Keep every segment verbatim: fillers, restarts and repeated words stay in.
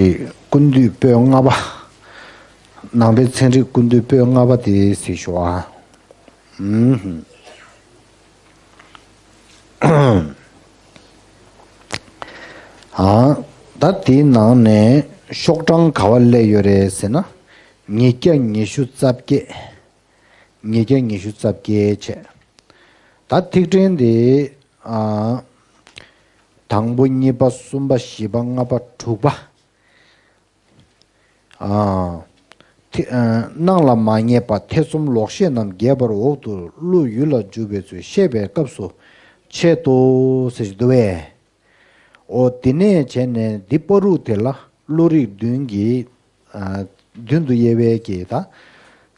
ཀུན་བཏུས་པོད་ལྔ་པ། ནང་པའི་ཚན་རིག་ཀུན་བཏུས་པོད་ལྔ་པ་དེ་གཟིགས་ཞུ་ཨ། ཨུམ། ཨ། ད་དེའི་ནང་ནས་ཤོག་གྲངས་ག་བ་སླེབས་ཡོད་རེད་ཟེར་ན། ཉིས་བརྒྱ་ཉི་ཤུ་རྩ་བརྒྱད། ཉིས་བརྒྱ་ཉི་ཤུ་རྩ་བརྒྱད་བྱས། ད་ཐིག་ཕྲེང་འདི། ཨ། དང་པོ་གཉིས་པ་གསུམ་པ་བཞི་པ་ལྔ་པ་དྲུག་པ། ཨ། ཐེ་ཨ། སྣང་ལ་མ་ངེས་པ་ཐེ་ཚོམ་ལོག་ཤེས་རྣམས་རྒྱས་པར་འོག་ཏུ་བློ་ཡུལ་ལ་འཇུག་པའི་ཚུལ་བཤད་པའི་སྐབས་སུ་འཆད་དོ་ཟེར་གྱི་འདུག་བས། འོ་དེ་ནས་བྱས་ནས་འདི་བར་དུ་དེ་ལ་བློ་རིག་བདུན་གྱི། ཨ། བདུན་དུ་དབྱེ་བའི་གི་ད།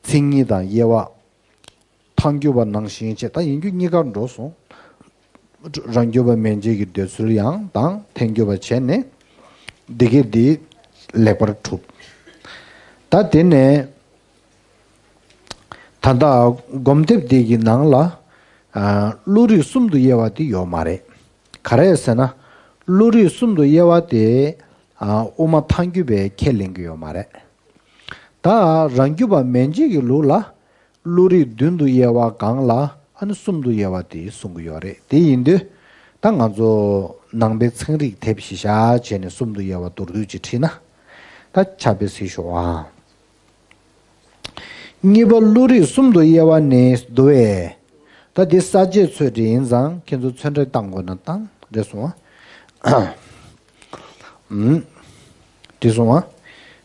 མཚན་ཉིད་དང་དབྱེ་བ། ཐལ་འགྱུར་བ་ནང་བཞིན་བྱས། ད་ཡིན་རྒྱུ་གཉིས་ཀར་འགྲོ་སོང་། རང་རྒྱུད་པ་མན་ཆད་ཀྱི་འདོད་ཚུལ་ཡང་དང་ཐལ་འགྱུར་བ་བྱས་ནས། འདི་གའི་འདི་ལེགས་པར་གྲུབ། ད་དེ་ནས་ད་ལྟ་སྒོམ་དེབ་འདི་གི་ནང་ལ། ཨ། བློ་རིག་གསུམ་དུ་དབྱེ་བ་དེ་ཡོད་མ་རེད། ག་རེ་ཟེར་ན། བློ་རིག་གསུམ་དུ་དབྱེ་བ་དེ། ཨ། དབུ་མ་ཐལ་འགྱུར་བས་ཁས་ལེན་གྱི་ཡོད་མ་རེད། ད་རང་རྒྱུད་པ་མན་ཆད་ཀྱི་ལུགས་ལ། བློ་རིག་བདུན་དུ་དབྱེ་བ་གང་ལ་ཨ་ནི་གསུམ་དུ་དབྱེ་བ་དེ་གསུང་གི་ཡོད་རེད། དེ་ཡིན་དུས་ད་ང་ཚོ་ནང་པའི་ཚན་རིག་དེབ་གཞི་བཞག་བྱས་ནས་གསུམ་དུ་དབྱེ་བ་མདོར་བསྡུས་ཅིག་ཁྲིད་ན། ད་ཕྱག་དཔེ་གཟིགས་ཤོག་ཨ། གཉིས་པ་བློ་རིག་གསུམ་དུ་དབྱེ་བ་ནི་འདུག་བས། ད་འདི་ས་བཅད་ཚོད་འདྲི་ཡིན་ཙང་ཁྱེད་ཚོ་ཚོན་ཁྲ་བཏང་དགོས་ན་བཏང་རེད་སོང་ཨ། ཨུམ། འདི་སོང་ཨ།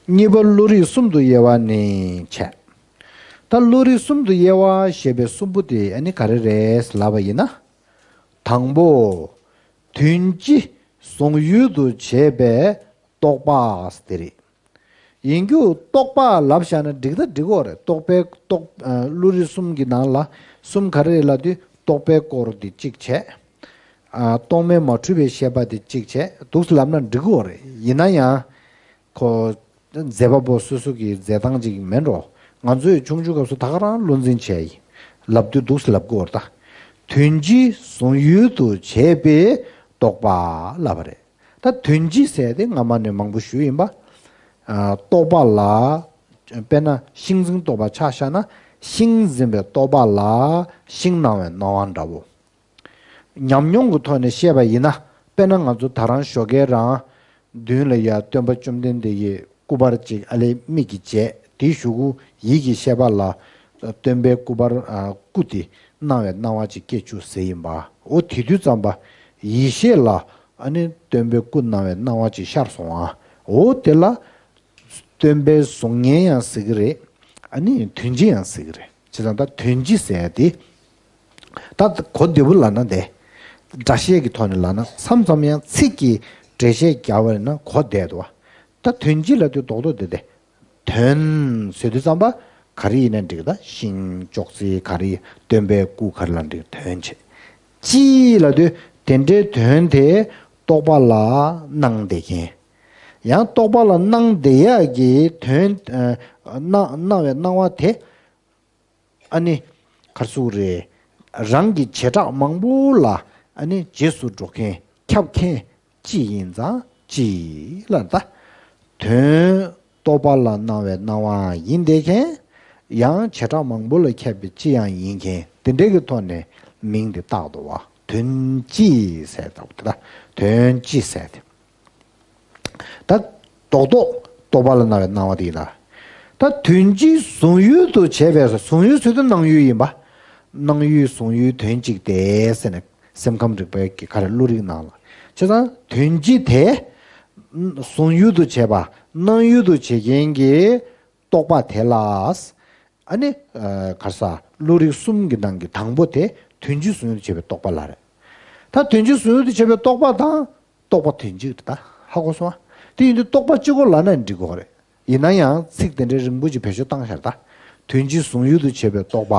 གཉིས་པ་བློ་རིག་གསུམ་དུ་དབྱེ་བ་ནི་བྱས། ད་བློ་རིག་གསུམ་དུ་དབྱེ་བ་ཞེས་པའི་གསུམ་པོ་དེ་ཨ་ནི་ག་རེ་རེད་ལབ་པ་ཡིན་ན། དང་པོ། དོན་སྤྱི་བཟུང་ཡུལ་དུ་བྱས་པའི་རྟོག་པ་དེ་རེད། ཡིན་རྒྱུ་རྟོག་པ་ལབ་བཞག་ན་འགྲིག་ད་འགྲིག་གོ་རེད། རྟོག་པའི་རྟོག་ཨ། བློ་རིག་གསུམ་གྱི་ནང་ལ་གསུམ་ག་རེ་རེད་ལབ་དུས་རྟོག་པའི་སྐོར་དེ་གཅིག་བྱས། ཨ། རྟོག་མེད་མ་འཁྲུལ་བའི་ཤེས་པ་དེ་གཅིག་བྱས་འདུག་ལབ་ན་འགྲིག་གོ་རེད། ཡིན་ན་ཡང་། ཁོ། མཛད་པ་པོ་སོ་སོ་གི་མཛད་སྟངས་ཅིག་མིན་འགྲོ། ང་ཚོས་ཆུང་ཆུང་སྐབས་སུ་ད་ག་རང་བློ་འཛིན་བྱས་ཡིན། ལབ་དུས་འདུག་སེ་ལབ་དགོས་རེད་ད། དོན་སྤྱི་བཟུང་ཡུལ་དུ་བྱས་པའི་རྟོག་པ་ལབ་པ་རེད། ད་དོན་སྤྱི་ཟེར་དེ་སྔ་མ་ནས་མང་པོ་ཞུས་ཡིན་པ། ཨ། རྟོག་པ་ལ། དཔེར་ན་ཤིང་འཛིན་རྟོག་པ་ཆ་བཞག་ན་ཤིང་འཛིན་པའི་རྟོག་པ་ལ་ཤིང་སྣང་བའི་སྣང་བ་འདྲ་བོ། ཉམས་མྱོང་གི་ཐོག་ནས་བཤད་པ་ཡིན་ན། དཔེར་ན་ང་ཚོ་ད་རང་ཞོགས་ཀས་རང་མདུན་ལ་ཡ་སྟོན་པ་བཅོམ་ལྡན་འདས་ཀྱི་སྐུ་པར་ཅིག་ཨ་ལས་མིག་གིས་མཇལ། དེའི་གཞུག་གུ་ཡིད་ཀྱི་ཤེས་པ་ལ་སྟོན་པའི་སྐུ་པར། ཨ། སྐུ་དེ་སྣང་བའི་སྣང་བ་ཅིག་སྐྱེ་བཅུག་ཟེར་ཡིན་པ། འོ་དེ་དུས་ཙམ་པ་ཡིད་ཤེས་ལ་ཨ་ནི་སྟོན་པའི་སྐུ་སྣང་བའི་སྣང་བ་ཅིག་ཤར་སོང་ཨ། འོ་དེ་ལ། སྟོན་པའི་གཟུགས་བརྙན་ཡང་ཟེར་གྱི་རེད། ཨ་ནི་དོན་སྤྱི་ཡང་ཟེར་གྱི་རེད། བྱས་ཙང་ད་དོན་སྤྱི་ཟེར་ཡ་དེ། ད་གོ་བདེ་པོ་ལབ་ན་དེ། སྒྲ་བཤད་ཀྱི་ཐོག་ནས་ལབ་ན་མཚམས་མཚམས་ཡང་ཚིག་གི་འགྲེལ་བཤད་རྒྱག་པ་ཡིན་ན་གོ་བདེ་འདུག་བ། ད་དོན་སྤྱི་ལབ་དུས་རྡོག་རྡོག་དེ་དེ། དོན་ཟེར་དུས་ཙམ་པ་ག་རེ་ཡིན་ན་འགྲིག་ད། ཤིང་ཅོག་ཙེ་ག་རེ་སྟོན་པའི་སྐུ་ག་རེ་ལ་འགྲིག་དོན་བྱེད། སྤྱི་ལབ་དུས་དེ་འདྲའི་དོན་དེ་རྟོག་པ་ལ་སྣང་བསྡད་མཁན། ཡང་རྟོག་པ་ལ་སྣང་བསྡད་ཡག་གི་དོན། ཨ། སྣང་སྣང་བའི་སྣང་བ་དེ། ཨ་ནི། ག་རེ་ཟེར་དགོས་རེད། རང་གི་བྱེ་བྲག་མང་པོ་ལ་ཨ་ནི་རྗེས་སུ་འགྲོ་མཁན་ཁྱབ་མཁན་སྤྱི་ཡིན་ཙང་སྤྱི་ལ་ད། དོན་རྟོག་པ་ལ་སྣང་བའི་སྣང་བ་ཡིན་བསྡད་མཁན། ཡང་བྱེ་བྲག་མང་པོ་ལ་ཁྱབ་པའི་སྤྱི་ཡང་ཡིན་མཁན་དེ་འདྲའི་གི་ཐོག་ནས་མིང་དེ་བཏགས་འདུག་བ། དོན་སྤྱི་ཟེར་འདུག་དེ་ད་དོན་སྤྱི་ཟེར་དེ། ད་རྡོག་རྡོག་རྟོག་པ་ལ་སྣང་བའི་སྣང་བ་དེ་ཡིན་ད། ད་དོན་སྤྱི་གཟུང་ཡུལ་དུ་བྱས་པས་གཟུང་ཡུལ་ཟེར་དུས་སྣང་ཡུལ་ཡིན་པ། སྣང་ཡུལ་གཟུང་ཡུལ་དོན་གཅིག་སྟེ་ཟེར་ནས་སེམས་ཁམས་རིག་པའི་གི་ག་རེ་བློ་རིག་ནང་ལ། བྱས་ཙང་དོན་སྤྱི་དེ་གཟུང་ཡུལ་དུ་བྱས་པ་སྣང་ཡུལ་དུ་བྱེད་མཁན་གྱི་རྟོག་པ་དེ་ལ། ཨ་ནི། ཨ། ག་རེ་ཟ། བློ་རིག་གསུམ་གྱི་ནང་གི་དང་པོ་དེ་དོན་སྤྱི་གཟུང་ཡུལ་དུ་བྱེད་པའི་རྟོག་པ་ལ་རེད། ད་དོན་སྤྱི་གཟུང་ཡུལ་དུ་བྱེད་པའི་རྟོག་པ་དང་རྟོག་པ་དོན་གཅིག་རེད་ད། ཧ་གོ་སོང་ཨ། དེ་ཡིན་དུས་རྟོག་པ་གཅིག་པོ་ལབ་ན་འགྲིག་གི་རེད། ཡིན་ན་ཡང་ཚིག་དེ་འདྲའི་རིང་པོ་ཅིག་བེད་སྤྱོད་བཏང་ཤར་ད། དོན་སྤྱི་གཟུང་ཡུལ་དུ་བྱེད་པའི་རྟོག་པ།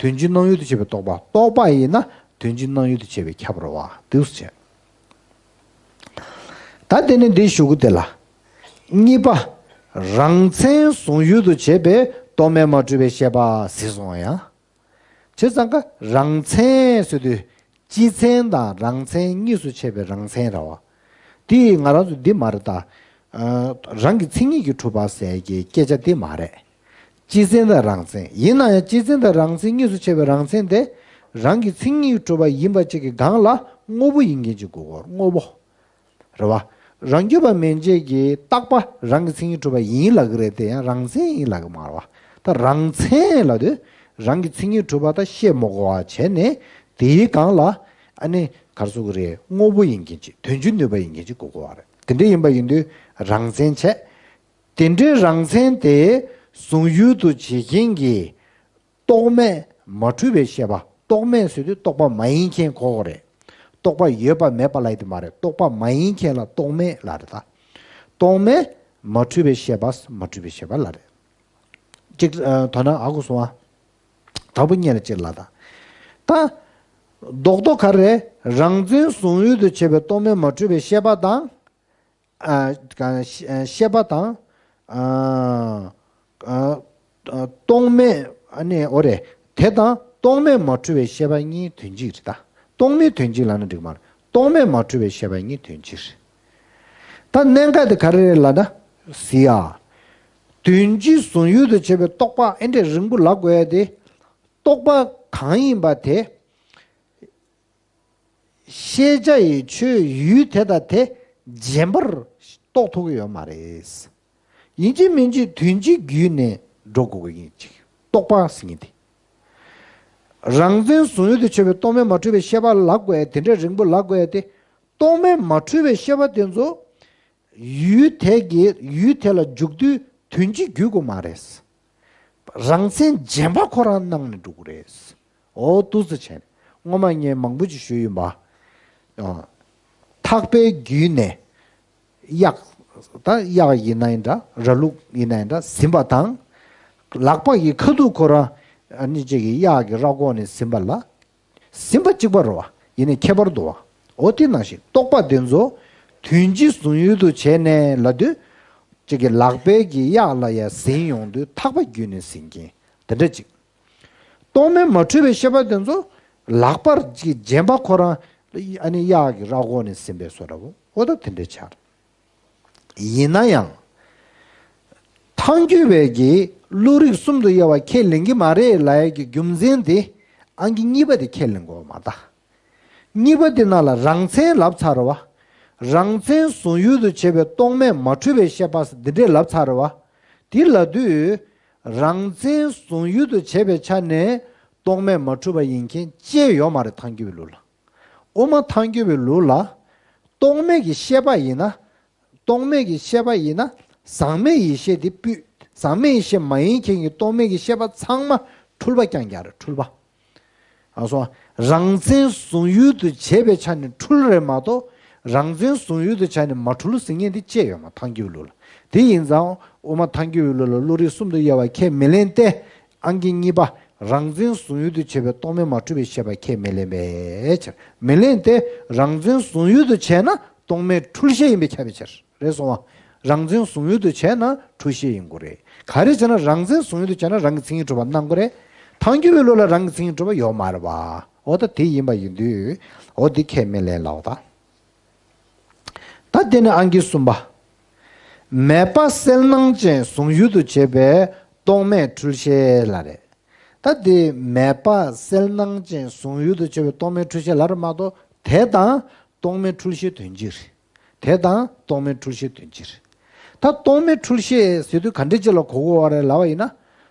དོན་སྤྱི་སྣང་ཡུལ་དུ་བྱེད་པའི་རྟོག་པ། རྟོག་པ་ཡིན་ན་དོན་སྤྱི་སྣང་ཡུལ་དུ་བྱེད་པས་ཁྱབ་རེད་བ། དེ་འདྲ་བྱས། ད་དེ་ནས་འདི་གཞུག་གུ་དེ་ལ། གཉིས་པ། རང་མཚན་གཟུང་ཡུལ་དུ་བྱེད་པའི་རྟོག་མེད་མ་འཁྲུལ་བའི་ཤེས་པ་གཟིགས་སོང་ཡང་། བྱས་ཙང་ཀ་རང་མཚན་ཟེར་དུས་སྤྱི་མཚན་དང་རང་མཚན་གཉིས་སུ་ཕྱེ་བའི་རང་མཚན་རེད་བ། དེ་ང་རང་ཚོ་འདི་མ་རེད་ད། ཨ། རང་གི་མཚན་ཉིད་ཀྱིས་གྲུབ་པ་ཟེར་གྱི་སྐད་ཆ་དེ་མ་རེད། སྤྱི་མཚན་དང་རང་མཚན། ཡིན་ན་ཡང་སྤྱི་མཚན་དང་རང་མཚན་གཉིས་སུ་ཕྱེ་བའི་རང་མཚན་དེ་རང་གི་མཚན་ཉིད་ཀྱིས་གྲུབ་པ་ཡིན་པ་གཅིག་གི་སྒང་ལ་དངོས་པོ་ཡིན་མཁན་གཅིག་དགོས་གོ། དངོས་པོ། རེད་བ། རང་རྒྱུད་པ་མན་ཆད་ཀྱིས་རྟག་པ་རང་གི་མཚན་ཉིད་གྲུབ་པ་ཡིན་ལབ་ཀྱི་རེད་དེ་ཡང་རང་མཚན་ཡིན་ལབ་ཀྱི་མ་རེད་བ། ད་རང་མཚན་ལབ་དུས་རང་གི་མཚན་ཉིད་གྲུབ་པ་ད་བཤད་མི་དགོས་པ་བྱས་ནས་དེའི་སྒང་ལ་ཨ་ནི་ག་རེ་ཟེར་དགོས་རེད། དངོས་པོ་ཡིན་མཁན་གཅིག་དོན་སྤྱི་ནུས་པ་ཡིན་མཁན་གཅིག་དགོས་དགོས་པ་རེད། དེ་འདྲ་ཡིན་པ་ཡིན་དུས་རང་མཚན་བྱས། དེ་འདྲའི་རང་མཚན་དེ་གཟུང་ཡུལ་དུ་བྱེད་མཁན་གྱི་རྟོག་མེད་མ་འཁྲུལ་བའི་ཤེས་པ། རྟོག་མེད་ཟེར་དུས་རྟོག་པ་མ་ཡིན་མཁན་གོ་དགོས་རེད། རྟོག་པ་ཡོད་པ་མེད་པ་ལབ་ཡ་དེ་མ་རེད། རྟོག་པ་མ་ཡིན་མཁན་ལ་རྟོག་མེད་ལབ་རེད་ད། རྟོག་མེད་མ་འཁྲུལ་བའི་ཤེས་པ། མ་འཁྲུལ་བའི་ཤེས་པ་ལབ་རེད། གཅིག་ཨ། དོ་སྣང་ཨ་གོ་སོང་ཨ། དང་པོ་གཉིས་ལ་གཅིག་ལབ་ད། ད། རྡོག་རྡོག་ག་རེ་རེད། རང་མཚན་གཟུང་ཡུལ་དུ་བྱེད་པའི་རྟོག་མེད་མ་འཁྲུལ་བའི་ཤེས་པ་དང་། ཨ། ག་ཤེས་པ་དང་། ཨ། ཨ། རྟོག་མེད་ཨ་ནི་འོ་རེད། དེ་དང་རྟོག་མེད་མ་འཁྲུལ་བའི་ཤེས་པ་གཉིས་དོན་གཅིག་རེད་ད། རྟོག་མེད་དོན་གཅིག་ལབ་ན་འགྲིག་མ་རེད། རྟོག་མེད་མ་འཁྲུལ་བའི་ཤེས་པ་གཉིས་དོན་གཅིག་རེད། ད་གནད་འགག་དེ་ག་རེ་རེད་ལབ་ན། གཟིགས་ཨ། དོན་སྤྱི་གཟུང་ཡུལ་དུ་བྱེད་པའི་རྟོག་པ་ཨེ་འདྲས་རིང་པོ་ལབ་དགོས་ཡ་དེ། རྟོག་པ་གང་ཡིན་པ་དེ། ཤེས་བྱ་ཡི་ཆོས་ཡུལ་དེ་དང་དེ་རྗེན་པར་རྟོགས་ཐུབ་ཀྱི་ཡོད་མ་རེད། ཡིན་གཅིག་མིན་གཅིག་དོན་སྤྱི་བརྒྱུད་ནས་འགྲོ་དགོས་ཀྱི་ཡིན་གཅིག་རྟོག་པ་ཟེར་མཁན་དེ། རང་མཚན་གཟུང་ཡུལ་དུ་བྱེད་པའི་རྟོག་མེད་མ་འཁྲུལ་བའི་ཤེས་པ་ལབ་དགོས་ཡ་དེ་འདྲ་རིང་པོ་ལབ་དགོས་ཡ་དེ། རྟོག་མེད་མ་འཁྲུལ་བའི་ཤེས་པ་དེ་ཚོ། ཡུལ་དེ་གི་ཡུལ་དེ་ལ་འཇུག་དུས་དོན་སྤྱི་བརྒྱུད་དགོས་མ་རེད། རང་མཚན་རྗེན་པ་ཁོ་རང་སྣང་ནས་འགྲོ་གི་རེད། འོ་འདུག་སེ་བྱས་ནས་སྔོན་མ་ངས་མང་པོ་ཅིག་ཞུས་ཡིན་པ། ཨ། ཐག་པས་བརྒྱུད་ནས་གཡག་ད་གཡག་ཡིན་ན་ཡིན་འདྲ། ར་ལུག་ཡིན་ན་ཡིན་འདྲ། ཟིན་པ་དང་། ལག་པ་ཡི་ཁ་ཐུག་ཁོ་རང་ཨ་ནི་གཅིག་གིས་གཡག་གི་རྭ་ཁོག་ནས་ཟིན་པ་ལ། ཟིན་པ་གཅིག་པ་རེད་བ། ཡིན་ནའི་ཁྱད་པར་འདུག་བ། འོ་དེ་ནང་བཞིན་རྟོག་པ་དེ་ཚོ་དོན་སྤྱི་གཟུང་ཡུལ་དུ་བྱས་ནས་ལབ་དུས། གཅིག་གི་ལག་པས་ཀྱི་གཡག་ལ་ཡ་ཟིན་ཡོང་དུས་ཐག་པ་བརྒྱུད་ནས་ཟིན་མཁན་དེ་འདྲ་གཅིག་རྟོག་མེད་མ་འཁྲུལ་བའི་ཤེས་པ་དེ་ཚོ་ལག་པར་གྱི་རྗེན་པ་ཁོ་རང་ཨ་ནི་གཡག་གི་རྭ་ཁོག་ནས་ཟིན་པའི་བཟོ་འདྲ་བོ། འོ་ད་དེ་འདྲའི་ཆགས། ཡིན་ན་ཡང་། ཐལ་འགྱུར་བས་ཀྱི་བློ་རིག་གསུམ་དུ་དབྱེ་བ་ཁས་ལེན་གྱི་མ་རེད་ལབ་ཡ་གི་རྒྱུ་མཚན་དེ་ཨང་ཀི་གཉིས་པ་དེ་ཁས་ལེན་དགོས་མ་ད། གཉིས་པ་དེ་ནང་ལ་རང་མཚན་ལབ་ཚར་བ། རང་མཚན་གཟུང་ཡུལ་དུ་བྱེད་པའི་རྟོག་མེད་མ་འཁྲུལ་བའི་ཤེས་པ་འདི་འདྲས་ལབ་ཚར་བ། དེ་ལབ་དུས། རང་མཚན་གཟུང་ཡུལ་དུ་བྱེད་པའི་ཆ་ནས་རྟོག་མེད་མ་འཁྲུལ་བ་ཡིན་མཁན་ཅི་ཡང་ཡོད་མ་རེད་ཐལ་འགྱུར་བའི་ལུགས་ལ། དབུ་མ་ཐལ་འགྱུར་བའི་ལུགས་ལ། རྟོག་མེད་ཀྱི་ཤེས་པ་ཡིན་ན། རྟོག་མེད་ཀྱི་ཤེས་པ་ཡིན་ན། ཟག་མེད་ཡེ་ཤེས་དེ་སྤུད། ཟག་མེད་ཡེ་ཤེས་མ་ཡིན་མཁན་གྱི་རྟོག་མེད་ཀྱི་ཤེས་པ་ཚང་མ་འཁྲུལ་པ་རྐྱང་རྐྱང་རེད། འཁྲུལ་པ། ཨ་སོ། རང་མཚན་གཟུང་ཡུལ་དུ་བྱེད་པའི་ཆ་ནས་འཁྲུལ་རེད་མ་གཏོགས། རང་མཚན་གཟུང་ཡུལ་དུ་བྱས་ནས་མ་འཁྲུལ་ཟེར་མཁན་དེ་ཅི་ཡང་ཡོད་མ་ཐལ་འགྱུར་བའི་ལུགས་ལ། དེ་ཡིན་ཙང་དབུ་མ་ཐལ་འགྱུར་བའི་ལུགས་ལ་བློ་རིག་གསུམ་དུ་དབྱེ་བ་ཁས་མི་ལེན་ཏེ། ཨང་ཀི་གཉིས་པ། རང་མཚན་གཟུང་ཡུལ་དུ་བྱེད་པའི་རྟོག་མེད་མ་འཁྲུལ་བའི་ཤེས་པ་ཁས་མི་ལེན་པའི་ཕྱིར། མི་ལེན་ཏེ། རང་མཚན་གཟུང་ཡུལ་དུ་བྱས་ན་རྟོག་མེད་འཁྲུལ་ཤེས་ཡིན་པས་ཁྱབ་པའི་ཕྱིར། རེད་སོང་བ། རང་མཚན་གཟུང་ཡུལ་དུ་བྱས་ན་འཁྲུལ་ཤེས་ཡིན་དགོས་རེད། ག་རེ་བྱས་ན་རང་མཚན་གཟུང་ཡུལ་དུ་བྱས་ན་རང་གི་མཚན་ཉིད་གྲུབ་པ་སྣང་དགོས་རེད། ཐལ་འགྱུར་བའི་ལུགས་ལ་རང་གི་མཚན་ཉིད་གྲུབ་པ་ཡོད་མ་རེད་པ། འོ་ད་དེ་ཡིན་པ་ཡིན་དུས། འོ་དེ་ཁས་མི་ལེན་ལབ་ད། ད་དེ་ནི་ཨང་ཀི་གསུམ་པ། མེད་པ་གསལ་སྣང་ཅན་གཟུང་ཡུལ་དུ་བྱེད་པའི་རྟོག་མེད་འཁྲུལ་ཤེས་ལབ་རེད། ད་དེ་མེད་པ་གསལ་སྣང་ཅན་གཟུང་ཡུལ་དུ་བྱེད་པའི་རྟོག་མེད་འཁྲུལ་ཤེས་ལབ་རེད་མ་གཏོགས་དེ་དང་རྟོག་མེད་འཁྲུལ་ཤེས་དོན་གཅིག་རེད། དེ་དང་རྟོག་མེད་འཁྲུལ་ཤེས་དོན་གཅིག་རེད། ད་རྟོག་མེད་འཁྲུལ་ཤེས་ཟེར་དུས་ག་འདྲ་ཅིག་ལ་གོ་དགོས་པ་རེད་ལབ་པ་ཡིན་ན།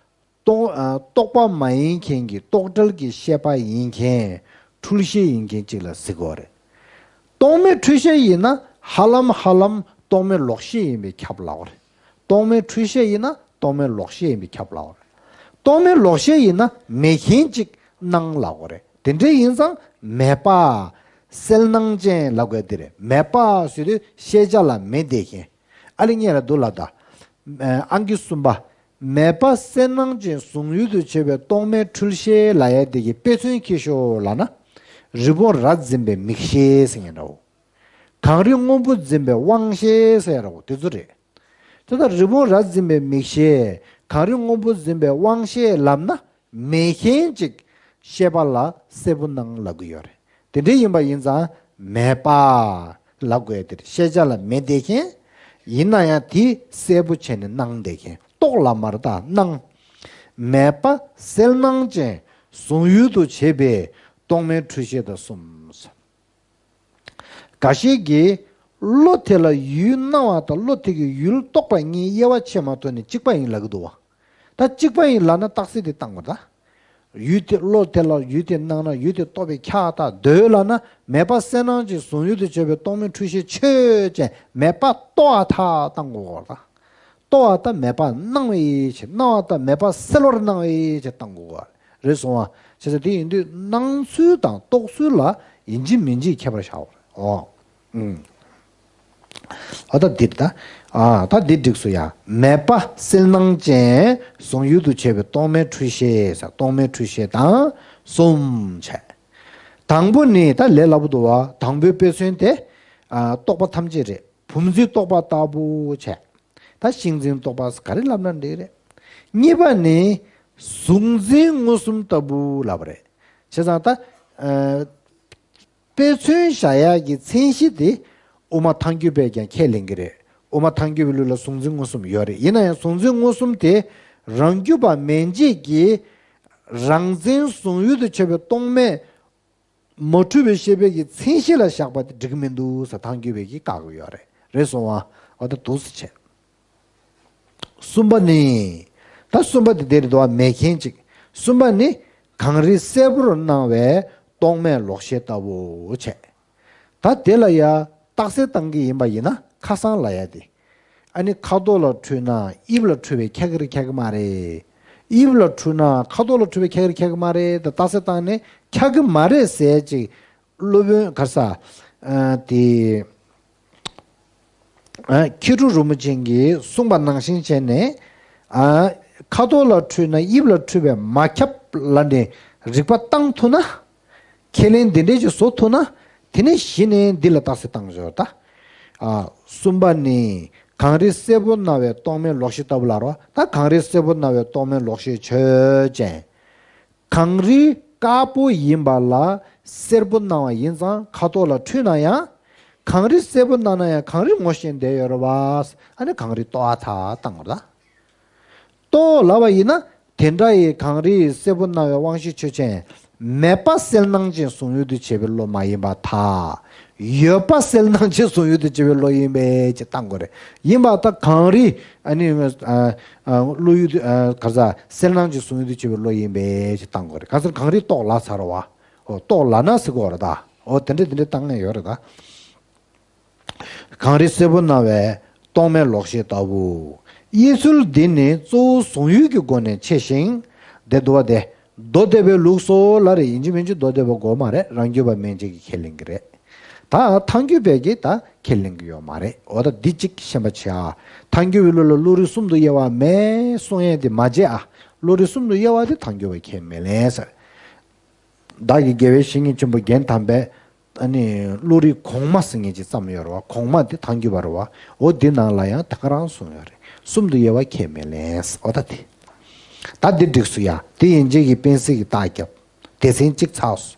རྟོག་ཨ། རྟོག་པ་མ་ཡིན་མཁན་གྱི་རྟོག་བྲལ་གྱི་ཤེས་པ་ཡིན་མཁན་འཁྲུལ་ཤེས་ཡིན་མཁན་གཅིག་ལ་ཟེར་གྱི་ཡོད་རེད། རྟོག་མེད་འཁྲུལ་ཤེས་ཡིན་ན་ཧ་ལམ་ཧ་ལམ་རྟོག་མེད་ལོག་ཤེས་ཡིན་པས་ཁྱབ་ལབ་པ་རེད། རྟོག་མེད་འཁྲུལ་ཤེས་ཡིན་ན་རྟོག་མེད་ལོག་ཤེས་ཡིན་པས་ཁྱབ་ལབ་པ་རེད། རྟོག་མེད་ལོག་ཤེས་ཡིན་ན་མེད་མཁན་གཅིག་སྣང་ལབ་པ་རེད། དེ་འདྲ་ཡིན་ཙང་མེད་པ་གསལ་སྣང་ཅན་ལབ་དགོས་དེ་རེད། མེད་པ་ཟེར་དུས་ཤེས་བྱ་ལ་མེད་བསྡད་མཁན། ཨ་ལེ་སྔོན་ལ་འདུག་ལབ་ད། ཨ། ཨང་ཀི་གསུམ་པ། མེད་པ་གསལ་སྣང་ཅན་གཟུང་ཡུལ་དུ་བྱེད་པའི་རྟོག་མེད་འཁྲུལ་ཤེས་ལབ་ཡ་དེ་གི་དཔེ་མཚོན་ཁྱེར་ཤོག་ལབ་ན། རི་བོང་རྭ་འཛིན་པའི་མིག་ཤེས་ཟེར་མཁན་འདྲ་བོ། གངས་རི་སྔོན་པོ་འཛིན་པའི་དབང་ཤེས་ཟེར་ཡ་འདྲ་བོ་དེ་ཚོ་རེད། དེ་ལྟར་རི་བོང་རྭ་འཛིན་པའི་མིག་ཤེས། གངས་རི་སྔོན་པོ་འཛིན་པའི་དབང་ཤེས་ལབ་ན། མེད་མཁན་ཅིག་ཤེས་པ་ལ་གསལ་པོ་སྣང་ལབ་ཀྱི་ཡོད་རེད། དེ་འདྲ་ཡིན་པ་ཡིན་ཙང་མེད་པ་ལབ་དགོས་ཡ་དེ་རེད། ཤེས་བྱ་ལ་མེད་བསྡད་མཁན། ཡིན་ན་ཡང་དེ་གསལ་པོ་བྱས་ནས་སྣང་བསྡད་མཁན། རྟོགས་ལ་མར་ད་སྣང་། མེད་པ་གསལ་སྣང་ཅན་གཟུང་ཡུལ་དུ་བྱེད་པའི་རྟོག་མེད་འཁྲུལ་ཤེས་དང་གསུམ། འགའ་ཞིག་གིས་བློ་དེ་ལ་ཡུལ་སྣང་བ་དང་བློ་དེ་གི་ཡུལ་རྟོགས་པ་གཉིས་དབྱེ་བ་ཕྱེ་མ་ཐུབ་ནས་གཅིག་པ་ཡིན་ལབ་ཀྱི་འདུག་བ། ད་གཅིག་པ་ཡིན་ལབ་ན་རྟགས་གསལ་དེ་བཏང་དགོས་ད། ཡུལ་དེ་བློ་དེ་ལ་ཡུལ་དེ་སྣང་ན་ཡུལ་དེ་རྟོགས་པའི་ཁྱབ་བདག་འདོད་ལབ་ན། མེད་པ་གསལ་སྣང་ཅན་གཟུང་ཡུལ་དུ་བྱེད་པའི་རྟོག་མེད་འཁྲུལ་ཤེས་ཆོས་ཅན། མེད་པ་རྟོགས་པ་ཐ་བཏང་དགོས་གོ་ད། རྟོགས་པ་ད་མེད་པ་སྣང་བའི་ཕྱིར། སྣང་བ་ད་མེད་པ་གསལ་བར་སྣང་བའི་ཕྱིར་བཏང་དགོས་གོ། རེད་སོང་བ། བྱས་ཙང་དེ་ཡིན་དུས་སྣང་ཚུལ་དང་རྟོགས་ཚུལ་ལ་ཡིན་གཅིག་མིན་གཅིག་ཁྱད་པར་བཞག་པ་རེད། ཨོ། ཨུམ། ཨ་ད་འདིར་ད། ཨ་ད་འདི་འགྲིགས་སོ་ཡ། མེད་པ་གསལ་སྣང་ཅན་གཟུང་ཡུལ་དུ་བྱེད་པའི་རྟོག་མེད་འཁྲུལ་ཤེས་ཟེར། རྟོག་མེད་འཁྲུལ་ཤེས་དང་གསུམ་བྱས། དང་པོ་ནི་ད་ལས་སླ་པོ་འདུག་བ། དང་པོའི་དཔེ་མཚོན་དེ། ཨ་རྟོག་པ་ཐམས་ཅད་རེད། བུམ་འཛིན་རྟོག་པ་ལྟ་བུ་བྱས། ད་ཤིང་འཛིན་རྟོག་པ་ག་རེ་ལབ་ན་འགྲིག་རེད། གཉིས་པ་ནི་གཟུགས་འཛིན་མངོན་སུམ་ལྟ་བུ་ལབ་པ་རེད། བྱས་ཙང་ད། ཨ། དཔེ་མཚོན་བཞག་ཡག་གི་མཚན་གཞི་དེ་དབུ་མ་ཐལ་འགྱུར་བས་ཀྱང་ཁས་ལེན་གྱི་རེད། དབུ་མ་ཐལ་འགྱུར་བའི་ལུགས་ལ་གཟུགས་འཛིན་མངོན་སུམ་ཡོད་རེད། ཡིན་ན་ཡང་གཟུགས་འཛིན་མངོན་སུམ་དེ་རང་རྒྱུད་པ་མན་ཆད་ཀྱིས་རང་མཚན་གཟུང་ཡུལ་དུ་བྱས་པའི་རྟོག་མེད་མ་འཁྲུལ་བའི་ཤེས་པའི་གི་མཚན་གཞི་ལ་བཞག་པ་དེ་འགྲིག་གི་མི་འདུག་ཟེར་ཐལ་འགྱུར་བས་ཀྱིས་བཀག་གི་ཡོད་རེད། རེད་སོང་བ། འོ་ད་འདུག་སེ་བྱས། གསུམ་པ་ནི། ད་གསུམ་པ་དེ་དེ་རེད་དོ། མེད་མཁན་ཅིག་གསུམ་པ་ནི་གངས་རི་སེར་པོར་སྣང་བའི་རྟོག་མེད་ལོག་ཤེས་ལྟ་བུ་བྱས། ད་དེ་ལ་ཡ་རྟགས་གསལ་བཏང་གི་ཡིན་པ་ཡིན་ན་ཁ་སང་ལབ་ཡ་དེ། ཨ་ནི་ཁ་དོག་ལ་འཁྲུལ་ན་དབྱིབས་ལ་འཁྲུལ་བས་ཁྱབ་ཀྱི་རེད་ཁྱབ་ཀྱི་མ་རེད། དབྱིབས་ལ་འཁྲུལ་ན་ཁ་དོག་ལ་འཁྲུལ་བས་ཁྱབ་ཀྱི་རེད་ཁྱབ་ཀྱི་མ་རེད་ད་རྟགས་གསལ་བཏང་ནས་ཁྱབ་ཀྱི་མ་རེད་ཟེར་ཅིག་སློབ་དཔོན་ག་རེ་ཟ། ཨ་དེ། ཨ་མཁས་གྲུབ་རིན་པོ་ཆེ་གིས་གསུངས་པ་ནང་བཞིན་བྱས་ནས། ཨ་ཁ་དོག་ལ་འཁྲུལ་ན་དབྱིབས་ལ་འཁྲུལ་བས་མ་ཁྱབ་ལབ་ནས་རིགས་པ་བཏང་ཐུབ་ན། ཁས་ལེན་འདི་འདྲས་ཅིག་བཟོ་ཐུབ་ན། དེ་ནས་གཞི་ནས་འདི་ལ་རྟགས་གསལ་བཏང་ཆོག་ད། ཨ་གསུམ་པ་ནི་གངས་རི་སེར་པོར་སྣང་བའི་རྟོག་མེད་ལོག་ཤེས་ལྟ་བུ་ལ་རོ། ད་གངས་རི་སེར་པོར་སྣང་བའི་རྟོག་མེད་ལོག་ཤེས་ཆོས་ཅན། གངས་རི་དཀར་པོ་ཡིན་པ་ལ་སེར་པོ་སྣང་བ་ཡིན་ཙང་ཁ་དོག་ལ་འཁྲུལ་ན་ཡང་། གངས་རི་སེར་པོ་སྣང་ན་ཡང་གངས་རི་ངོ་ཤེས་བསྡད་ཡོད་རེད་བ། ཨ་ནི་གངས་རི་རྟོགས་ཨ་ཐ་བཏང་བ་རེད། རྟོགས་ལབ་པ་ཡིན་ན་དེ་འདྲ་ཡི་གངས་རི་སེར་པོ་སྣང་བའི་དབང་ཤེས་ཆོས་ཅན། མེད་པ་གསལ་སྣང་ཅན་གཟུང་ཡུལ་དུ་བྱེད་པའི་བློ་མ་ཡིན་པར་ཐལ། ཡོད་པ་གསལ་སྣང་ཅན་གཟུང་ཡུལ་དུ་བྱེད་པའི་བློ་ཡིན་པས་ཅེས་བཏང་དགོས་རེད། ཡིན་པ་ད་གངས་རི་ཨ་ནི་ཨ་ཨ་བློ་ཡུལ་དུ་ཨ་ག་རེ་ཟ་གསལ་སྣང་ཅན་གཟུང་ཡུལ་དུ་བྱེད་པའི་བློ་ཡིན་པས་ཅེས་བཏང་དགོས་རེད། ག་ཟེར་གངས་རི་རྟོགས་ལ་ཚར་བ། འོ་རྟོགས་ལ་ན་ཟེར་དགོས་རེད་ད། འོ་དེ་འདྲ་དེ་འདྲ་བཏང་ཡས་ཡོད་རེད་ད། གངས་རི་སེར་པོ་སྣང་བའི་རྟོག་མེད་ལོག་ཤེས་ལྟ་བུ། དབྱེ་ཚུལ་འདི་ནི་གཙོ་བོ་གཟུང་ཡུལ་གྱི་སྒོ་ནས་ཕྱེ་ཞིང་། དེ་འདུ་བ་སྟེ། མདོ་སྡེ་པའི་ལུགས་སོ་ལ་རེ་ཡིན་གཅིག་མིན་གཅིག་མདོ་སྡེ་པ་དགོས་མ་རེད། རང་རྒྱུད་པ་མན་ཆད་ཀྱིས་ཁས་ལེན་གྱི་རེད། ད་ཐལ་འགྱུར་བས་ཀྱིས་ད་ཁས་ལེན་གྱི་ཡོད་མ་རེད། འོ་ད་འདི་གཅིག་ཤེས་པ་བྱེད་ཨ། ཐལ་འགྱུར་བའི་ལུགས་ལ་བློ་རིག་གསུམ་དུ་དབྱེ་བ་མེད་གསུང་ཡས་དེ་མ་བརྗེད་ཨ། བློ་རིག་གསུམ་དུ་དབྱེ་བ་དེ་ཐལ་འགྱུར་བས་ཁས་མི་ལེན་ཟེར། བདག་གི་དགེ་བའི་བཤེས་གཉེན་ཆེན་པོ་རྒན་དམ་པས་ཨ་ནི་བློ་རིག་གོང་མ་ཟེར་མཁན་ཅིག་བརྩམས་ཡོད་རེད་བ། གོང་མ་དེ་ཐལ་འགྱུར་བ་རེད་བ། འོ་འདི་ནང་ལ་ཡང་དེ་ག་རང་གསུངས་ཡོད་རེད། གསུམ་དུ་དབྱེ་བ་ཁས་མི་ལེན། འོ་ད་དེ། ད་འདི་འགྲིགས་སོ་ཡ། དེ་ཡན་ཆད་ཀྱི་དཔེ་གཟིགས་ཀྱི་རྟགས་རྒྱབ། སྡེ་ཚན་གཅིག་ཚར་སོང་།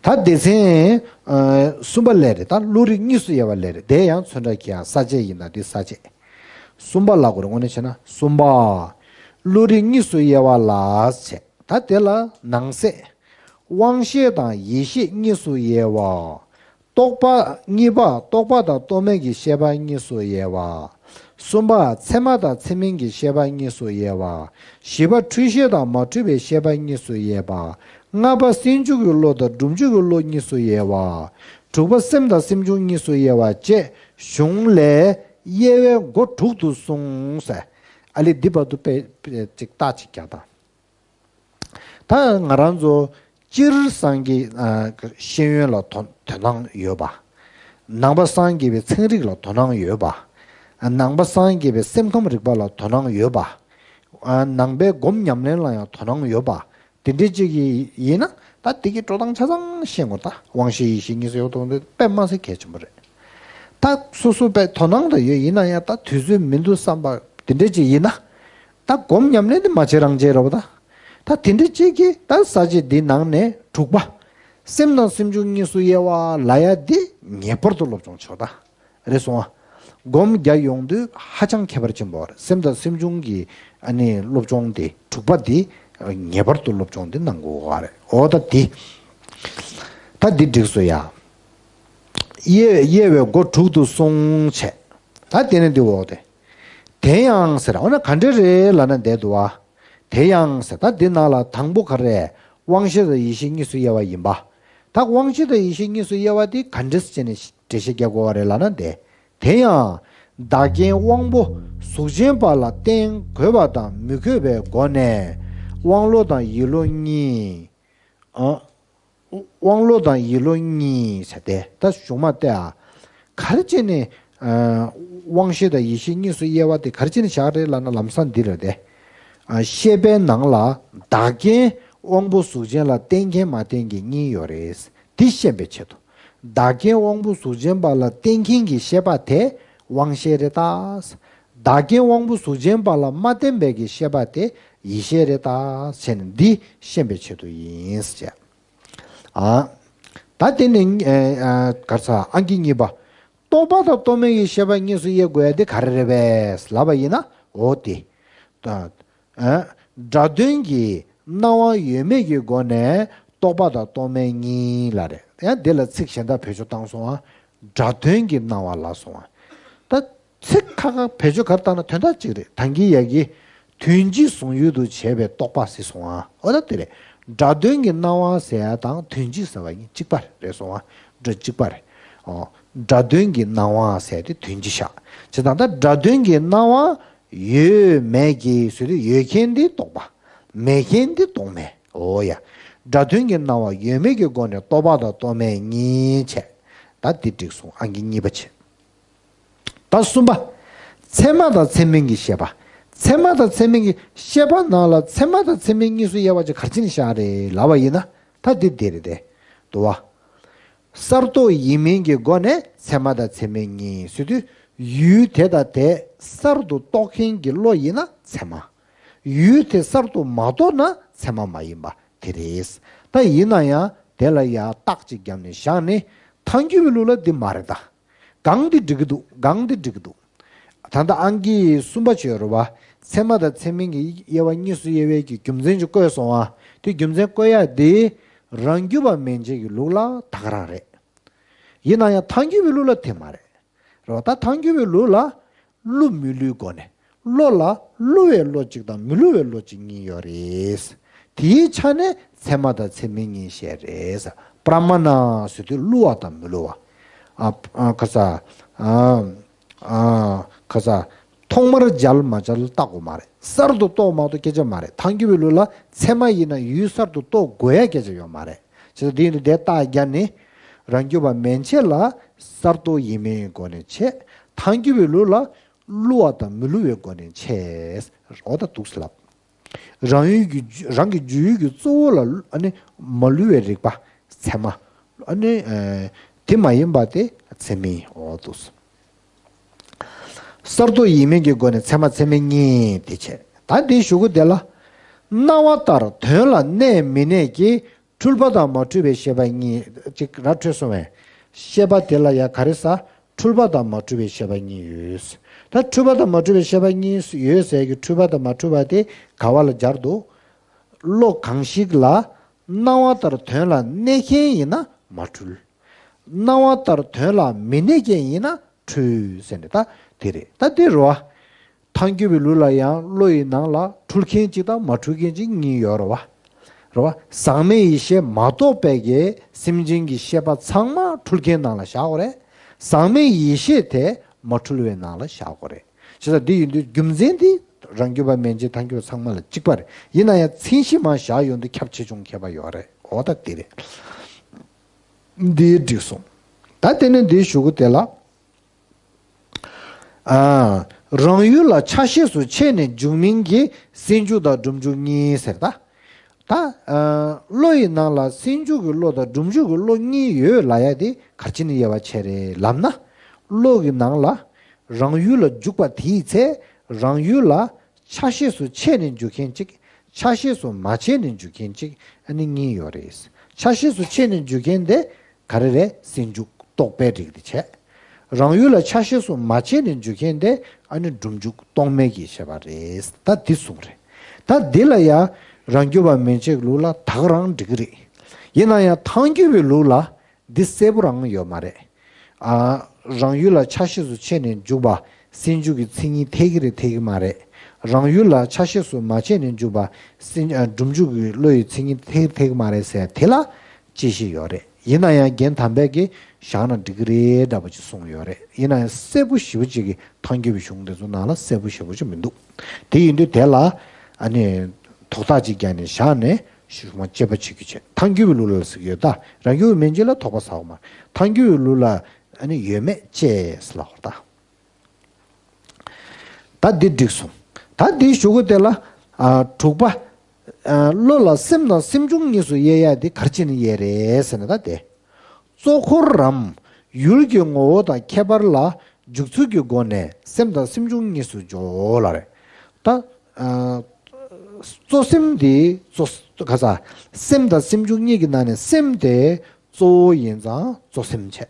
ད་སྡེ་ཚན་ཨ་གསུམ་པ་ལས་རེད། ད་བློ་རིག་གཉིས་སུ་དབྱེ་བ་ལས་རེད། དེ་ཡང་ཚོན་ཁྲ་གི་ཡང་ས་བཅད་ཡིན་ན་འདི་ས་བཅད། གསུམ་པ་ལ་གོ་རེ་དངོས་གནས་བྱས་ན་གསུམ་པ། བློ་རིག་གཉིས་སུ་དབྱེ་བ་ལ་བྱས། ད་དེ་ལ་ནང་གསེས། དབང་ཤེས་དང་ཡིད་ཤེས་གཉིས་སུ་དབྱེ་བ། རྟོག་པ་གཉིས་པ་རྟོག་པ་དང་རྟོག་མེད་ཀྱི་ཤེས་པ་གཉིས་སུ་དབྱེ་བ། གསུམ་པ་ཚད་མ་དང་ཚད་མིན་གྱི་ཤེས་པ་གཉིས་སུ་དབྱེ་བ། བཞི་པ་འཁྲུལ་ཤེས་དང་མ་འཁྲུལ་བའི་ཤེས་པ་གཉིས་སུ་དབྱེ་བ། ལྔ་པ་སེལ་འཇུག་གི་བློ་དང་སྒྲུབ་འཇུག་གི་བློ་གཉིས་སུ་དབྱེ་བ། དྲུག་པ་སེམས་དང་སེམས་བྱུང་གཉིས་སུ་དབྱེ་བ་བཅས་གཞུང་ལས་དབྱེ་བའི་སྒོ་དྲུག་ཏུ་གསུངས། ཨ་ལས་འདི་བར་དུ་དཔེ་ཅིག་རྟགས་ཅིག་རྒྱག་དང་། ད་ང་རང་ཚོ་སྤྱིར་སངས་རྒྱས་ཨ་ཤེས་ཡོན་ལ་དོ་དོ་སྣང་ཡོད་པ། ནང་པ་སངས་རྒྱས་པའི་ཚན་རིག་ལ་དོ་སྣང་ཡོད་པ། ནང་པ་སངས་རྒྱས་པའི་སེམས་ཁམས་རིག་པ་ལ་དོ་སྣང་ཡོད་པ། ནང་པའི་སྒོམ་ཉམས་ལེན་ལ་ཡང་དོ་སྣང་ཡོད་པ། དེ་འདྲའི་ཅིག་ཡིན་ན་ད་དེ་གི་འགྲོ་སྟངས་ཆ་ཚང་ཤེས་དགོས། ད་དབང་ཤེས་ཡིད་ཤེས་གཉིས་སུ་ཡོད་དོ་དེ་དཔེ་མ་སྲིད་གལ་ཆེན་པོ་རེད། ད་སོ་སོ་དཔེ་དོ་སྣང་ད་ཡོད་ཡིན་ན་ཡང་ད་དུས་ཚོད་མི་འདུག་བསམ་པ་དེ་འདྲའི་ཅིག་ཡིན་ན། ད་སྒོམ་ཉམས་ལེན་དེ་མ་བྱེད་རང་བྱེད་རོགས་ད། ད་དེ་འདྲའི་ཅིག་གིས་ད་ས་བཅད་འདི་ནང་ནས་དྲུག་པ། སེམས་དང་སེམས་བྱུང་གཉིས་སུ་དབྱེ་བ་ལ་ཡ་འདི་ངེས་པར་དུ་སློབ་སྦྱོང་བྱོས་ད། རེད་སོང་ཨ། སྒོམ་རྒྱག་ཡོང་དུས་ཧ་ཅང་ཁྱད་པར་ཆེན་པོ་རེད། སེམས་དང་སེམས་བྱུང་གི་ཨ་ནི་སློབ་སྦྱོང་དེ་དྲུག་པ་དེ་ངེས་པར་དུ་སློབ་སྦྱོང་དེ་གནང་དགོས་པ་རེད། འོ་ད་དེ། ད་འདི་འགྲིགས་སོ་ཡ། དབྱེ་དབྱེ་བའི་སྒོ་དྲུག་ཏུ་སོང་བྱས། ད་དེ་ནས་འདི་འོག་དེ། དེ་ཡང་ཟེར། འོ་ན་ག་འདྲ་རེད་ལབ་ན་བསྡད་འདུག་བ། དེ་ཡང་ཟེར། ད་འདི་ནང་ལ་དང་པོ་ག་རེ། དབང་ཤེས་དང་ཡིད་ཤེས་གཉིས་སུ་དབྱེ་བ་ཡིན་པ། ད་དབང་ཤེས་དང་ཡིད་ཤེས་གཉིས་སུ་དབྱེ་བ་དེ་ག་འདྲས་བྱས་ནས་འགྲེལ་བཤད་རྒྱག་དགོས་པ་རེད་ལབ་ན་བསྡད། དེ་ཡང་། བདག་རྐྱེན་དབང་པོ་གཟུགས་ཅན་པ་ལ་བརྟེན་དགོས་པ་དང་མི་དགོས་པའི་སྒོ་ནས། དབང་བློ་དང་ཡིད་བློ་གཉིས། ཨ། དབང་བློ་དང་ཡིད་བློ་གཉིས་ཟེར་ཏེ། ད་གཞུག་མ་སྟེ་ཨ། ག་རེ་བྱས་ནས། ཨ། དབང་ཤེས་དང་ཡིད་ཤེས་གཉིས་སུ་དབྱེ་བ་དེ་ག་རེ་བྱས་ནས་བཞག་རེད་ལབ་ན་ལམ་སང་འདི་རེད་དེ། ཨ། ཤེས་པའི་ནང་ལ་བདག་རྐྱེན་དབང་པོ་གཟུགས་ཅན་ལ་བརྟེན་མཁན་མ་བརྟེན་མཁན་གཉིས་ཡོད་རེད། འདི་ཤེས་པའི་ཆེད་དུ། བདག་རྐྱེན་དབང་པོ་གཟུགས་ཅན་པ་ལ་བརྟེན་མཁན་གྱི་ཤེས་པ་དེ་དབང་ཤེས་རེད་ད། བདག་རྐྱེན་དབང་པོ་གཟུགས་ཅན་པ་ལ་མ་བརྟེན་པའི་གི་ཤེས་པ་དེ་ཡིད་ཤེས་རེད་ད་ཟེར་ནས་འདི་ཤེས་པའི་ཆེད་དུ་ཡིན་ཟེར། ཨ། ད་དེ་ནི་ཨ་ཨ་ག་རེ་ཟ། ཨང་ཀི་གཉིས་པ། རྟོག་པ་དང་རྟོག་མེད་ཀྱི་ཤེས་པ་གཉིས་སུ་དབྱེ་དགོས་ཡ་དེ་ག་རེ་རེད་པས་ལབ་པ་ཡིན་ན། འོ་དེ། ད། ཨ། སྒྲ་དོན་གྱི་སྣང་བ་ཡོད་མེད་ཀྱི་སྒོ་ནས་རྟོག་པ་དང་རྟོག་མེད་གཉིས་ལ་རེད། ཡང་དེ་ལ་ཚིག་གཞན་དག་བེད་སྤྱོད་བཏང་སོང་ཨ། སྒྲ་དོན་གྱི་སྣང་བ་ལ་སོང་ཨ། ད་ཚིག་ཁ་ཁ་བེད་སྤྱོད་ག་རེ་བཏང་ན་དོན་དག་གཅིག་རེད། ད་གིན་ཡ་གི་དོན་སྤྱི་ཟུང་འཇུག་ཏུ་བྱས་པའི་རྟོག་པ་ཟེར་སོང་ཨ། འོ་ད་དེ་རེད། སྒྲ་དོན་གྱི་སྣང་བ་ཟེར་ཡ་དང་དོན་སྤྱི་ཟེར་བ་གཉིས་གཅིག་པ་རེད་སོང་ཨ། སྒྲ་གཅིག་པ་རེད། ཨོ། སྒྲ་དོན་གྱི་སྣང་བ་ཟེར་དེ་དོན་སྤྱི་བཞག་བྱས་ཙང་ད་སྒྲ་དོན་གྱི་སྣང་བ་ཡོད་མེད་ཀྱི་ཟེར་དུས་ཡོད་མཁན་དེ་རྟོག་པ། མེད་མཁན་དེ་རྟོག་མེད། འོ་ཡ། སྒྲ་དོན་གྱི་སྣང་བ་ཡོད་མེད་ཀྱི་སྒོ་ནས་རྟོག་པ་དང་རྟོག་མེད་གཉིས་བྱས། ད་འདི་འགྲིག་སོང་། ཨང་ཀི་གཉིས་པ་བྱས། ད་གསུམ་པ། ཚད་མ་དང་ཚད་མིན་གྱི་ཤེས་པ། ཚད་མ་དང་ཚད་མིན་གྱི་ཤེས་པ་ནང་ལ་ཚད་མ་དང་ཚད་མིན་གཉིས་སུ་དབྱེ་བ་ཅིག་ག་རེ་བྱས་ནས་བཞག་རེད་ལབ་པ་ཡིན་ན། ད་འདི་འདི་རེད་དེ། འདུག་བ། གསར་རྟོག་ཡིན་མིན་གྱི་སྒོ་ནས་ཚད་མ་དང་ཚད་མིན་གཉིས་ཟེར་དུས། ཡུལ་དེ་དང་དེ་གསར་དུ་རྟོགས་མཁན་གྱི་བློ་ཡིན་ན་ཚད་མ། ཡུལ་དེ་གསར་དུ་མ་རྟོགས་ན་ཚད་མ་མ་ཡིན་པ་དེ་རེད། ད་ཡིན་ན་ཡང་དེ་ལ་ཡང་རྟགས་ཅིག་བརྒྱབ་ནས་བཞག་ནས། ཐལ་འགྱུར་བའི་ལུགས་ལ་འདི་མ་རེད་ད། གང་འདི་འགྲིག་གི་འདུག་གང་འདི་འགྲིག་གི་འདུག་ད་ལྟ་ཨང་ཀི་གསུམ་པ་བྱས་རེད་བ། ཚད་མ་དང་ཚད་མིན་གྱི་དབྱེ་བ་གཉིས་སུ་དབྱེ་བའི་གི་རྒྱུ་མཚན་ཅིག་བཀོད་སོང་བ། དེ་རྒྱུ་མཚན་བཀོད་ཡ་དེ། རང་རྒྱུད་པ་མན་ཆད་ཀྱི་ལུགས་ལ་ད་ག་རང་རེད། ཡིན་ན་ཡང་ཐལ་འགྱུར་བའི་ལུགས་ལ་དེ་མ་རེད། རེད་བ། ད་ཐལ་འགྱུར་བའི་ལུགས་ལ། བསླུ་མི་བསླུའི་སྒོ་ནས། བློ་ལ་བསླུ་བའི་བློ་གཅིག་དང་མི་བསླུ་བའི་བློ་གཅིག་གཉིས་ཡོད་རེད། དེའི་ཆ་ནས་ཚད་མ་དང་ཚད་མིན་གཉིས་བཤད་རེད། པྲ་མ་ཎ་ཟེར་དུས་བསླུ་བ་དང་མི་བསླུ་བ། ཨ་ཨ་ཁ་ས། ཨ་ཨ་ཁ་ས། ཐོག་མར་འཇལ་མ་འཇལ་བརྟག་དགོས་མ་རེད། གསར་དུ་རྟོགས་མ་རྟོགས་སྐད་ཆ་མ་རེད། ཐལ་འགྱུར་བའི་ལུགས་ལ་ཚད་མ་ཡིན་ན་ཡུལ་གསར་དུ་རྟོགས་དགོས་ཡ་སྐད་ཆ་ཡོད་མ་རེད། བྱས་ཙང་དེ་ཡིན་དུས་དེ་རྟགས་བརྒྱབ་ནས། རང་རྒྱུད་པ་མན་ཆད་ལ་གསར་རྟོག་ཡིན་མིན་སྒོ་ནས་ཕྱེ། ཐལ་འགྱུར་བའི་ལུགས་ལ་བསླུ་བ་དང་མི་བསླུ་བའི་སྒོ་ནས་ཕྱེ། འོ་ད་འདུག་སེ་ལབ། རང་ཡུལ་གྱི་རང་གི་རྒྱུད་ཡུལ་གྱི་གཙོ་བོ་ལ་ཨ་ནི་མ་བསླུ་བའི་རིག་པ་ཚད་མ། ཨ་ནི་ཨ་དེ་མ་ཡིན་པ་དེ་ཚད་མིན། འོ་འདུག་སེ། གསར་རྟོག་ཡིན་མིན་གྱི་སྒོ་ནས་ཚད་མ་ཚད་མིན་གཉིས་དེ་བྱས། ད་འདི་གཞུག་གུ་དེ་ལ། སྣང་བ་ལྟར་དོན་ལ་གནས་མི་གནས་ཀྱི་འཁྲུལ་པ་དང་མ་འཁྲུལ་བའི་ཤེས་པ་གཉིས་ཅིག་ར་འཕྲོད་སོང་བས། ཤེས་པ་དེ་ལ་ཡང་ག་རེ་ཟ། འཁྲུལ་པ་དང་མ་འཁྲུལ་བའི་ཤེས་པ་གཉིས་ཡོད། ད་འཁྲུལ་པ་དང་མ་འཁྲུལ་བའི་ཤེས་པ་གཉིས་ཡོད་ཟེར་གྱི་འཁྲུལ་པ་དང་མ་འཁྲུལ་བ་དེ་ག་བ་ལ་སྦྱར་འདུག་བློ་གང་ཞིག་ལ་སྣང་བ་ལྟར་དོན་ལ་གནས་མཁན་ཡིན་ན་མ་འཁྲུལ། སྣང་བ་ལྟར་དོན་ལ་མི་གནས་མཁན་ཡིན་ན་འཁྲུལ་ཟེར་ནས་ད་དེ་རེད། ད་དེ་རེད་བ། ཐལ་འགྱུར་བའི་ལུགས་ལ་ཡང་བློ་ཡི་ནང་ལ་འཁྲུལ་མཁན་གཅིག་དང་མ་འཁྲུལ་མཁན་གཅིག་གཉིས་ཡོད་རེད་བ། རེད་བ། ཟག་མེད་ཡེ་ཤེས་མ་གཏོགས་པའི་གི་སེམས་ཅན་གྱི་ཤེས་པ་ཚང་མ་འཁྲུལ་མཁན་ནང་ལ་བཞག་དགོས་རེད། ཟག་མེད་ཡེ་ཤེས་དེ་མ་འཁྲུལ་བའི་ནང་ལ་བཞག་དགོས་རེད། བྱས་ཙང་འདི་ཡིན་དུས་རྒྱུ་མཚན་འདི་རང་རྒྱུད་པ་མན་ཆད་ཐལ་འགྱུར་བ་ཚང་མ་ལ་གཅིག་པ་རེད། ཡིན་ན་ཡང་མཚན་གཞི་མར་བཞག་ཡོང་དུས་ཁྱབ་ཆེ་ཆུང་ཁྱད་པར་ཡོད་རེད། འོ་ད་འདི་རེད། འདི་འགྲིག་སོང་། ད་དེ་ནས་འདིའི་གཞུག་གུ་དེ་ལ། ཨ། རང་ཡུལ་ལ་ཆ་ཤས་སུ་ཕྱེ་ནས་འཇུག་མིན་གྱི་སེལ་འཇུག་དང་སྒྲུབ་འཇུག་གཉིས་ཟེར་ད། ད། ཨ། བློ་ཡི་ནང་ལ་སེལ་འཇུག་གི་བློ་དང་སྒྲུབ་འཇུག་གི་བློ་གཉིས་ཡོད་ལབ་ཡ་དེ་ག་རེ་བྱས་ནས་དབྱེ་བ་ཕྱེ་རེད་ལབ་ན། བློ་གི་ནང་ལ་རང་ཡུལ་ལ་འཇུག་པ་དེའི་ཚེ་རང་ཡུལ་ལ་ཆ་ཤས་སུ་ཕྱེ་ནས་འཇུག་མཁན་གཅིག་ཆ་ཤས་སུ་མ་ཕྱེ་ནས་འཇུག་མཁན་གཅིག་ཨ་ནི་གཉིས་ཡོད་རེད། ཆ་ཤས་སུ་ཕྱེ་ནས་འཇུག་མཁན་དེ་ག་རེ་རེད། སེལ་འཇུག་རྟོག་པའི་རིགས་དེ་བྱས། རང་ཡུལ་ལ་ཆ་ཤས་སུ་མ་ཕྱེ་ནས་འཇུག་མཁན་དེ་ཨ་ནི་སྒྲུབ་འཇུག་རྟོག་མེད་ཀྱི་བཤད་པ་རེད། ད་འདི་གསུངས་རེད། ད་འདི་ལ་ཡང་རང་རྒྱུད་པ་མན་ཆད་ལུགས་ལ་ད་ག་རང་འགྲིག་གི་རེད། ཡིན་ན་ཡང་ཐལ་འགྱུར་བའི་ལུགས་ལ་འདི་གསལ་པོ་རང་ཡོད་མ་རེད། ཨ། རང་ཡུལ་ལ་ཆ་ཤས་སུ་ཕྱེ་ནས་འཇུག་པ་སེལ་འཇུག་གི་མཚན་ཉིད་འཐད་ཀྱི་རེད་འཐད་ཀྱི་མ་རེད། རང་ཡུལ་ལ་ཆ་ཤས་སུ་མ་ཕྱེ་ནས་འཇུག་པ་སེལ་ཨ། སྒྲུབ་འཇུག་གི་བློ་ཡི་མཚན་ཉིད་འཐད་ཀྱི་འཐད་ཀྱི་མ་རེད་ཟེར་དེ་ལ་དཔྱད་གཞི་ཡོད་རེད། ཡིན་ན་ཡང་རྒན་དམ་པས་ཀྱིས་བཞག་ན་འགྲིག་གི་རེད་འདྲ་པོ་ཅིག་གསུངས་ཡོད་རེད། ཡིན་ན་ཡང་གསལ་པོ་ཞེ་པོ་ཅིག་གི་ཐལ་འགྱུར་བའི་གཞུང་དེ་ཚོ་ནང་ལ་གསལ་པོ་ཞེ་པོ་ཅིག་མི་འདུག་དེ་ཡིན་དུས་དེ་ལ་ཨ་ནི་དོགས་ཐག་ཅིག་བརྒྱབ་ནས་བཞག་ནས་གཞུག་མ་དཔྱད་པ་བྱེད་རྒྱུ་བྱེད། ཐལ་འགྱུར་བའི་ལུགས་ལ་ཟེར་གྱི་ཡོད་ད། རང་རྒྱུད་པ་མན་ཆད་ལ་དོགས་པ་ཟ་དགོས་མ་རེད། ཐལ་འགྱུར་བའི་ལུགས་ལ་ཨ་ནི་ཡོད་མེད་དཔྱད་ཟེར་ལབ་པ་རེད་ད། ད་འདི་འགྲིག་སོང་། ད་འདིའི་གཞུག་གུ་དེ་ལ་ཨ། དྲུག་པ། ཨ། བློ་ལ་སེམས་དང་སེམས་བྱུང་གཉིས་སུ་དབྱེ་ཡ་དེ་ག་རེ་བྱས་ནས་དབྱེ་རེད་ཟེར་ན་ད་དེ། གཙོ་འཁོར་རམ་ཡུལ་གྱི་ངོ་བོ་དང་ཁྱད་པར་ལ་འཇུག་ཚུལ་གྱི་སྒོ་ནས་སེམས་དང་སེམས་བྱུང་གཉིས་སུ་འཇོག་ལབ་རེད། ད། ཨ། གཙོ་སེམས་དེ་གཙོ་ག་ས། སེམས་དང་སེམས་བྱུང་གཉིས་ཀྱི་ནང་ནས་སེམས་དེ་གཙོ་བོ་ཡིན་ཙང་གཙོ་སེམས་བྱས།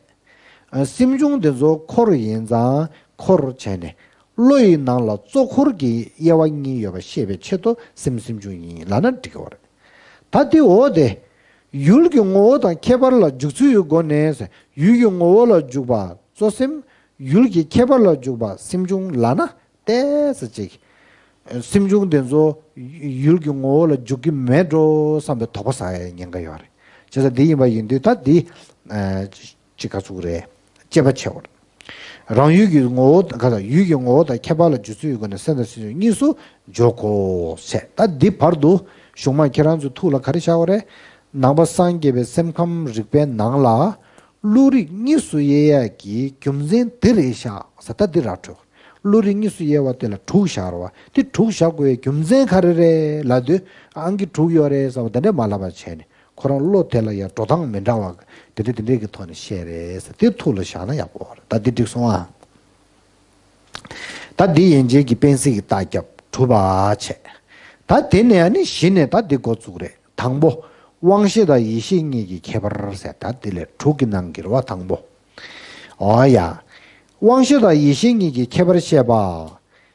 ཨ། སེམས་བྱུང་དེ་ཚོ་འཁོར་ཡིན་ཙང་འཁོར་བྱས་ནས། བློ་ཡི་ནང་ལ་གཙོ་འཁོར་གྱི་དབྱེ་བ་གཉིས་ཡོད་པ་ཤེས་པའི་ཆེད་དུ་སེམས་སེམས་བྱུང་ཡིན་ལབ་ན་འགྲིག་གི་རེད། ད་དེ་འོ་དེ། ཡུལ་གྱི་ངོ་བོ་དང་ཁྱད་པར་ལ་འཇུག་ཚུལ་གྱི་སྒོ་ནས། ཡུལ་གྱི་ངོ་བོ་ལ་འཇུག་པ་གཙོ་སེམས། ཡུལ་གྱི་ཁྱད་པར་ལ་འཇུག་པ་སེམས་བྱུང་ལབ་ན་ཏོག་ཙམ་ཅིག་སེམས་བྱུང་དེ་ཚོ་ཡུལ་གྱི་ངོ་བོ་ལ་འཇུག་གི་མེད་འགྲོ་བསམ་པའི་དོགས་པ་ཟ་ཡའི་ཉེན་ཁ་ཡོད་རེད། བྱས་ཙང་འདི་ཡིན་པ་ཡིན་དུས་ད་འདི། ཨ། ཅིག་ག་ཚུགས་རེད། དཔྱད་པ་བྱེད་འོར། རང་ཡུལ་གྱི་ངོ་བོ་ག་དང་ཡུལ་གྱི་ངོ་བོ་དང་ཁྱད་པར་ལ་འཇུག་ཚུལ་ཡོད་དགོས་ན་སེམས་དང་སེམས་བྱུང་གཉིས་སུ་འཇོག་གོ་ཟེར། ད་འདི་བར་དུ་གཞུང་མ་ཁྱེད་རང་ཚོའི་ཐུགས་ལ་ག་རེ་བཞག་པ་རེད། ནང་པ་སངས་རྒྱས་པའི་སེམས་ཁམས་རིག་པའི་ནང་ལ་བློ་རིག་གཉིས་སུ་དབྱེ་ཡག་གི་རྒྱུ་མཚན་འདི་རེད་ཤག་ཟེར། ད་འདི་ར་འཕྲོད། བློ་རིག་གཉིས་སུ་དབྱེ་བ་དེ་ལ་དྲུག་བཞག་རེད་བ། དེ་དྲུག་བཞག་དགོས་པའི་རྒྱུ་མཚན་ག་རེ་རེད་ལབ་དུས་ཨང་ཀི་དྲུག་ཡོད་རེད་ཟེར་བ་དེ་འདྲ་མ་ལབ་པ་བྱས་ནས། ཁོ་རང་བློ་དེ་ལ་ཡང་འགྲོ་སྟངས་མི་འདྲ་བ་དེ་འདྲ་དེ་འདྲའི་གི་ཐོག་ནས་བཤད་རེད་ཟེར། དེ་ཐུགས་ལ་བཞག་ན་ཡག་པོ་རེད། ད་འདི་འགྲིག་སོང་ཨ། ད་འདི་ཡན་ཆད་ཀྱི་དཔེ་གཟིགས་ཀྱི་རྟགས་རྒྱབ་གྲུབ་པ་བྱས། ད་དེ་ནས་ཨ་ནི་གཞི་ནས་ད་འདི་འགོ་བཙུགས་རེད། དང་པོ། དབང་ཤེས་དང་ཡིད་ཤེས་གཉིས་ཀྱི་ཁྱད་པར་ཟེར། ད་འདི་ལས་དྲུག་གི་ནང་གི་རེད་བ་དང་པོ། འོ་ཡ། དབང་ཤེས་དང་ཡིད་ཤེས་གཉིས་ཀྱི་ཁྱད་པར་བཤད་པ།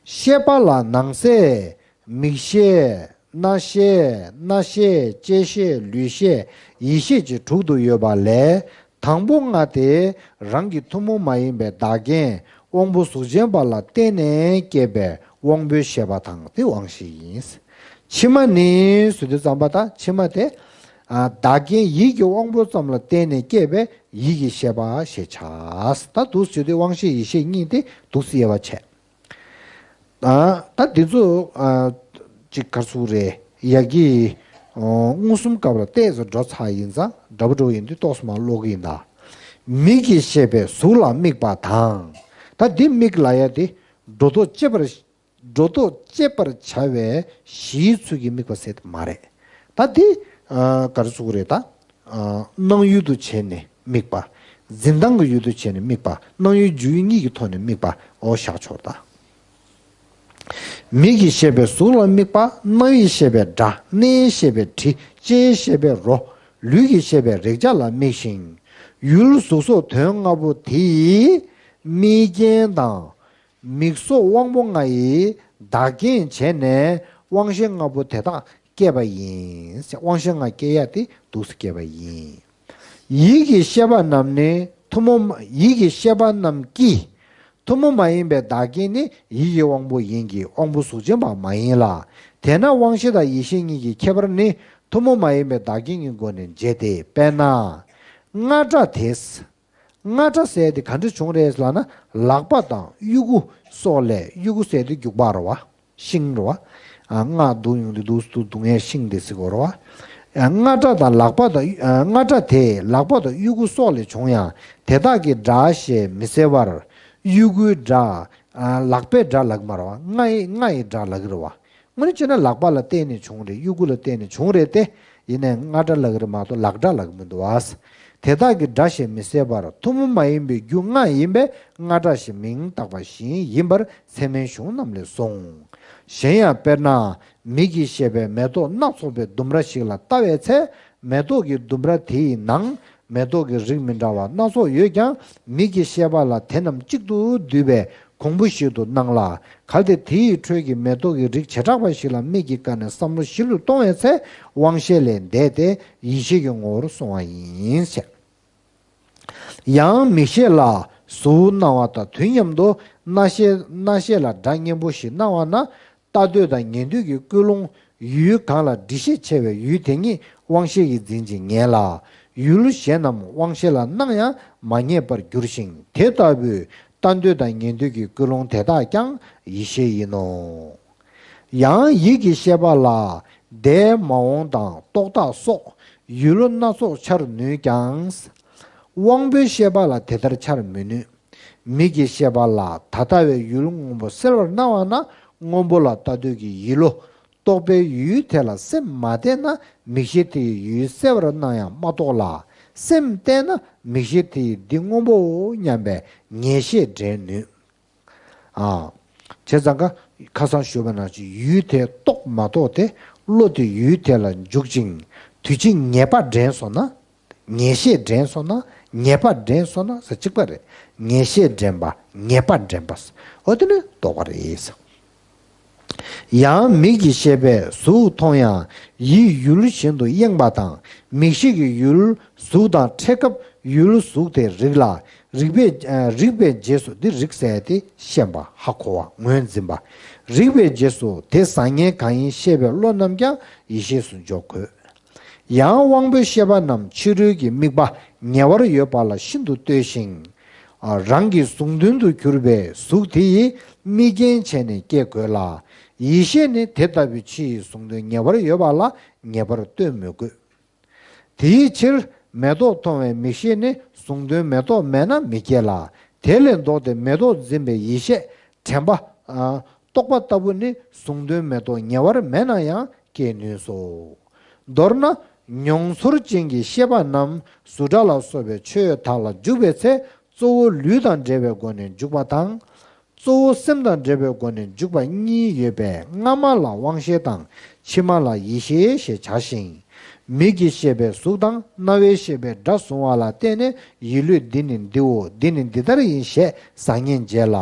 ཤེས་པ་ལ་ནང་གསེས། མིག་ཤེས། རྣ་ཤེས། སྣ་ཤེས། ལྕེ་ཤེས། ལུས་ཤེས། ཡིད་ཤེས་ཀྱི་དྲུག་ཏུ་ཡོད་པ་ལས། དང་པོ་ལྔ་དེ་རང་གི་ཐུན་མོང་མ་ཡིན་པའི་བདག་རྐྱེན་དབང་པོ་གཟུགས་ཅན་པ་ལ་བརྟེན་ནས་སྐྱེས་པའི་དབང་པོའི་ཤེས་པ་དང་དེ་དབང་ཤེས་ཡིན། ཕྱི་མ་ནི་ཟེར་དུས་ཙམ་པ་ད་ཕྱི་མ་དེ། ཨ། བདག་རྐྱེན་ཡིད་ཀྱི་དབང་པོ་ཙམ་ལ་བརྟེན་ནས་སྐྱེས་པའི་ཡིད་ཀྱི་ཤེས་པ་ཞེས་བྱ། ད་འདུག་ཟེར་དུས་དབང་ཤེས་ཡིད་ཤེས་གཉིས་དེ་འདུག་སེ་དབྱེ་བ་བྱས། ཨ། ད་འདི་ཚོ། ཨ། ཅིག་ག་རེ་ཟེར་དགོས་རེད། ཡ་གི། ཨོ། མངོན་སུམ་སྐབས་ལ་ཏོག་ཙམ་འགྲོ་ཚར་ཡིན་ཙང་འདྲ་པོ་འདྲ་པོ་ཡིན་དུས་ཏོག་ཙམ་མར་ཀློག་གི་ཡིན་ད། མིག་གིས་ཤེས་པའི་གཟུགས་ལ་དམིགས་པ་དང་། ད་འདི་མིག་ལབ་ཡ་དེ་སྒྲོ་འདོགས་གཅད་པར། སྒྲོ་འདོགས་གཅད་པར་བྱ་བའི་གཞིའི་ཚུལ་གྱིས་དམིགས་པ་ཟེར་དེ་མ་རེད། ད་འདི། ཨ། ག་རེ་ཟེར་དགོས་རེད་ད། ཨ། སྣང་ཡུལ་དུ་བྱས་ནས་དམིགས་པ། འཛིན་སྟངས་ཀྱི་ཡུལ་དུ་བྱས་ནས་དམིགས་པ། སྣང་ཡུལ་རྒྱུ་ཡུལ་གཉིས་ཀྱི་ཐོག་ནས་དམིགས་པ། འོ་བཞག་ཆོག་ད། མིག་གིས་ཤེས་པའི་གཟུགས་ལ་དམིགས་པ། རྣ་བས་ཤེས་པའི་སྒྲ། སྣས་ཤེས་པའི་དྲི། ལྕེས་ཤེས་པའི་རོ། ལུས་ཀྱིས་ཤེས་པའི་རེག་བྱ་ལ་དམིགས་ཤིང་། ཡུལ་གཟུགས་སོགས་དོན་ལྔ་པོ་དེ་ཡི་དམིགས་རྐྱེན་དང་། མིག་སོགས་དབང་པོ་ལྔ་ཡི་བདག་རྐྱེན་བྱས་ནས་དབང་ཤེས་ལྔ་པོ་དེ་དག་སྐྱེས་པ་ཡིན། དབང་ཤེས་ལྔ་སྐྱེ་ཡ་དེ་འདུག་སེ་སྐྱེས་པ་ཡིན། ཡིད་ཀྱི་ཤེས་པ་རྣམས་ནི་ཐུན་མོང་མ། ཡིད་ཀྱི་ཤེས་པ་རྣམས་ཀྱིས་ཐུན་མོང་མ་ཡིན་པའི་བདག་རྐྱེན་ནི་ཡིད་ཀྱི་དབང་པོ་ཡིན་གྱི་དབང་པོ་གཟུགས་ཅན་པ་མ་ཡིན་ལ། དེས་ན་དབང་ཤེས་དང་ཡིད་ཤེས་གཉིས་ཀྱི་ཁྱད་པར་ནི་ཐུན་མོང་མ་ཡིན་པའི་བདག་རྐྱེན་གྱི་སྒོ་ནས་འབྱེད་དེ། དཔེར་ན། རྔ་སྒྲ་དེ། རྔ་སྒྲ་ཟེར་དེ་ག་འདྲ་བྱུང་རེད་ལབ་ན། ལག་པ་དང་དབྱུ་གུ་སོགས་ལས། དབྱུ་གུ་ཟེར་དེ་རྒྱུག་པ་རེད་བ། ཤིང་རེད་བ། ཨ། རྔ་བརྡུང་ཡོང་དུས་འདུག་སེ་འདུག་སེ་བརྡུང་ཡས་ཤིང་དེ་ཟེར་གོ་རེད་བ། ཨ། རྔ་སྒྲ་དང་ལག་པ་དང་། ཨ། རྔ་སྒྲ་དེ་ལག་པ་དང་དབྱུ་གུ་སོགས་ལས་བྱུང་ཡང་དེ་དག་གི་སྒྲ་ཞེས་མི་ཟེར་བར། དབྱུ་གུའི་སྒྲ། ཨ། ལག་པའི་སྒྲ་ལབ་ཀྱི་མ་རེད་བ། རྔ་ཡི། རྔ་ཡི་སྒྲ་ལབ་ཀྱི་རེད་བ། དངོས་གནས་བྱས་ན་ལག་པ་ལ་བརྟེན་ནས་བྱུང་རེད། དབྱུ་གུ་ལ་བརྟེན་ནས་བྱུང་རེད་དེ། ཡིན་ནའི་རྔ་སྒྲ་ལབ་ཀྱི་རེད་མ་གཏོགས་ལག་སྒྲ་ལབ་ཀྱི་མི་འདུག་བ། དེ་དག་གི་སྒྲ་ཞེས་མི་ཟེར་བར་ཐུན་མོང་མ་ཡིན་པའི་རྒྱུ་ལྔ་ཡིན་པས་རྔ་སྒྲ་ཞེས་མིང་བཏགས་པ་བཞིན་ཡིན་པར་ཚད་མའི་གཞུང་རྣམས་ལས་གསུངས། གཞན་ཡང་དཔེར་ན་མིག་གིས་ཤེས་པའི་མེ་ཏོག་སྣ་ཚོགས་པའི་ལྡུམ་ར་ཞིག་ལ་ལྟ་བའི་ཚེ་མེ་ཏོག་གི་ལྡུམ་ར་དེ་ཡི་ནང་ མེ་ཏོག་གི་རིགས་མི་འདྲ་བ་སྣ་ཚོགས་ཡོད་ཀྱང་། མིག་གི་ཤེས་པ་ལ་དེ་རྣམས་གཅིག་ཏུ་བསྡུས་པའི་གོང་བུ་ཞིག་ཏུ་སྣང་ལ། གལ་ཏེ་དེ་ཡི་ཁྲོད་ཀྱི་མེ་ཏོག་གི་རིགས་བྱེ་བྲག་པ་ཞིག་ལ་མིག་གིས་བཀར་ནས་བསམ་བློ་ཞིབ་ཏུ་གཏོང་བའི་ཚེ། དབང་ཤེས་ལས་འདས་ཏེ་ཡིད་ཤེས་ཀྱི་ངོ་བོར་སོང་བ་ཡིན་ཞེས། ཡང་མིག་ཤེས་ལ་གཟུགས་སྣང་བ་དང་དུས་མཉམ་དུ་རྣ་ཤེས་རྣ་ཤེས་ལ་སྒྲ་སྙན་པོ་ཞིག་སྣང་བ་ན། ལྟ་འདོད་དང་ཉན་འདོད་ཀྱི་ཀུན་སློང་ཡུལ་གང་ལ་འདྲིས་ཤས་ཆེ་བའི་ཡུལ་དེ་ཉིད་དབང་ཤེས་ཀྱིས་འཛིན་ཅིང་ངེས་ལ། ཡུལ་གཞན་རྣམས་དབང་ཤེས་ལ་སྣང་ཡང་མ་ངེས་པར་འགྱུར་ཞིང་། དེ་ལྟ་བུའི་ལྟ་འདོད་དང་ཉན་འདོད་ཀྱི་ཀུན་སློང་དེ་དག་ཀྱང་ཡིད་ཤེས་ཡིན་ནོ། ཡང་ཡིད་ཀྱི་ཤེས་པ་ལ་འདས་མ་འོངས་དང་རྟོག་བཏགས་སོགས་ཡུལ་སྣ་ཚོགས་འཆར་ནུས་ཀྱང་། དབང་པོའི་ཤེས་པ་ལ་དེ་ལྟར་འཆར་མི་ནུས། མིག་གི་ཤེས་པ་ལ་ད་ལྟ་བའི་ཡུལ་སྔོན་པོ་གསལ་བར་སྣང་བ་ན། སྔོན་པོ་ལ་ལྟ་འདོད་ཀྱི་ཡིད་བློ་རྟོག་པས་ཡུལ་དེ་ལ་སེམས་མ་གཏད་ན། མིག་ཤེས་དེ་ཡིས་ཡུལ་གསལ་བར་སྣང་ཡང་མ་རྟོགས་ལ། སེམས་གཏད་ན་མིག་ཤེས་དེ་ཡིས་འདི་སྔོན་པོའོ་སྙམ་པའི་ངེས་ཤེས་འདྲེན་ནུས། ཨ། བྱས་ཙང་ཀ་ཁ་སང་ཞུས་པ་ནང་བཞིན་ཡུལ་དེ་རྟོགས་མ་རྟོགས་ཏེ། བློ་དེ་ཡུལ་དེ་ལ་འཇུག་ཅིང་དུས་ཕྱིས་ངེས་པ་འདྲེན་སོང་ན། ངེས་ཤེས་འདྲེན་སོང་ན། ངེས་པ་འདྲེན་སོང་ན་ཟེར་གཅིག་པ་རེད། ངེས་ཤེས་འདྲེན་པ། ངེས་པ་འདྲེན་པ། འོ་དེ་ནི་རྟོགས་པ་རེད། ཡང་མིག་གི་ཤེས་པས་གཟུགས་མཐོང་ཡང་ཡིད་ཡུལ་གཞན་དུ་གཡེང་བ་དང་། མིག་ཤེས་ཀྱི་ཡུལ་གཟུགས་དང་འཕྲད་སྐབས་ཡུལ་གཟུགས་དེ་རིག་ལ། རིག་པའི་རིག་པའི་རྗེས་སུ། འདི་རིག་ཟེར་ཏེ་ཤེས་པ་ཧ་གོ་བ་ངོས་འཛིན་པ། རིག་པའི་རྗེས་སུ་དེ་བཟང་ངན་གང་ཡིན་ཤེས་པའི་བློ་རྣམས་ཀྱང་ཡིད་ཤེས་སུ་འཇོག་དགོས། ཡང་དབང་པོའི་ཤེས་པ་རྣམས་ཕྱི་རོལ་གྱི་དམིགས་པ་ཉེ་བར་ཡོད་པ་ལ་ཤིན་ཏུ་ལྟོས་ཤིང་། རང་གི་གཟུང་དོན་དུ་གྱུར་པའི་གཟུགས་དེ་ཡི་དམིགས་རྐྱེན་བྱས་ནས་སྐྱེ་དགོས་ལ། ཡིད་ཤེས་ནི་དེ་ལྟ་བུའི་ཕྱི་ཡི་གཟུང་དོན་ཉེ་བར་ཡོད་པ་ལ་ངེས་པར་ལྟོས་མི་དགོས། དེའི་ཕྱིར་མེ་ཏོག་མཐོང་བའི་མིག་ཤེས་ནི་གཟུང་དོན་མེ་ཏོག་མེད་ན་མི་སྐྱེ་ལ། དེ་ལས་ལྡོག་སྟེ་མེ་ཏོག་འཛིན་པའི་ཡིད་ཤེས་དྲན་པ། རྟོག་པ་ལྟ་བུ་ནི་གཟུང་དོན་མེ་ཏོག་ཉེ་བར་མེད་ན་ཡང་སྐྱེ་ནུས་སོ། མདོར་ན། མྱོང་ཚོར་ཅན་གྱི་ཤེས་པ་རྣམས་གཟུགས་སྒྲ་ལ་སོགས་པའི་ཆོས་དག་ལ་འཇུག་པའི་ཚེ། གཙོ་བོ་ལུས་དང་འབྲེལ་བའི་སྒོ་ནས་འཇུག་པ་དང་། གཙོ་བོ་སེམས་དང་འབྲེལ་བའི་སྒོ་ནས་འཇུག་པ་གཉིས་ཡོད་པས། སྔ་མ་ལ་དབང་ཤེས་དང་། ཕྱི་མ་ལ་ཡིད་ཤེས་ཞེས་བྱ་ཞིང་། མིག་གི་ཤེས་པས་གཟུགས་དང་། རྣ་བའི་ཤེས་པས་སྒྲ་གཟུང་བ་ལ་བརྟེན་ནས་ཡིད་བློས་འདི་ནི་འདིའོ། འདི་ནི་འདི་ལྟར་ཡིན་ཞེས་བཟང་ངན་འབྱེད་ལ།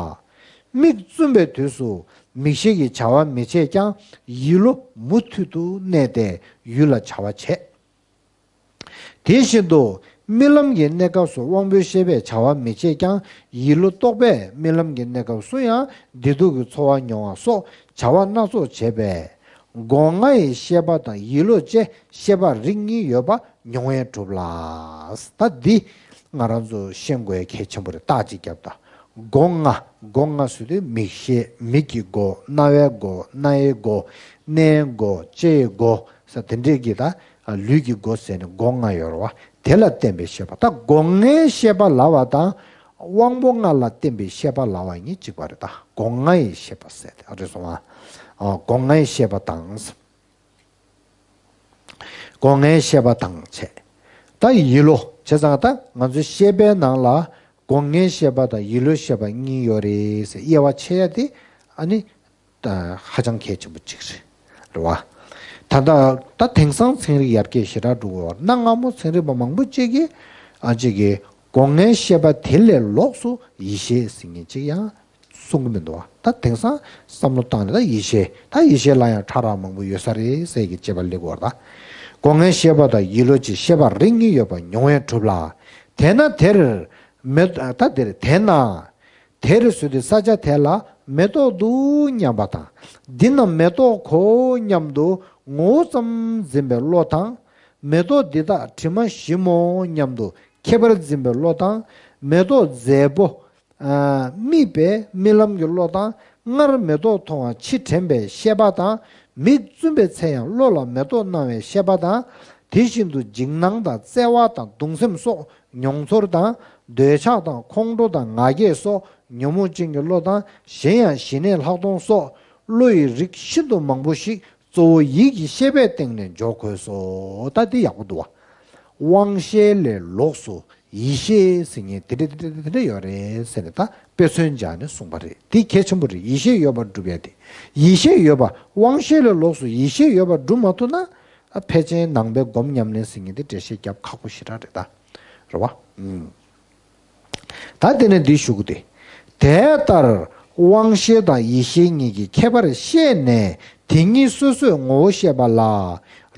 མིག་བཙུམ་པའི་དུས་སུ་མིག་ཤེས་ཀྱི་བྱ་བ་མི་བྱེད་ཀྱང་། ཡིད་བློ་མུ་མཐུད་དུ་གནས་ཏེ་ཡུལ་ལ་བྱ་བ་བྱེད། དེ་བཞིན་དུ་རྨི་ལམ་གྱི་གནས་སྐབས་སུ་དབང་པོའི་ཤེས་པས་བྱ་བ་མི་བྱེད་ཀྱང་། ཡིད་བློ་རྟོག་པས་རྨི་ལམ་གྱི་གནས་སྐབས་སུ་ཡང་བདེ་སྡུག་གི་ཚོར་བ་མྱོང་བ་སོགས་བྱ་བ་སྣ་ཚོགས་བྱེད་པས། སྒོ་ལྔ་ཡི་ཤེས་པ་དང་ཡིད་བློ་བཅས་ཤེས་པ་རིགས་གཉིས་ཡོད་པ་མྱོང་བས་གྲུབ་ལ། ད་འདི་ང་རང་ཚོ་ཤེས་དགོས་གལ་ཆེན་པོ་རེད། རྟགས་ཅིག་བརྒྱབ་དང་། སྒོ་ལྔ། སྒོ་ལྔ་ཟེར་དུས་མིག་ཤེས། མིག་གི་སྒོ། རྣ་བའི་སྒོ། སྣའི་སྒོ། སྣའི་སྒོ། ལྕེའི་སྒོ་ཟེར་དེ་འདྲས་ཀྱི་ད་ལུས་ཀྱི་སྒོ་ཟེར་ནས་སྒོ་ལྔ་ཡོད་རེད་བ། དེ་ལ་བརྟེན་པའི་ཤེས་པ། ད་སྒོ་ལྔའི་ཤེས་པ་ལབ་པ་དང་དབང་པོ་ལྔ་ལ་བརྟེན་པའི་ཤེས་པ་ལབ་པ་གཉིས་གཅིག་པ་རེད། ད་སྒོ་ལྔའི་ཤེས་པ་ཟེར་དེ་ཨ་རེད་སོང་ང་། སྒོ་ལྔའི་ཤེས་པ་དང་། སྒོ་ལྔའི་ཤེས་པ་དང་བྱས། ད་ཡིད་བློ་བྱས་ཙང་ད་ང་ཚོའི་ཤེས་པའི་ནང་ལ་སྒོ་ལྔའི་ཤེས་པ་དང་ཡིད་བློའི་ཤེས་པ་གཉིས་ཡོད་རེད་ཟེར་དབྱེ་བ་ཕྱེ་ཡ་དེ་ཨ་ནི་ད་ཧ་ཅང་གལ་ཆེན་པོ་གཅིག་རེད། རེད་བ། ད་ད་ད་དེང་སང་ཚན་རིག་ཡར་རྒྱས་ཞེ་དྲག་འགྲོ་གི་ཡོད་རེད། གནའ་སྔ་མོ་ཚན་རིག་པ་མང་པོ་གཅིག་གིས་ཨ་གཅིག་གིས་སྒོ་ལྔའི་ཤེས་པ་དེ་ལས་ལོགས་སུ་ཡིད་ཤེས་ཟེར་མཁན་གཅིག་ཡང་གསུང་གི་མི་འདུག་བ། ད་དེང་སང་བསམ་བློ་བཏང་ནས་ད་ཡིད་ཤེས། ད་ཡིད་ཤེས་ལ་ཡང་ཕྲ་རགས་མང་པོ་ཡོད་ས་རེད་ཟེར་གྱི་དཔྱད་པ་སླེབས་ཀྱི་ཡོད་རེད། ད་སྒོ་ལྔའི་ཤེས་པ་དང་ཡིད་བློ་གཅིག་ཤེས་པ་རིགས་གཉིས་ཡོད་པ་མྱོང་བས་གྲུབ་ལ། དེས་ན་དེར་མེ། ད་དེར་དེས་ན། དེར་ཟེར་དུས་ས་ཆ་དེ་ལ་མེ་ཏོག་འདུག་སྙམ་པ་དང་། འདི་ན་མེ་ཏོག་གོ་སྙམ་དུ་ངོ་བོ་ཙམ་འཛིན་པའི་བློ་དང་། མེ་ཏོག་འདི་དག་དྲི་མ་ཞིམ་མོ་སྙམ་དུ་ཁྱད་པར་འཛིན་པའི་བློ་དང་། མེ་ཏོག་མཛེས་པོ། རྨིས་པའི་རྨི་ལམ་གྱི་བློ་དང་། སྔར་མེ་ཏོག་མཐོང་བ་ཕྱིས་དྲན་པའི་ཤེས་པ་དང་། མིག་བཙུམ་པའི་ཚེ་ཡང་བློ་ལ་མེ་ཏོག་སྣང་བའི་ཤེས་པ་དང་། དེ་བཞིན་དུ་འཇིགས་སྣང་དང་བརྩེ་བ་དང་གདུང་སེམས་སོགས་མྱོང་ཚོར་དང་། འདོད་ཆགས་དང་ཁོང་ཁྲོ་དང་ང་རྒྱལ་སོགས་ཉོན་མོངས་ཅན་གྱི་བློ་དང་། གཞན་ཡང་ཞི་གནས་ལྷག་མཐོང་སོགས་བློ་ཡི་རིགས་ཤིན་ཏུ་མང་པོ་ཞིག་གཙོ་བོ་ཡིད་ཀྱི་ཤེས་པའི་སྟེང་ནས་འཇོག་དགོས་སོ། ད་འདི་ཡག་པོ་འདུག་བ། དབང་ཤེས་ལས་ལོགས་སུ་ཡིད་ཤེས་ཟེར་མཁན་དེ་འདྲ་དེ་འདྲ་དེ་འདྲ་ཡོད་རེད་ཟེར་ནས་ད་དཔེ་མཚོན་སྦྱར་ནས་གསུངས་པ་རེད། དེ་གལ་ཆེན་པོ་རེད། ཡིད་ཤེས་ཡོད་པར་སྒྲུབ་ཡ་དེ། ཡིད་ཤེས་ཡོད་པ། དབང་ཤེས་ལས་ལོགས་སུ་ཡིད་ཤེས་ཡོད་པར་སྒྲུབ་མ་ཐུབ་ན། ཨ་ཕལ་ཆེར་ནང་པའི་སྒོམ་ཉམས་ལེན་ཟེར་མཁན་དེ་འགྲེལ་བཤད་རྒྱབ་ཁག་པོ་ཞེ་དྲག་རེད་ད། རེད་བ། ད་དེ་ནས་འདི་ཞུ་གི་དེ། དེ་ལྟར་དབང་ཤེས་དང་ཡིད་ཤེས་གཉིས་ཀྱི་ཁྱད་པར་ཤེས་ནས་དེ་གཉིས་སོ་སོའི་ངོ་བོ་ཤེས་པ་ལ།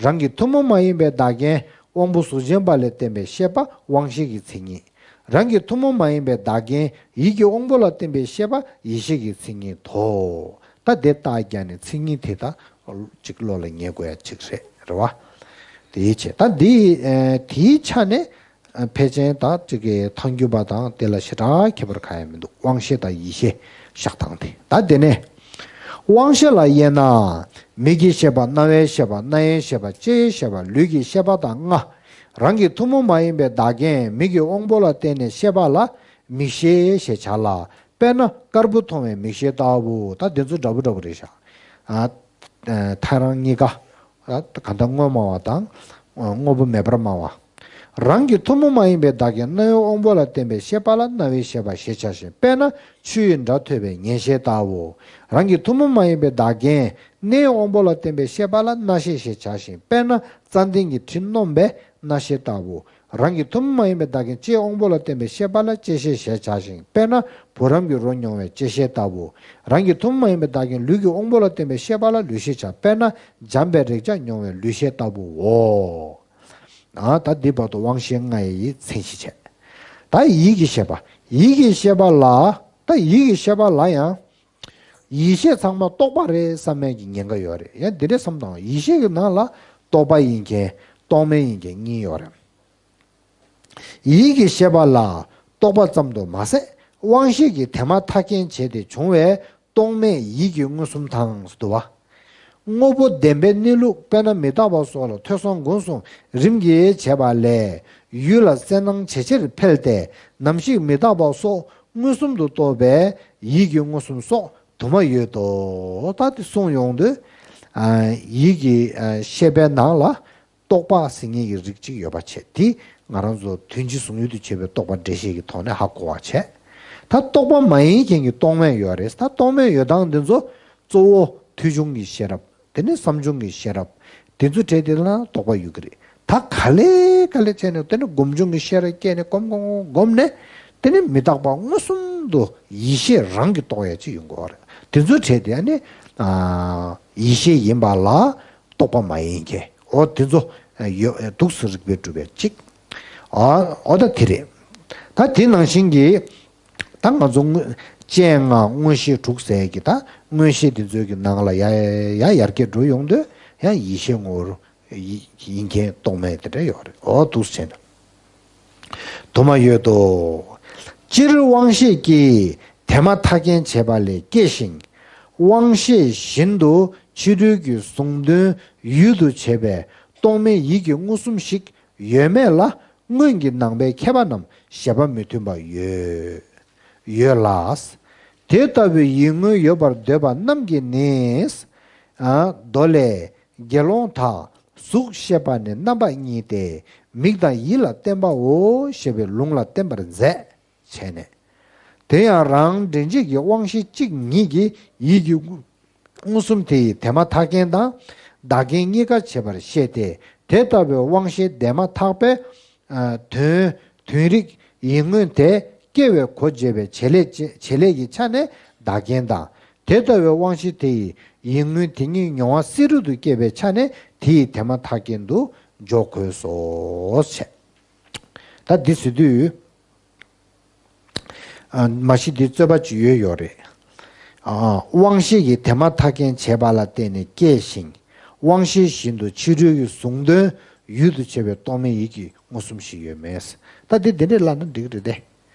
རང་གི་ཐུན་མོང་མ་ཡིན་པའི་བདག་རྐྱེན་དབང་པོ་གཟུགས་ཅན་པ་ལས་བརྟེན་པའི་ཤེས་པ་དབང་ཤེས་ཀྱི་མཚན་ཉིད། རང་གི་ཐུན་མོང་མ་ཡིན་པའི་བདག་རྐྱེན་ཡིད་ཀྱི་དབང་པོ་ལ་བརྟེན་པའི་ཤེས་པ་ཡིད་ཤེས་ཀྱི་མཚན་ཉིད་དོ། ད་དེ་རྟགས་བརྒྱབ་ནས་མཚན་ཉིད་དེ་ད་གཅིག་བློ་ལ་ངེས་དགོས་ཡ་གཅིག་རེད། རེད་བ། དེའི་ཕྱིར་ད་འདི་ཨ་དེའི་ཆ་ནས་ཨ་ཕལ་ཆེར་ད་གཅིག་གི་ཐལ་འགྱུར་བ་དང་དེ་ལ་ཞེ་དྲག་ཁྱད་པར་གང་ཡང་མི་འདུག་དབང་ཤེས་དང་ཡིད་ཤེས་བཞག་སྟངས་དེ། ད་དེ་ནས་དབང་ཤེས་ལ་དབྱེ་ན། མིག་གི་ཤེས་པ། རྣ་བའི་ཤེས་པ། སྣ་ཡི་ཤེས་པ། ལྕེའི་ཤེས་པ། ལུས་ཀྱི་ཤེས་པ་དང་ལྔ། རང་གི་ཐུན་མོང་མ་ཡིན་པའི་བདག་རྐྱེན་མིག་གི་དབང་པོ་ལ་བརྟེན་ནས་ཤེས་པ་ལ་མིག་ཤེས་ཞེས་བྱ་ལ། དཔེར་ན་དཀར་པོ་མཐོང་བའི་མིག་ཤེས་ལྟ་བུ། ད་དེ་ཚོ་འདྲ་པོ་འདྲ་པོ་རེད་ཤག་ཨ་ཐལ་རང་གཉིས་ཀ་ད་གང་ལྟར་དངོས་སྨྲ་བ་དང་དངོས་པོ་མེད་པར་སྨྲ་བ། རང་གི་ཐུན་མོང་མ་ཡིན་པའི་བདག་རྐྱེན་རྣ་བའི་དབང་པོ་ལ་བརྟེན་པའི་ཤེས་པ་ལ་རྣ་བའི་ཤེས་པ་ཞེས་བྱ་ཞིང་། དཔེར་ན་ཆུ་ཡི་སྒྲ་ཐོས་པའི་ཉན་ཤེས་ལྟ་བུ། རང་གི་ཐུན་མོང་མ་ཡིན་པའི་བདག་རྐྱེན་སྣའི་དབང་པོ་ལ་བརྟེན་པའི་ཤེས་པ་ལ་རྣ་ཤེས་ཞེས་བྱ་ཞིང་། དཔེར་ན་ཙན་དན་གྱི་དྲི་སྣོམ་པའི་རྣ་ཤེས་ལྟ་བུ། རང་གི་ཐུན་མོང་མ་ཡིན་པའི་བདག་རྐྱེན་ལྕེའི་དབང་པོ་ལ་བརྟེན་པའི་ཤེས་པ་ལ་ལྕེ་ཤེས་ཞེས་བྱ་ཞིང་། དཔེར་ན་བུ་རམ་གྱི་རོ་མྱོང་བའི་ལྕེ་ཤེས་ལྟ་བུ། རང་གི་ཐུན་མོང་མ་ཡིན་པའི་བདག་རྐྱེན་ལུས་ཀྱི་དབང་པོ་ལ་བརྟེན་པའི་ཤེས་པ་ལ་ལུས་ཤེས་བྱ། དཔེར་ན་འཇམ་པའི་རེག་བྱ་མྱོང་བའི་ལུས་ཤེས་ལྟ་བུའོ། ཨ་ད་འདི་བར་དུ་དབང་ཤེས་ལྔ་ཡི་མཚན་གཞི་བྱས། ད་ཡིད་ཀྱི་ཤེས་པ། ཡིད་ཀྱི་ཤེས་པ་ལ། ད་ཡིད་ཀྱི་ཤེས་པ་ལ་ཡང་། ཡིད་ཤེས་ཚང་མ་རྟོག་པ་རེད་བསམ་མཁན་གྱི་ཉེན་ཁ་ཡོད་རེད། ཡང་འདི་འདྲས་བསམ་དང་། ཡིད་ཤེས་ཀྱི་ནང་ལ་རྟོག་པ་ཡིན་མཁན་རྟོག་མེད་ཡིན་མཁན་གཉིས་ཡོད་རེད། ཡིད་ཀྱི་ཤེས་པ་ལ་རྟོག་པ་ཙམ་དུ་མ་ཟད་དབང་ཤེས་ཀྱི་དེ་མ་ཐག་རྐྱེན་བྱས་ཏེ་བྱུང་བའི་རྟོག་མེད་ཡིད་ཀྱི་མངོན་སུམ་དང་ཟེར་འདུག་བ། དངོས་པོ་བདེན་པའི་གནས་ལུགས་དཔེར་ན་མི་རྟག་པ་སོགས་ལ་ཐོས་བསམ་སྒོམ་གསུམ་རིམ་གྱིས་བྱས་པ་ལས་ཡུལ་ལ་གསལ་སྣང་ཇེ་ཆེར་འཕེལ་ཏེ་ནམ་ཞིག་མི་རྟག་པ་སོགས་མངོན་སུམ་དུ་རྟོགས་པའི་ཡིད་ཀྱི་མངོན་སུམ་སོགས་དུ་མ་ཡོད་དོ། ད་དེ་གསུངས་ཡོང་དུས་ཨ་ཡིད་ཀྱི་ཨ་ཤེས་པའི་ནང་ལ་རྟོག་པ་ཟེར་མཁན་གྱི་རིགས་གཅིག་ཡོད་པ་བྱས། དེ་ང་རང་ཚོ་དོན་སྤྱི་ཟུང་ཡུལ་དུ་བྱེད་པའི་རྟོག་པ་འགྲེལ་བཤད་ཀྱི་ཐོག་ནས་ཧ་གོ་བ་བྱས། ད་རྟོག་པ་མ་ཡིན་མཁན་གྱི་རྟོག་མེད་ཡོད་རེད། ད་རྟོག་མེད་ཡོད་སྟངས་འདི་ཚོ་གཙོ་བོ་ཐོས་བྱུང་གི་ཤེས་རབ། དེ་ནས་བསམ་བྱུང་གི་ཤེས་རབ། དེ་ཚོ་བྲལ་ཏེ་ལ་རྟོག་པ་ཡོད་ཀྱི་རེད། ད་ག་ལེ་ག་ལེ་བྱས་ནས་དེ་ནས་སྒོམ་བྱུང་གི་ཤེས་རབ་སྐྱེས་ནས་སྒོམ་སྒོམ་སྒོམ་ནས་དེ་ནས་མི་རྟག་པ་མངོན་སུམ་དུ་ཡིད་ཤེས་རང་གིས་རྟོགས་ཡ་ཅིག་ཡོང་གི་ཡོད་རེད། དེ་ཚོ་བྲལ་ཏེ་ཨ་ནི་ཨ་ཡིད་ཤེས་ཡིན་པ་ལ་རྟོག་པ་མ་ཡིན་མཁན། འོ་དེ་ཚོ་ཡོད་འདུག་སེ་རིགས་པས་གྲུབ་པའི་གཅིག་ཨ་འོ་ད་དེ་རེད། ད་དེ་ནང་བཞིན་གྱི་ད་ང་ཚོ་དངོས་སྤྱན་ལྔ་མངོན་ཤེས་དྲུག་ཟེར་གྱི་ད་མངོན་ཤེས་དེ་ཚོའི་གི་ནང་ལ་ཡ་ཡ་ཡར་རྒྱས་འགྲོ་ཡོང་དུས་ཡང་ཡིད་ཤེས་ངོ་བོར་ཡིན་མཁན་རྟོག་མེད་དེ་འདྲ་ཡོད་རེད། འོ་འདུག་སེ་བྱས་ན། དུ་མ་ཡོད་དོ། སྤྱིར་དབང་ཤེས་ཀྱིས་དེ་མ་ཐག་རྐྱེན་བྱེད་པ་ལས་སྐྱེ་ཞིང་། དབང་ཤེས་བཞིན་དུ་ཕྱི་རོལ་གྱི་གཟུང་དོན་ཡུལ་དུ་བྱེད་པའི་རྟོག་མེད་ཡིད་ཀྱི་མངོན་སུམ་ཞིག་ཡོད་མེད་ལ་སྔོན་གྱི་ནང་པའི་མཁས་པ་རྣམས་བཞེད་པ་མི་མཐུན་པ་ཡོད། ཡོད་ལ། དེ་ལྟ་བུའི་ཡིད་མངོན་ཡོད་པར་འདོད་པ་རྣམས་ཀྱིས་ནི། ཨ་མདོ་ལས། དགེ་སློང་དག་གཟུགས་ཤེས་པ་ནི་རྣམ་པ་གཉིས་ཏེ། མིག་དང་ཡིད་ལ་བརྟེན་པའོ་ཞེས་པའི་ལུང་ལ་བརྟེན་པར་མཛད་བྱས་ནས། དེ་ཡང་རང་འདྲེན་བྱེད་ཀྱི་དབང་ཤེས་གཅིག་ཉིད་ཀྱིས་ཡིད་ཀྱི་མངོན་སུམ་དེ་ཡི་དེ་མ་ཐག་རྐྱེན་དང་བདག་རྐྱེན་གཉིས་ཀ་བྱེད་པར་བཤད་དེ། དེ་ལྟ་བུའི་དབང་ཤེས་དེ་མ་ཐག་པའི་ཨ་དོན་དོན་རིག་ཡིད་མངོན་དེ་སྐྱེ་བའི་གོ་འབྱེད་པའི་བྱེད་ལས་བྱེད་ལས་ཀྱི་ཆ་ནས་བདག་རྐྱེན་དང་། དེ་ལྟ་བུའི་དབང་ཤེས་དེ་ཡི་ཡིད་མངོན་དེ་ཉིད་མྱོང་བ་སྲིད་རུལ་དུ་སྐྱེས་པའི་ཆ་ནས་དེ་ཡི་དེ་མ་ཐག་རྐྱེན་དུ་འཇོག་དགོས་སོ་ཞེས། ད་འདི་ཟེར་དུས། ཨ་མ་གཞི་འདི་རྩོད་པ་ཅིག་ཡོད་ཡོད་རེད། ཨ་དབང་ཤེས་ཀྱིས་དེ་མ་ཐག་རྐྱེན་བྱེད་པ་ལ་བརྟེན་ནས་སྐྱེ་ཞིང་། དབང་ཤེས་བཞིན་དུ་ཕྱི་རོལ་གྱི་གཟུང་དོན་ཡུལ་དུ་བྱེད་པའི་རྟོག་མེད་ཡིད་ཀྱི་མངོན་སུམ་ཞིག་ཡོད་མེད། ད་འདི་འདི་འདྲས་ལབ་ན་འགྲིག་རེད་དེ།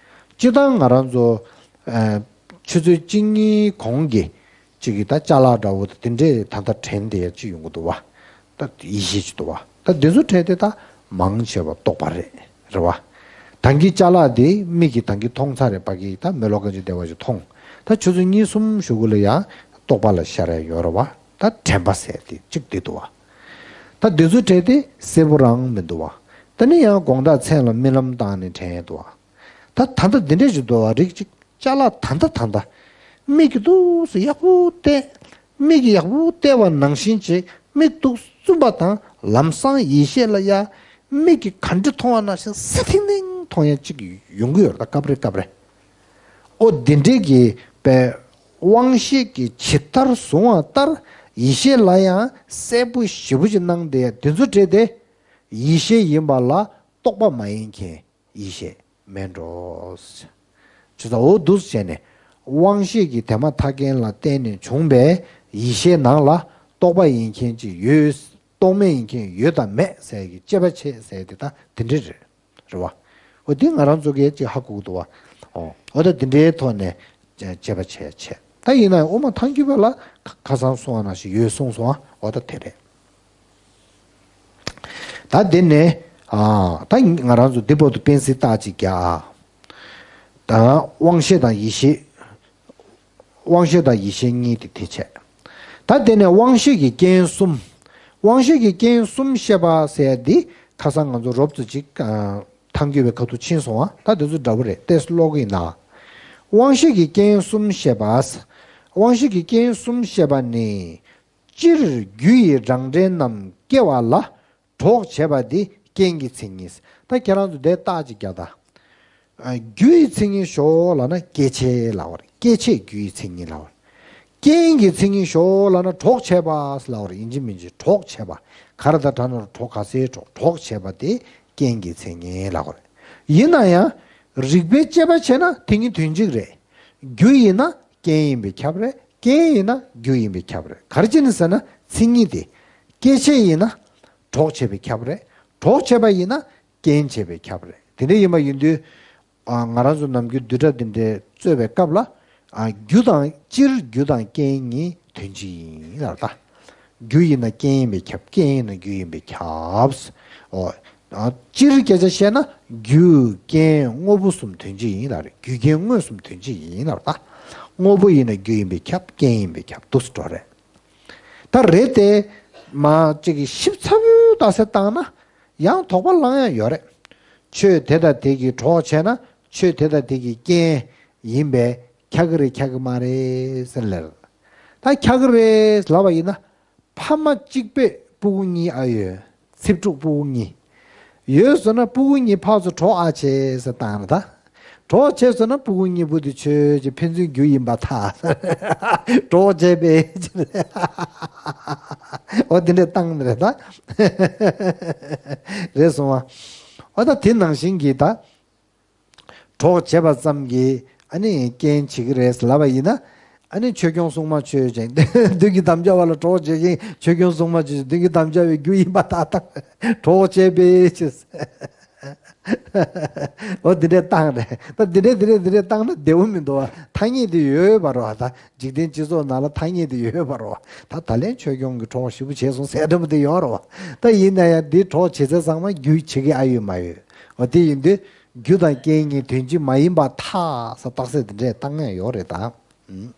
སྤྱིར་བཏང་ང་རང་ཚོ་ཨ་ཆུ་ཚོད་གཅིག་གཉིས་གོང་གི་གཅིག་གི་ད་ཅ་ལག་འདྲ་བོ་དེ་འདྲས་ད་ལྟ་དྲན་བསྡད་ཡ་གཅིག་ཡོང་གི་འདུག་བ། ད་ཡིད་ཤེས་ཅིག་འདུག་བ། ད་འདི་ཚོ་དྲན་དེ་ད་མང་ཆེ་བ་རྟོག་པ་རེད། རེད་བ། ད་གིན་ཅ་ལག་དེ་མིག་གིས་ད་གིན་མཐོང་ཚར་རེད། ཕ་གི་ད་མེ་ལོང་གང་ཅི་བདེ་བ་ཞིག་མཐོང་། ད་ཆུ་ཚོད་གཉིས་གསུམ་གཞུག་གུ་ལ་ཡང་རྟོག་པ་ལ་ཤར་ཡ་ཡོད་རེད་བ། ད་དྲན་པ་ཟེར་དེ་གཅིག་དེ་འདུག་བ། ད་འདི་ཚོ་དྲན་དེ་གསལ་པོ་རང་མི་འདུག་བ། ད་ནི་ཡང་དགོང་དག་མཚན་ལ་རྨི་ལམ་བཏང་ནས་དྲན་ཡ་འདུག་བ། ད་ད་ལྟ་འདི་འདྲས་ཞིག་འདུག་བ། རིགས་གཅིག་ཅ་ལག་ད་ལྟ་ད་ལྟ་མིག་གིས་འདུག་སེ་ཡག་པོ་བལྟས། མིག་གིས་ཡག་པོ་བལྟས་པ་ནང་བཞིན་ཅིག་མིག་ཏོག་བཙུམ་པ་དང་ལམ་སང་ཡིད་ཤེས་ལ་ཡ་མིག་གིས་ག་འདྲ་མཐོང་བ་ནང་བཞིན་སེ་ཐིང་ཐིང་ མཐོང་ཡ་གཅིག་ཡོང་གི་ཡོད་རེད། ད་སྐབས་རེ་སྐབས་རེ། ཨོ་དེ་འདྲས་ཀྱི་པའི་དབང་ཤེས་ཀྱིས་ཇི་ལྟར་བཟུང་བ་ལྟར་ཡིད་ཤེས་ལ་ཡང་གསལ་པོ་ཞེ་པོ་ཅིག་སྣང་སྟེ། དེ་ཚོ་བྲལ་ཏེ་ཡིད་ཤེས་ཡིན་པ་ལ་རྟོག་པ་མ་ཡིན་མཁན་ཡིད་ཤེས་མེད་འགྲོ། ཇི་ལྟར་འོ་འདུག་བྱས་ནས་དབང་ཤེས་ཀྱི་དེ་མ་ཐག་རྐྱེན་ལ་བརྟེན་ནས་བྱུང་བའི་ཡིད་ཤེས་ནང་ལ་རྟོག་པ་ཡིན་མཁན་ཅིག་ཡོད། རྟོག་མེད་ཡིན་མཁན་ཡོད་དམ་མེད་ཟེར་གྱི་དཔྱད་པ་བྱེད་ཟེར་དེ་ད་དེ་འདྲས་རེད། རེད་བ། འོ་འདི་ང་རང་ཚོ་གིས་ཅིག་ཧ་གོ་གི་འདུག་བ། ཨོ་ཨོ་ད་འདི་འདྲའི་ཐོག་ནས་དཔྱད་པ་བྱས་བྱས། ད་ཡིན་ན་ཡང་དབུ་མ་ཐལ་འགྱུར་བ་ལ་ཁ་ཁ་སང་གསུངས་པ་ནང་བཞིན་ཡོད་གསུངས་སོང་བ། ཨོ་ད་དེ་རེད། ད་འདི་ནས་ཨ་ད་ང་རང་ཚོ་འདི་བར་དུ་དཔེ་གཟིགས་རྟགས་ཅིག་རྒྱག་ཨ། ད་དབང་ཤེས་དང་ཡིད་ཤེས། དབང་ཤེས་དང་ཡིད་ཤེས་གཉིས་དེ་དེ་བྱས། ད་དེ་ནས་དབང་ཤེས་ཀྱི་རྐྱེན་གསུམ། དབང་ཤེས་ཀྱི་རྐྱེན་གསུམ་བཤད་པ་ཟེར་ཡ་འདི་ཁ་སང་ང་ཚོ་རོབ་ཙམ་ཅིག་ཨ་ཐལ་འགྱུར་བའི་ཁ་ཐུག་ཕྱིན་སོང་བ། ད་དེ་ཚོ་འདྲ་པོ་རེད། ཏོག་ཙམ་ཀློག་གི་ཡིན་ན། དབང་ཤེས་ཀྱི་རྐྱེན་གསུམ་བཤད་པ། དབང་ཤེས་ཀྱི་རྐྱེན་གསུམ་བཤད་པ་ནི། སྤྱིར་རྒྱུ་ཡི་རང་འབྲས་རྣམས་སྐྱེ་བ་ལ་གྲོགས་བྱེད་པ་འདི་རྐྱེན་གྱི་མཚན་ཉིད། ད་ཁྱེད་རང་ཚོ་དེ་རྟགས་ཅིག་རྒྱག་ད། ཨ་རྒྱུ་ཡི་མཚན་ཉིད་ཤོག་ལབ་ན་སྐྱེ་བྱེད་ལབ་པ་རེད། སྐྱེ་བྱེད་རྒྱུ་ཡི་མཚན་ཉིད་ལབ་པ་རེད། རྐྱེན་གྱི་མཚན་ཉིད་ཤོག་ལབ་ན་གྲོགས་བྱེད་པ་ལབ་པ་རེད། ཡིན་གཅིག་མིན་གཅིག་གྲོགས་བྱེད་པ། ག་རེ་དང་གྲ་ན་རོ་གྲོགས། ག་སའི་གྲོགས། གྲོགས་བྱེད་པ་དེ་རྐྱེན་གྱི་མཚན་ཉིད་ལབ་པ་རེད། ཡིན་ན་ཡང་རིགས་པས་དཔྱད་པ་བྱས་ན་དེ་གཉིས་དོན་གཅིག་རེད། རྒྱུ་ཡིན་ན་རྐྱེན་ཡིན་པས་ཁྱབ་རེད། རྐྱེན་ཡིན་ན་རྒྱུ་ཡིན་པས་ཁྱབ་རེད། ག་རེ་བྱས་ནས་ཟེར་ན་མཚན་ཉིད་དེ། སྐྱེ་བྱེད་ཡིན་ན་གྲོགས་བྱེད་པས་ཁྱབ་རེད། གྲོགས་བྱེད་པ་ཡིན་ན་རྐྱེན་བྱེད་པས་ཁྱབ་རེད། དེ་འདྲ་ཡིན་པ་ཡིན་དུས། ཨ་ང་རང་ཚོ་ནམ་རྒྱུན་བསྡུས་གྲྭ་འདི་འདྲའི་རྩོད་པའི་སྐབས་ལ། ཨ་རྒྱུ་དང་། སྤྱིར་རྒྱུ་དང་རྐྱེན་གཉིས་དོན་གཅིག་ཡིན་ལབ་ད། རྒྱུ་ཡིན་ན་རྐྱེན་ཡིན་པས་ཁྱབ། རྐྱེན་ཡིན་ན་རྒྱུ་ཡིན་པས་ཁྱབ། ཨོ། ཨ་སྤྱིར་སྐད་ཆ་བཤད་ན་རྒྱུ་རྐྱེན་དངོས་པོ་གསུམ་དོན་གཅིག་ཡིན་ལབ་རེད། རྒྱུ་རྐྱེན་དངོས་གསུམ་དོན་གཅིག་ཡིན་ལབ་ད། དངོས་པོ་ཡིན་ན་རྒྱུ་ཡིན་པས་ཁྱབ། རྐྱེན་ཡིན་པས་ཁྱབ། འདུག་སེ་འགྲོ་རེད། ད་རེད་དེ། མ་ཅིག་གི་ཞིབ་ཚགས་པོ་རྟགས་གསལ་བཏང་ན་ཡང་དོགས་པ་ལངས་ཡ་ཡོད་རེད། ཆོས་དེ་དང་དེ་གིས་གྲོགས་བྱས་ན་ཆོས་དེ་དང་དེ་གིས་རྐྱེན་ཡིན་པས་ཁྱབ་ཀྱི་རེད་ཁྱབ་ཀྱི་མ་རེད་ཟེར་ལབ། ད་ཁྱབ་ཀྱི་རེད་ལབ་པ་ཡིན་ན། ཕ་མ་གཅིག་པའི་སྤུ་གུ་གཉིས་ཨ་ཡོད། ཚེ་ཕྲུག་སྤུ་གུ་གཉིས་ཡོད་ཟེར་ན་སྤུ་གུ་གཉིས་ཕར་ཚུར་གྲོགས་ཨ་བྱས་ཟེར་བཏང་ན་ད། གྲོགས་བྱས་ཟེར་ན་སྤུ་གུ་གཉིས་པོ་དེ་ཆོས་ཀྱི་ཕན་ཚུན་རྒྱུ་ཡིན་པར་ཐལ། གྲོགས་བྱས་པས། འོ་དེ་འདྲས་བཏང་ནི་རེད་ད། རེད་སོང་བ། འོ་ད་དེ་ནང་བཞིན་གྱི་ད། གྲོགས་བྱས་པ་ཙམ་གྱིས་ཨ་ནི་རྐྱེན་བྱེད་ཀྱི་རེད་ལབ་པ་ཡིན་ན། ཨ་ནི་ཆོས་སྐྱོང་སྲུང་མ་མཆོད་ཅིང་། མདུན་གྱི་དམ་བཅའ་བ་ལ་གྲོགས་བྱེད་ཅིང་། ཆོས་སྐྱོང་སྲུང་མ་མཆོད་ཅིང་། མདུན་གྱི་དམ་བཅའ་བའི་རྒྱུ་ཡིན་པར་ཐལ། གྲོགས་བྱས་པས་ཅེས། འོ་འདི་འདྲས་བཏང་རེད། ད་འདི་འདྲས་འདི་འདྲས་འདི་འདྲས་བཏང་ན་བདེ་པོ་མི་འདུག་བ། ཐ་སྙད་དེ་ཡོད་པ་རེད་བ། ད་འཇིག་རྟེན་སྤྱི་ཚོགས་ནང་ལ་ཐ་སྙད་དེ་ཡོད་པ་རེད་བ། ད་ད་ལན་ཆོས་སྐྱོང་གི་གྲོགས་ཞེ་པོ་བྱས་སོང་ཟེར་འདྲ་པོ་དེ་ཡོད་རེད་བ། ད་ཡིན་ན་ཡང་འདི་གྲོགས་བྱེད་ཚད་ཚང་མ་རྒྱུ་བྱེད་ཀྱི་ཨ་ཡོད་མ་ཡོད། འོ་དེ་ཡིན་དུས། རྒྱུ་དང་རྐྱེན་གཉིས་དོན་གཅིག་མ་ཡིན་པར་ཐལ་ཟེར་རྟགས་གསལ་འདི་འདྲས་བཏང་ཡ་ཡོད་རེད་ད། ཨུམ།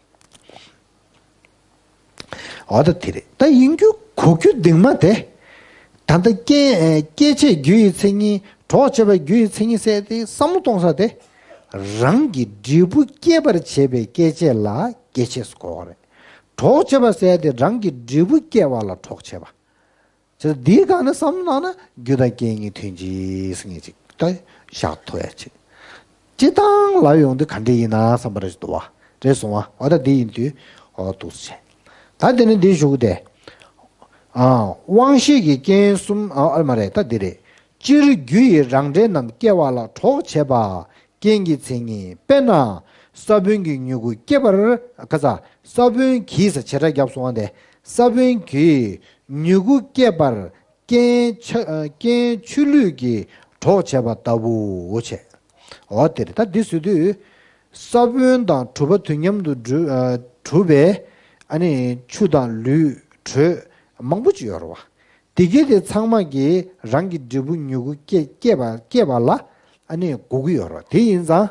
འོ་ད་དེ་རེད། ད་ཡིན་རྒྱུ་གོ་རྒྱུ་འདུག་མ་དེ། ད་ལྟ་རྐྱེན། སྐྱེ་བྱེད་རྒྱུ་ཡི་མཚན་ཉིད། གྲོགས་བྱེད་པ་རྒྱུ་ཡི་མཚན་ཉིད་ཟེར་དེ་བསམ་བློ་གཏོང་ས་དེ། རང་གི་འབྲས་བུ་སྐྱེད་པར་བྱེད་པའི་སྐྱེད་བྱེད་ལ་སྐྱེད་བྱེད་ཟེར་གོ་བ་རེད། གྲོགས་བྱེད་པ་ཟེར་དེ་རང་གི་འབྲས་བུ་སྐྱེ་བ་ལ་གྲོགས་བྱེད་པ། བྱས་ཙང་འདིའི་སྒང་ནས་བསམ་བློ་བཏང་ན་རྒྱུ་དང་རྐྱེན་གཉིས་དོན་གཅིག་ཟེར་མཁན་ཅིག་ད་བཞག་ཐུབ་ཡ་ཅིག་སྤྱིར་བཏང་ལབ་ཡོང་དུས་ག་འདྲ་ཡིན་ན་བསམ་པ་རེ་ཞིག་འདུག་བ། རེད་སོང་བ། འོ་ད་འདི་ཡིན་དུས་འོ་འདུག་སེ་བྱས། ད་དེ་ནས་འདི་ཞུ་གི་དེ། ཨ་དབང་ཤེས་ཀྱི་རྐྱེན་གསུམ། ཨ་ཨ་མ་རེད། ད་འདི་རེད། སྤྱིར་རྒྱུ་ཡི་རང་འབྲས་རྣམས་སྐྱེ་བ་ལ་གྲོགས་བྱེད་པ། རྐྱེན་གྱི་མཚན་ཉིད། དཔེར་ན། ས་བོན་གྱི་མྱུ་གུ་སྐྱེ་བར། ཁ་ས། ས་བོན་གྱིས་ཟེར་བྱེ་བྲག་བརྒྱབ་སོང་བ་དེ། ས་བོན་གྱིས་མྱུ་གུ་སྐྱེ་བར་རྐྱེན་ཆ། རྐྱེན་ཆུ་ལུད་ཀྱིས་གྲོགས་བྱེད་པ་ལྟ་བུའོ་བྱས། འོ་དེ་རེད། ད་འདི་ཟེར་དུས། ས་བོན་དང་དྲོད་པ་དུས་མཉམ་དུ་གྲུབ། ཨ་གྲུབ་པའི་ཨ་ནི་ཆུ་དང་ལུད་དྲོད་མང་པོ་ཅིག་ཡོད་རེད་བ། དེ་གས་དེ་ཚང་མ་གིས་རང་གི་འབྲས་བུ་མྱུ་གུ་སྐྱེ་སྐྱེ་བ་སྐྱེ་བ་ལ་ཨ་ནི་དགོས་ཀྱི་ཡོད་རེད་བ། དེ་ཡིན་ཙང་།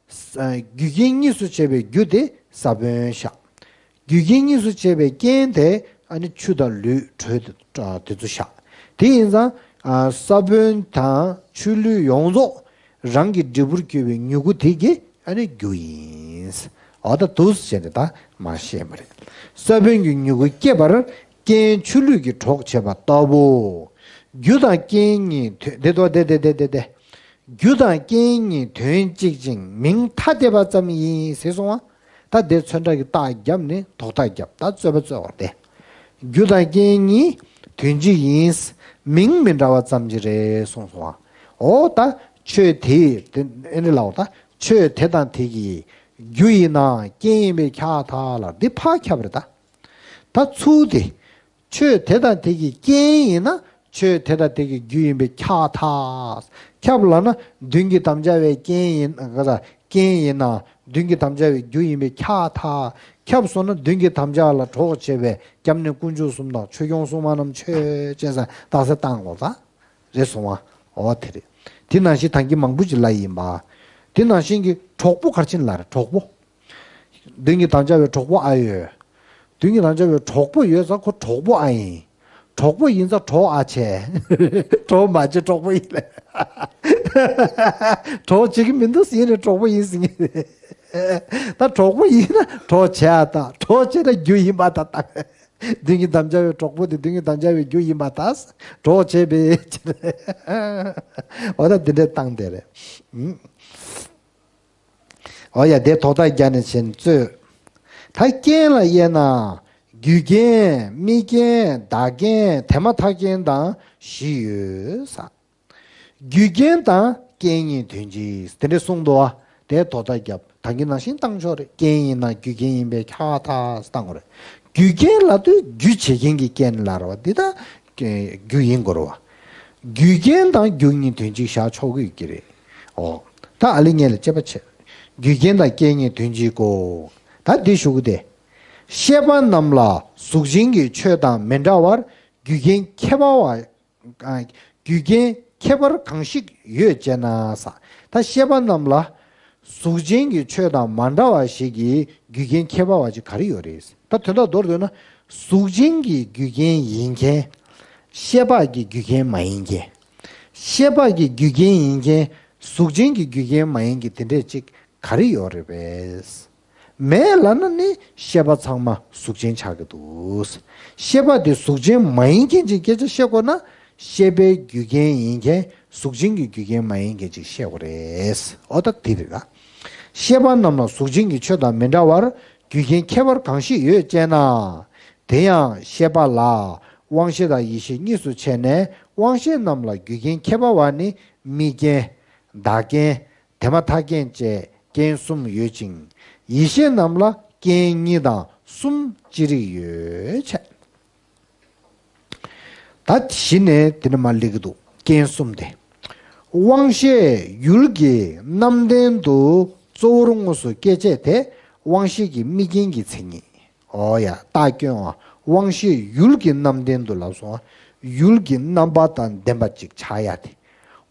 ས། རྒྱུ་རྐྱེན་གཉིས་སུ་ཕྱེ་བའི་རྒྱུ་དེ་ས་བོན་ཤག་རྒྱུ་རྐྱེན་གཉིས་སུ་ཕྱེ་བའི་རྐྱེན་དེ་ཨ་ནི་ཆུ་དང་ལུད་དྲོད་དེ་དེ་ཚོ་ཤག་དེ་ཡིན་ཙང་། ཨ་ས་བོན་དང་ཆུ་ལུད་ཡོངས་རྫོགས་རང་གི་འབྲས་བུར་གྱུར་པའི་མྱུ་གུ་དེ་གི་ཨ་ནི་རྒྱུ་ཡིན། འོ་ད་འདུག་སེ་བྱས་ནས་ད་མར་བཤད་པ་རེད། ས་བོན་གྱི་མྱུ་གུ་སྐྱེ་བར་རྐྱེན་ཆུ་ལུད་ཀྱིས་གྲོགས་བྱེད་པ་ལྟ་བུ། རྒྱུ་དང་རྐྱེན་གཉིས་དོན། དེ་དོ་དེ་དེ་དེ་དེ་དེ། རྒྱུ་དང་རྐྱེན་གཉིས་དོན་གཅིག་ཅིང་མིང་ཐ་དད་པ་ཙམ་ཡིན་ཟེར་སོང་བ། ད་དེ་ཚོན་ཁྲ་གི་རྟགས་བརྒྱབ་ནས་དོགས་རྟགས་བརྒྱབ། ད་རྩོད་པ་རྩོད་པ་སྟེ། རྒྱུ་དང་རྐྱེན་གཉིས་དོན་གཅིག་ཡིན། མིང་མི་འདྲ་བ་ཙམ་གྱིས་རེད་གསུངས་སོང་བ། འོ་ད་ཆོས་དེ་དེ་ཨེ་ནི་ལའོ། ད་ཆོས་དེ་དང་དེ་གི་རྒྱུ་ཡིན་ནའང་རྐྱེན་ཡིན་པས་ཁྱབ་ཐལ་ལ། འདི་ཕར་ཁྱབ་རེད་ད། ད་ཚུལ་དེ། ཆོས་དེ་དང་དེ་གི་རྐྱེན་ཡིན་ན་ཆོས་དེ་དང་དེ་གི་རྒྱུ་ཡིན་པས་ཁྱབ་ཐལ། ཁྱབ་ལབ་ན་མདུན་གྱི་དམ་བཅའ་བའི་རྐྱེན་ཡིན་ག་ས་རྐྱེན་ཡིན་ན་མདུན་གྱི་དམ་བཅའ་བའི་རྒྱུ་ཡིན་པས་ཁྱབ་ཐལ། ཁྱབ་སོང་ན་མདུན་གྱི་དམ་བཅའ་ལ་གྲོགས་བྱས་པའི་སྐྱབས་གནས་དཀོན་མཆོག་གསུམ་དང་ཆོས་སྐྱོང་སྲུང་མ་རྣམས་ཆོས་ཅན་ས་རྟགས་གསལ་བཏང་དགོས་ས་རེད་སོང་བ། འོ་དེ་རེད། དེ་ནང་བཞིན་ད་གིན་མང་པོ་ཅིག་ལབ་ཡིན་པ། དེ་ནང་བཞིན་གྱི་གྲོགས་པོ་ག་རེ་བྱས་ནས་ལབ་རེད། གྲོགས་པོ། མདུན་གྱི་དམ་བཅའ་བའི་གྲོགས་པོ་ཨ་ཡོད། མདུན་གྱི་དམ་བཅའ་བའི་གྲོགས་པོ་ཡོད་ཙང་ཁོ་གྲོགས་པོ་ཨ་ཡིན། གྲོགས་པོ་ཡིན་ཙང་གྲོགས་ཨ་བྱས། གྲོགས་མ་བྱས་གྲོགས་པོ་ཡིན་ལ། གྲོགས་བྱེད་ཀྱི་མི་འདུག་ཟེར་ནས་གྲོགས་པོ་ཡིན་ཟེར་ངེས་རེད། ད་གྲོགས་པོ་ཡིན་ན་གྲོགས་བྱས་ཨ་ད་གྲོགས་བྱས་ན་རྒྱུ་ཡིན་པ་ད་ད། མདུན་གྱི་དམ་བཅའ་བའི་གྲོགས་པོ་དེ་མདུན་གྱི་དམ་བཅའ་བའི་རྒྱུ་ཡིན་པ་ད། གྲོགས་བྱས་པའི་ཕྱིར། འོ་ད་འདི་འདྲའི་སྟངས་དེ་རེད། འོ་ཡ་དེ་དོགས་པ་རྒྱག་ནས་བྱས་ནས་རྩོད། ད་རྐྱེན་ལ་དབྱེ་ན། རྒྱུ་རྐྱེན་དམིགས་རྐྱེན་བདག་རྐྱེན་དེ་མ་ཐག་རྐྱེན་དང་བཞི་ཡོད་ས། རྒྱུ་རྐྱེན་དང་རྐྱེན་གཉིས་དོན་གཅིག་དེ་འདྲ་གསུངས་འདུག་བ། དེ་དོགས་པ་རྒྱབ། ད་གིན་ནང་བཞིན་བཏང་ཆོག་རེད། རྐྱེན་ཡིན་ན་རྒྱུ་རྐྱེན་ཡིན་པས་ཁྱབ་ཐལ་བཏང་དགོས་རེད། རྒྱུ་རྐྱེན་ལབ་དུས་རྒྱུ་བྱེད་མཁན་གྱི་རྐྱེན་ལབ་རེད་བ། འདི་ད་རྒྱུ་ཡིན་དགོས་རེད་བ། རྒྱུ་རྐྱེན་དང་རྒྱུ་གཉིས་དོན་གཅིག་བཞག་ཆོག་གི་ཡོད་ཀྱི་རེད། ཨོ། ད་ཨ་ལི་ངས་ལ་དཔྱད་པ་བྱས། རྒྱུ་རྐྱེན་དང་རྐྱེན་གཉིས་དོན་གཅིག་གོ། ད་འདི་ཞུ་གི་དེ། བཤད་པ་རྣམས་ལ་གཟུགས་ཅན་གྱི་ཆོས་དང་མི་འདྲ་བར་རྒྱུ་རྐྱེན་ཁྱད་པར་བ། རྒྱུ་རྐྱེན་ཁྱད་པར་གང་ཞིག་ཡོད་ཅེ་ན་ས། ད་བཤད་པ་རྣམས་ལ་གཟུགས་ཅན་གྱི་ཆོས་དང་མ་འདྲ་བ་ཞིག་གི་རྒྱུ་རྐྱེན་ཁྱད་པར་བ་ཅིག་ག་རེ་ཡོད་རེད། ད་དོན་དག་མདོར་བསྡུས་ན་གཟུགས་ཅན་གྱི་རྒྱུ་རྐྱེན་ཡིན་མཁན། བཤད་པ་གི་རྒྱུ་རྐྱེན་མ་ཡིན་མཁན། བཤད་པ་གི་རྒྱུ་རྐྱེན་ཡིན་མཁན་གཟུགས་ཅན་གྱི་རྒྱུ་རྐྱེན་མ་ཡིན་མཁན་དེ་འདྲས་ཅིག་ག་རེ་ཡོད་རེད་པས། མེད་ལབ་ན་ནི་བཤད་པ་ཚང་མ་གཟུགས་ཅན་ཆགས་ཀྱི་འདུག། བཤད་པ་དེ་གཟུགས་ཅན་མ་ཡིན་མཁན་ཅིག་སྐད་ཆ་བཤད་དགོས་ན་བཤད་པའི་རྒྱུ་རྐྱེན་ཡིན་མཁན་གཟུགས་ཅན་གྱི་རྒྱུ་རྐྱེན་མ་ཡིན་མཁན་ཅིག་བཤད་དགོས་རེད། ཨོ་ད་དེ་རེད་ལ། བཤད་པ་རྣམས་ལ་གཟུགས་ཅན་གྱི་ཆོས་དང་མི་འདྲ་བར་རྒྱུ་རྐྱེན་ཁྱད་པར་གང་ཞིག་ཡོད་ཅེ་ན། དེ་ཡང་བཤད་པ་ལ་དབང་ཤེས་དང་ཡིད་ཤེས་གཉིས་སུ་ཕྱེ་ནས་དབང་ཤེས་རྣམས་ལ་རྒྱུ་རྐྱེན་ཁྱད་པར་བ་ནི་དམིགས་རྐྱེན། བདག་རྐྱེན། དེ་མ་ཐག་རྐྱེན་བཅས་རྐྱེན་གསུམ་ཡོད་ཅིང་། ཡིད་ཤེས་རྣམས་ལ་རྐྱེན་གཉིས་དང་གསུམ་ཅི་རིགས་ཡོད་ཅེ། ད་གཞི་ནས་དེ་ནི་མ་ལེགས་ཀྱི་འདུག། རྐྱེན་གསུམ་དེ། དབང་ཤེས་ཡུལ་གྱི་རྣམ་ལྡན་དུ་གཙོ་བོར་དངོས་སུ་སྐྱེ་བྱེད་དེ་དབང་ཤེས་ཀྱི་དམིགས་རྐྱེན་གྱི་མཚན་ཉིད། ཨོ་ཡ། རྟགས་སྐྱོན་བ། དབང་ཤེས་ཡུལ་གྱི་རྣམ་ལྡན་དུ་ལབ་སོང་བ། ཡུལ་གྱི་རྣམ་པ་དང་ལྡན་པ་ཅིག་ཆགས་ཡ་དེ།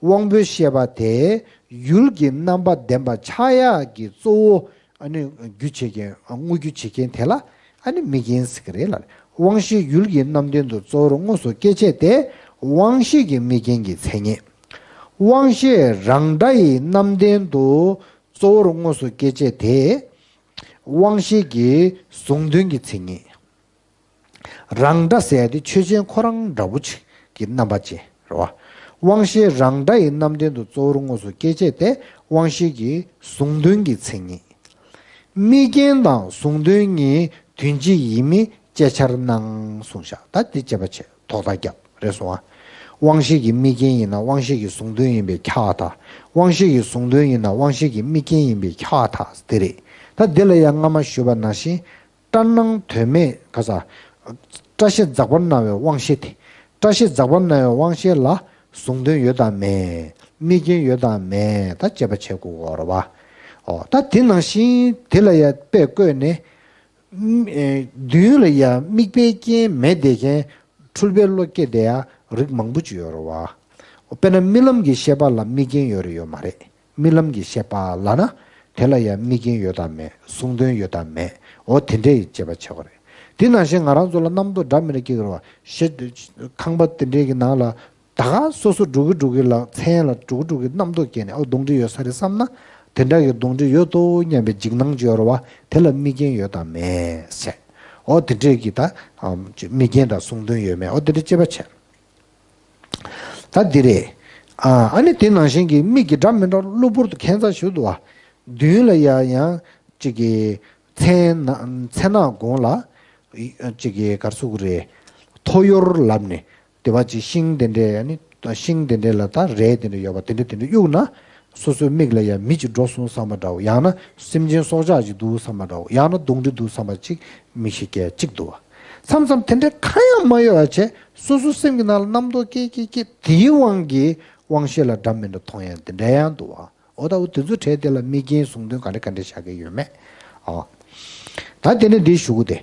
དབང་པོའི་ཤེས་པ་དེ་ཡུལ་གྱི་རྣམ་པ་ལྡན་པ་ཆགས་ཡག་གི་གཙོ་བོ་ཨ་ནི་རྒྱུ་བྱེད་མཁན། དངོས་རྒྱུ་བྱེད་མཁན་དེ་ལ་ཨ་ནི་དམིགས་རྐྱེན་ཟེར་གི་རེད་ལ། དབང་ཤེས་ཡུལ་གྱི་རྣམ་ལྡན་དུ་གཙོ་བོར་དངོས་སུ་སྐྱེ་བྱེད་དེ་དབང་ཤེས་ཀྱི་དམིགས་རྐྱེན་གྱི་མཚན་ཉིད། དབང་ཤེས་རང་སྒྲ་ཡི་རྣམ་ལྡན་དུ་གཙོ་བོར་དངོས་སུ་སྐྱེ་བྱེད་དེ་དབང་ཤེས་ཀྱི་གཟུང་དོན་གྱི་མཚན་ཉིད། རང་སྒྲ་ཟེར་ཡ་དེ་ཆོས་ཅན་ཁོ་རང་འདྲ་བོ་ཅིག་གི་རྣམ་པ་ཅན་རེད་བ། དབང་ཤེས་རང་སྒྲ་ཡི་རྣམ་ལྡན་དུ་གཙོ་བོར་དངོས་སུ་སྐྱེ་བྱེད་དེ་དབང་ཤེས་ཀྱི་གཟུང་དོན་གྱི་མཚན་ཉིད། དམིགས་རྐྱེན་དང་གཟུང་དོན་གཉིས་དོན་གཅིག་ཡིན་མིན་དཔྱད་འཆར་གནང་གསུངས་བཞག། ད་འདི་དཔྱད་པ་བྱེད། དོགས་པ་རྒྱབ། རེད་སོང་ཨ། དབང་ཤེས་ཀྱི་དམིགས་རྐྱེན་ཡིན་ན་དབང་ཤེས་ཀྱི་གཟུང་དོན་ཡིན་པས་ཁྱབ་ཐལ། དབང་ཤེས་ཀྱི་གཟུང་དོན་ཡིན་ན་དབང་ཤེས་ཀྱི་དམིགས་རྐྱེན་ཡིན་པས་ཁྱབ་ཐལ་དེ་རེད། ད་འདི་ལ་ཡང་སྔ་མ་ཞུས་པ་ནང་བཞིན། སྒྲ་སྣང་དོན་མེད་ག་ས། སྒྲ་ཤེས་འཛག་པར་སྣང་བའི་དབང་ཤེས་དེ། སྒྲ་ཤེས་འཛག་པར་སྣང་བའི་དབང་ཤེས་ལ་གཟུང་དོན་ཡོད་དམ་མེད། དམིགས་རྐྱེན་ཡོད་དམ་མེད། ད་དཔྱད་པ་བྱེད་དགོས་ཀྱི་ཡོད་རེད་བ། ཨོ་ད་དེ་ནང་བཞིན་དེ་ལ་ཡང་དཔེ་བཀོད་ནས། མདུན་ལ་ཡང་དམིགས་པའི་རྐྱེན་མེད་བསྡད་མཁན་འཁྲུལ་པའི་བློ་སྐྱེས་བསྡད་ཡ་རིགས་མང་པོ་ཅིག་ཡོད་རེད་བ། དཔེར་ན་རྨི་ལམ་གྱི་ཤེས་པ་ལ་དམིགས་རྐྱེན་ཡོད་རེད་ཡོད་མ་རེད། རྨི་ལམ་གྱི་ཤེས་པ་ལབ་ན་དེ་ལ་ཡང་དམིགས་རྐྱེན་ཡོད་དམ་མེད། གཟུང་དོན་ཡོད་དམ་མེད། འོ་དེ་འདྲའི་དཔྱད་པ་བྱེད་དགོས་རེད། དེ་ནང་བཞིན་ང་རང་ཚོ་ལ་རྣམ་རྟོག་འདྲ་མི་འདྲ་སྐྱེ་གི་རེད་བ། ཤེས། ཁང་པ་དེ་འདྲའི་གི་ནང་ལ་ད་ག་སོ་སོ་འགྲོ་གི་འགྲོ་གི་ལ་མཚན་ལ་འགྲོ་གི་འགྲོ་གི་རྣམ་རྟོག་སྐྱེས་ནས་ཨོ་གདོན་འདྲེ་ཡོད་ས་རེད་བསམ་ན་དེ་འདྲ་གི་གདོན་འདྲེ་ཡོད་དོ་སྙམ་པའི་འཇིགས་སྣང་ཅིག་ཡོད་རེད་བ། དེ་ལ་དམིགས་རྐྱེན་ཡོད་དམ་མེད་ཟེར། ཨོ་དེ་འདྲའི་གི་ད་དམིགས་རྐྱེན་དང་གཟུང་དོན་ཡོད་མེད་ཨོ་དེ་འདྲ་དཔྱད་པ་བྱེད། ད་འདི་རེད། ཨ་ཨ་ནི་དེ་ནང་བཞིན་གྱི་མིག་གི་འདྲ་མི་འདྲ་གློ་བུར་དུ་ཁྱད་མཚར་ཞིག་འདུག་བ། མདུན་ལ་ཡ་ཡང་གཅིག་གི་མཚན་ན་མཚན་ནག་དགུང་ལ་གཅིག་གི་ག་རེ་ཟེར་དགོས་རེད། ཐོ་ཡོར་ལབ་ནས་དེ་བ་ཅིག་ཤིང་དེ་འདྲའི་ཨ་ནི་ཤིང་དེ་འདྲའི་ལ་ད་རས་དེ་འདྲ་ཡོད་པ་དེ་འདྲ་དེ་འདྲ་གཡུགས་ན། སོ་སོའི་མིག་ལ་ཡང་མི་གཅིག་འགྲོ་སོང་བསམ་པ་འདྲ་བོ། ཡང་ན་སེམས་ཅན་སྲོག་ཆགས་ཅིག་འདུག་བསམ་པ་འདྲ་བོ། ཡང་ན་གདོན་འདྲེ་འདུག་བསམ་པ་ཅིག་མིག་ཤེས་སྐྱེ་གཅིག་འདུག་བ། མཚམས་མཚམས་དེ་འདྲའི་གང་ཡང་མ་ཡོད་པ་བྱས། སོ་སོ་སེམས་ཀྱི་ནང་ལ་རྣམ་རྟོག་སྐྱེ་སྐྱེ་སྐྱེ། དེའི་དབང་གིས་དབང་ཤེས་ལ་འདྲ་མི་འདྲ་མཐོང་ཡང་དེ་འདྲ་ཡང་འདུག་བ། འོ་ད་འོ་དེ་ཚོ་གྲས་དེ་ལ་དམིགས་རྐྱེན་གསུང་དོན་ག་འདྲ་ག་འདྲ་བཞག་གི་ཡོད་མེད། ཨོ། ད་དེ་ནས་འདི་ཞུ་གི་དེ།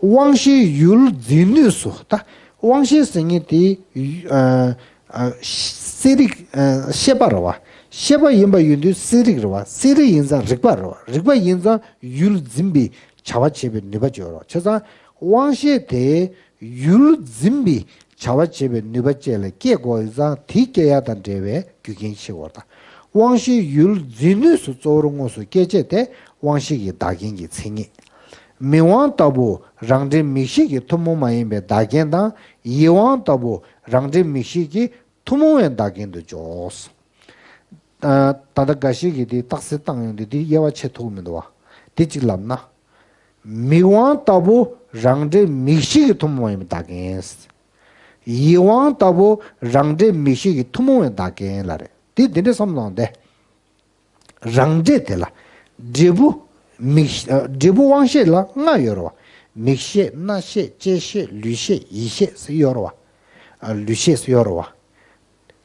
དབང་ཤེས་ཡུལ་འཛིན་ནུས་སུ། ད་དབང་ཤེས་ཟེར་མཁན་དེ་ཡུ་ཨ་ཨ་གསལ་རིག་ཨ་ཤེས་པ་རེད་བ། ཤེས་པ་ཡིན་པ་ཡིན་དུས་གསལ་རིག་རེད་བ། གསལ་རིག་ཡིན་ཙང་རིག་པ་རེད་བ། རིག་པ་ཡིན་ཙང་ཡུལ་འཛིན་པའི་བྱ་བ་བྱེད་པའི་ནུས་པ་ཅིག་ཡོད་རེད་བ། བྱས་ཙང་དབང་ཤེས་དེ་ཡུལ་འཛིན་པའི་བྱ་བ་བྱེད་པའི་ནུས་པ་ཅན་ལ་སྐྱེ་དགོས་ཡོད་ཙང་། དེ་སྐྱེ་ཡ་དང་འབྲེལ་བའི་རྒྱུ་རྐྱེན་ཤེས་དགོས་པ་དང་། དབང་ཤེས་ཡུལ་འཛིན་ནུས་སུ་གཙོ་བོར་དངོས་སུ་སྐྱེ་བྱེད་དེ་དབང་ཤེས་ཀྱི་བདག་རྐྱེན་གྱི་མཚན་ཉིད། མིག་དབང་ལྟ་བུ་རང་འབྲས་མིག་ཤེས་ཀྱི་ཐུན་མོང་མ་ཡིན་པའི་བདག་རྐྱེན་དང་། ཡིད་དབང་ལྟ་བུ་རང་འབྲས་མིག་ཤེས་ཀྱི་ཐུན་མོང་བའི་བདག་རྐྱེན་དུ་འཇོག། ད་ལྟ་འགའ་ཞིག་གིས་དེ་རྟགས་གསལ་བཏང་ཡོང་དུས་དེ་དབྱེ་བ་ཕྱེ་ཐུབ་མི་འདུག་བ། དེ་གཅིག་ལབ་ན། མིག་དབང་ལྟ་བུ་རང་འབྲས་མིག་ཤེས་ཀྱི་ཐུན་མོང་བའི་བདག་རྐྱེན། ཡིད་དབང་ལྟ་བུ་རང་འབྲས་མིག་ཤེས་ཀྱི་ཐུན་མོང་བའི་བདག་རྐྱེན་ལ་རེད། དེ་འདི་འདྲ་བསམ་བློ་བཏང་སྟེ། རང་འབྲས་དེ་ལ་འབྲས་བུ་མིག་ཤེས་ཨ་འབྲས་བུ་དབང་ཤེས་ལ་ལྔ་ཡོད་རེད་བ། མིག་ཤེས་རྣ་ཤེས་ལྕེ་ཤེས་ལུས་ཤེས་ཡིད་ཤེས་ཟེར་ཡོད་རེད་བ། ཨ་ལུས་ཤེས་ཟེར་ཡོད་རེད་བ། བྱས་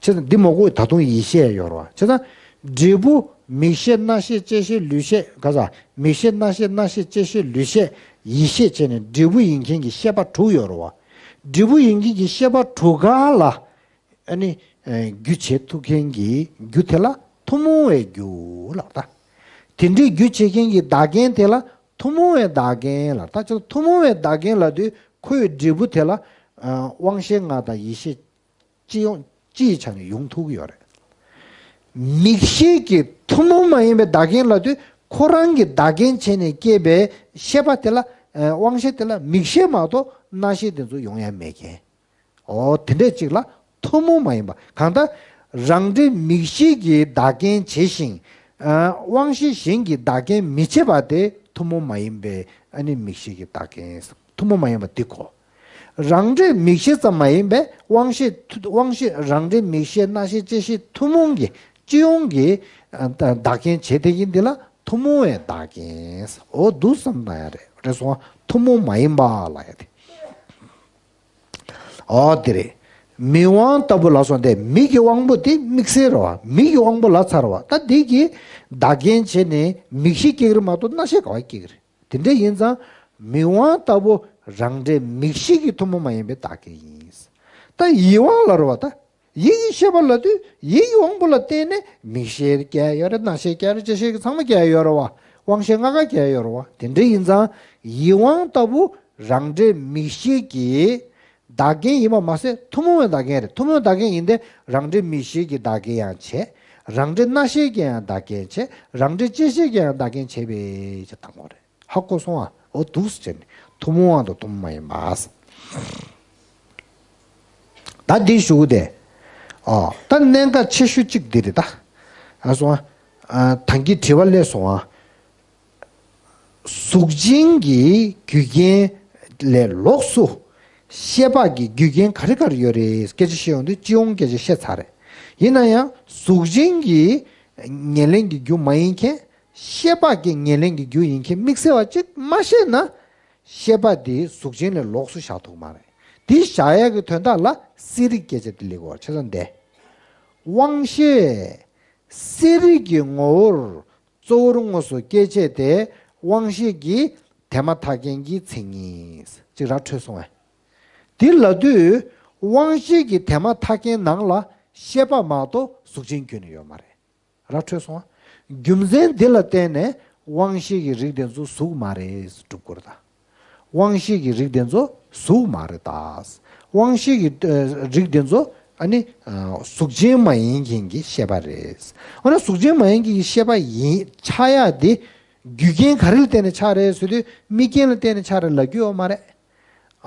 ཙང་འདི་མ་གོ་ད་དུང་ཡིད་ཤེས་ཡོད་རེད་བ། བྱས་ཙང་འབྲས་བུ་མིག་ཤེས་རྣ་ཤེས་ལྕེ་ཤེས་ལུས་ཤེས་ག་ས། མིག་ཤེས་རྣ་ཤེས་རྣ་ཤེས་ལྕེ་ཤེས་ལུས་ཤེས་ཡིད་ཤེས་བྱས་ནས་འབྲས་བུ་ཡིན་མཁན་གྱི་ཤེས་པ་དྲུག་ཡོད་རེད་བ། འབྲས་བུ་ཡིན་མཁན་གྱི་ཤེས་པ་དྲུག་ག་ལ་ཨ་ནི་ཨ་རྒྱུ་བྱེད་ཐུབ་མཁན་གྱི་རྒྱུ་དེ་ལ་ཐུན་མོང་བའི་རྒྱུ་ལབ་ད། དེ་འདྲའི་རྒྱུ་བྱེད་མཁན་གྱི་བདག་རྐྱེན་དེ་ལ་ཐུན་མོང་བའི་བདག་རྐྱེན་ལབ་ད། ཅི་ཐུན་མོང་བའི་བདག་རྐྱེན་ལབ་དུས་ཁོའི་འབྲས་བུ་དེ་ལ་ཨ་དབང་ཤེས་ལྔ་དང་ཡིད་ཤེས་སྤྱི་ཡོངས་སྤྱིའི་ཆ་ནས་ཡོང་ཐུབ་ཀྱི་ཡོད་རེད། མིག་ཤེས་ཀྱི་ཐུན་མོང་མ་ཡིན་པའི་བདག་རྐྱེན་ལབ་དུས་ཁོ་རང་གི་བདག་རྐྱེན་བྱས་ནས་སྐྱེས་པའི་ཤེས་པ་དེ་ལ་ཨ་དབང་ཤེས་དེ་ལ་མིག་ཤེས་མ་གཏོགས་རྣ་ཤེས་དེ་ཚོ་ཡོང་ཡ་མེད་མཁན། འོ་དེ་འདྲས་ཅིག་ལ་ཐུན་མོང་མ་ཡིན་པ། གང་ལྟར་རང་འབྲས་མིག་ཤེས་ཀྱི་བདག་རྐྱེན་བྱས་ཤིང་ཨ་དབང་ཤེས་གཞན་གྱི་བདག་རྐྱེན་མི་བྱེད་པ་དེ་ཐུན་མོང་མ་ཡིན་པའི་ཨ་ནི་མིག་ཤེས་ཀྱི་བདག་རྐྱེན། ཐུན་མོང་མ་ཡིན་པ་འདི་གོ། རང་འབྲས་མིག་ཤེས་ཙམ་མ་ཡིན་པའི་དབང་ཤེས་དབང་ཤེས་རང་འབྲས་མིག་ཤེས་རྣ་ཤེས་ལྕེ་ཤེས་ཐུན་མོང་གི་སྤྱི་ཡོངས་ཀྱི་ཨ་བདག་རྐྱེན་བྱེད་བསྡད་མཁན་འདི་ལ་ཐུན་མོང་བའི་བདག་རྐྱེན། འོ་འདུག་བསམ་ན་ཡ་རེད། རེད་སོང་། ཐུན་མོང་མ་ཡིན་པ་ལ་ཡ་དེ། འོ་དེ་རེད། མིག་དབང་ལྟ་བུ་ལ་སོགས་ཏེ། མིག་གི་དབང་པོ་དེ་དམིགས་བསལ་རེད་བ། མིག་གི་དབང་པོ་ལབ་ཚར་བ། ད་འདི་གི་བདག་རྐྱེན་བྱས་ནས་མིག་ཤེས་སྐྱེ་གི་རེད་མ་གཏོགས་རྣ་ཤེས་ག་བ་སྐྱེ་གི་རེད། དེ་འདྲ་ཡིན་ཙང་མིག་དབང་ལྟ་བུ་རང་འབྲས་མིག་ཤེས་ཀྱི་ཐུན་མོང་མ་ཡིན་པའི་བདག་རྐྱེན་ཡིན། ད་ཡིད་དབང་ལབ་རེད་བ། ད་ཡིད་ཀྱི་ཤེས་པ་ལབ་དུས་ཡིད་ཀྱི་དབང་པོ་ལ་བརྟེན་ནས་མིག་ཤེས་སྐྱེ་ཡོད་རེད། རྣ་ཤེས་སྐྱེ་ཡོད་རེད། ལྕེ་ཤེས་ཀྱི་ཚང་མ་སྐྱེ་ཡོད་རེད་བ། དབང་ཤེས་ལྔ་ཀ་སྐྱེ་ཡོད་རེད་བ། དེ་འདྲ་ཡིན་ཙང་ཡིད་དབང་ལྟ་བུ་རང་འབྲས་མིག་ཤེས་ཀྱི་བདག་རྐྱེན་ཡིན་པ་མ་ཟད་ཐུན་མོང་བའི་བདག་རྐྱེན་རེད། ཐུན་མོང་བའི་བདག་རྐྱེན་ཡིན་ཏེ་རང་འབྲས་མིག་ཤེས་ཀྱི་བདག་རྐྱེན་ཡང་བྱས། རང་འབྲས་རྣ་ཤེས་ཀྱི་ཡང་བདག་རྐྱེན་བྱས། རང་འབྲས་ལྕེ་ཤེས་ཀྱི་ཡང་བདག་རྐྱེན་བྱས་པའི་ཕྱིར་དང་པོ་རེད། ཧ་གོ་སོང་ཨ། འོ་འདུག་སེ་བྱས་ནས་ཐུན་མོང་བ་དང་ཐུན་མོང་མ་ཡིན་པ། ད་འདི་ཞུ་གི་དེ། ཨོ་ད་གནད་འགག་ཆེ་ཤོས་གཅིག་འདི་རེད་ད། ཨ་སོང་ཨ། ད་གིན་དྲི་བ་སླེབས་སོང་ཨ། གཟུགས་ཅན་གྱི་རྒྱུ་རྐྱེན་ལས་ལོགས་སུ་ཤེས་པ་གི་རྒྱུ་རྐྱེན་ག་རེ་ག་རེ་ཡོད་རེད། སྐད་ཆ་བཤད་ཡོང་དུས་སྤྱི་ཡོངས་སྐད་ཆ་བཤད་ཚར་རེད། ཡིན་ན་ཡང་གཟུགས་ཅན་གྱི་ཉེར་ལེན་གྱི་རྒྱུ་མ་ཡིན་མཁན། ཤེས་པ་གི་ཉེར་ལེན་གྱི་རྒྱུ་ཡིན་མཁན་དམིགས་བསལ་བ་གཅིག་མ་ཤེས་ན། ཤེས་པ་དེ་གཟུགས་ཅན་ལས་ལོགས་སུ་བཞག་ཐུབ་མ་རེད། དེ་བཞག་ཡག་གི་དོན་དག་ལ་གསལ་རིག་སྐད་ཆ་དེ་སླེབས་དགོས་པ་ཆ་ཚང་འདས། དབང་ཤེས་གསལ་རིག་གི་ངོ་བོར་གཙོ་བོར་དངོས་སུ་སྐྱེ་བྱེད་དེ་དབང་ཤེས་ཀྱི་དེ་མ་ཐག་རྐྱེན་གྱི་མཚན་ཉིད་ཅིག་ར་འཕྲོད་སོང་བས། དེ་ལབ་དུས་དབང་ཤེས་ཀྱི་དེ་མ་ཐག་རྐྱེན་ནང་ལ་ཤེས་པ་མ་གཏོགས་གཟུགས་ཅན་ཁྱོན་ནས་ཡོད་མ་རེད། ར་འཕྲོད་སོང་ཨ། རྒྱུ་མཚན་འདི་ལ་བརྟེན་ནས་དབང་ཤེས་ཀྱི་རིགས་དེ་ཚོ་གཟུགས་མ་རེད་སྒྲུབ་དགོས་རེད་ད། དབང་ཤེས་ཀྱི་རིགས་དེ་ཚོ་གཟུགས་མ་རེད་ད། དབང་ཤེས་ཀྱི་ཨ་རིགས་དེ་ཚོ་ཨ་ནི་ཨ་གཟུགས་ཅན་མ་ཡིན་མཁན་གྱི་ཤེས་པ་རེད། འོ་ན་གཟུགས་ཅན་མ་ཡིན་མཁན་གྱི་ཤེས་པ་ཡིན་ཆགས་ཡ་དེ་རྒྱུ་རྐྱེན་ག་རེ་ལ་བརྟེན་ནས་ཆགས་རེད་ཟེར་དུས་དམིགས་རྐྱེན་ལ་བརྟེན་ནས་ཆགས་རེད་ལབ་རྒྱུ་ཡོད་མ་རེད།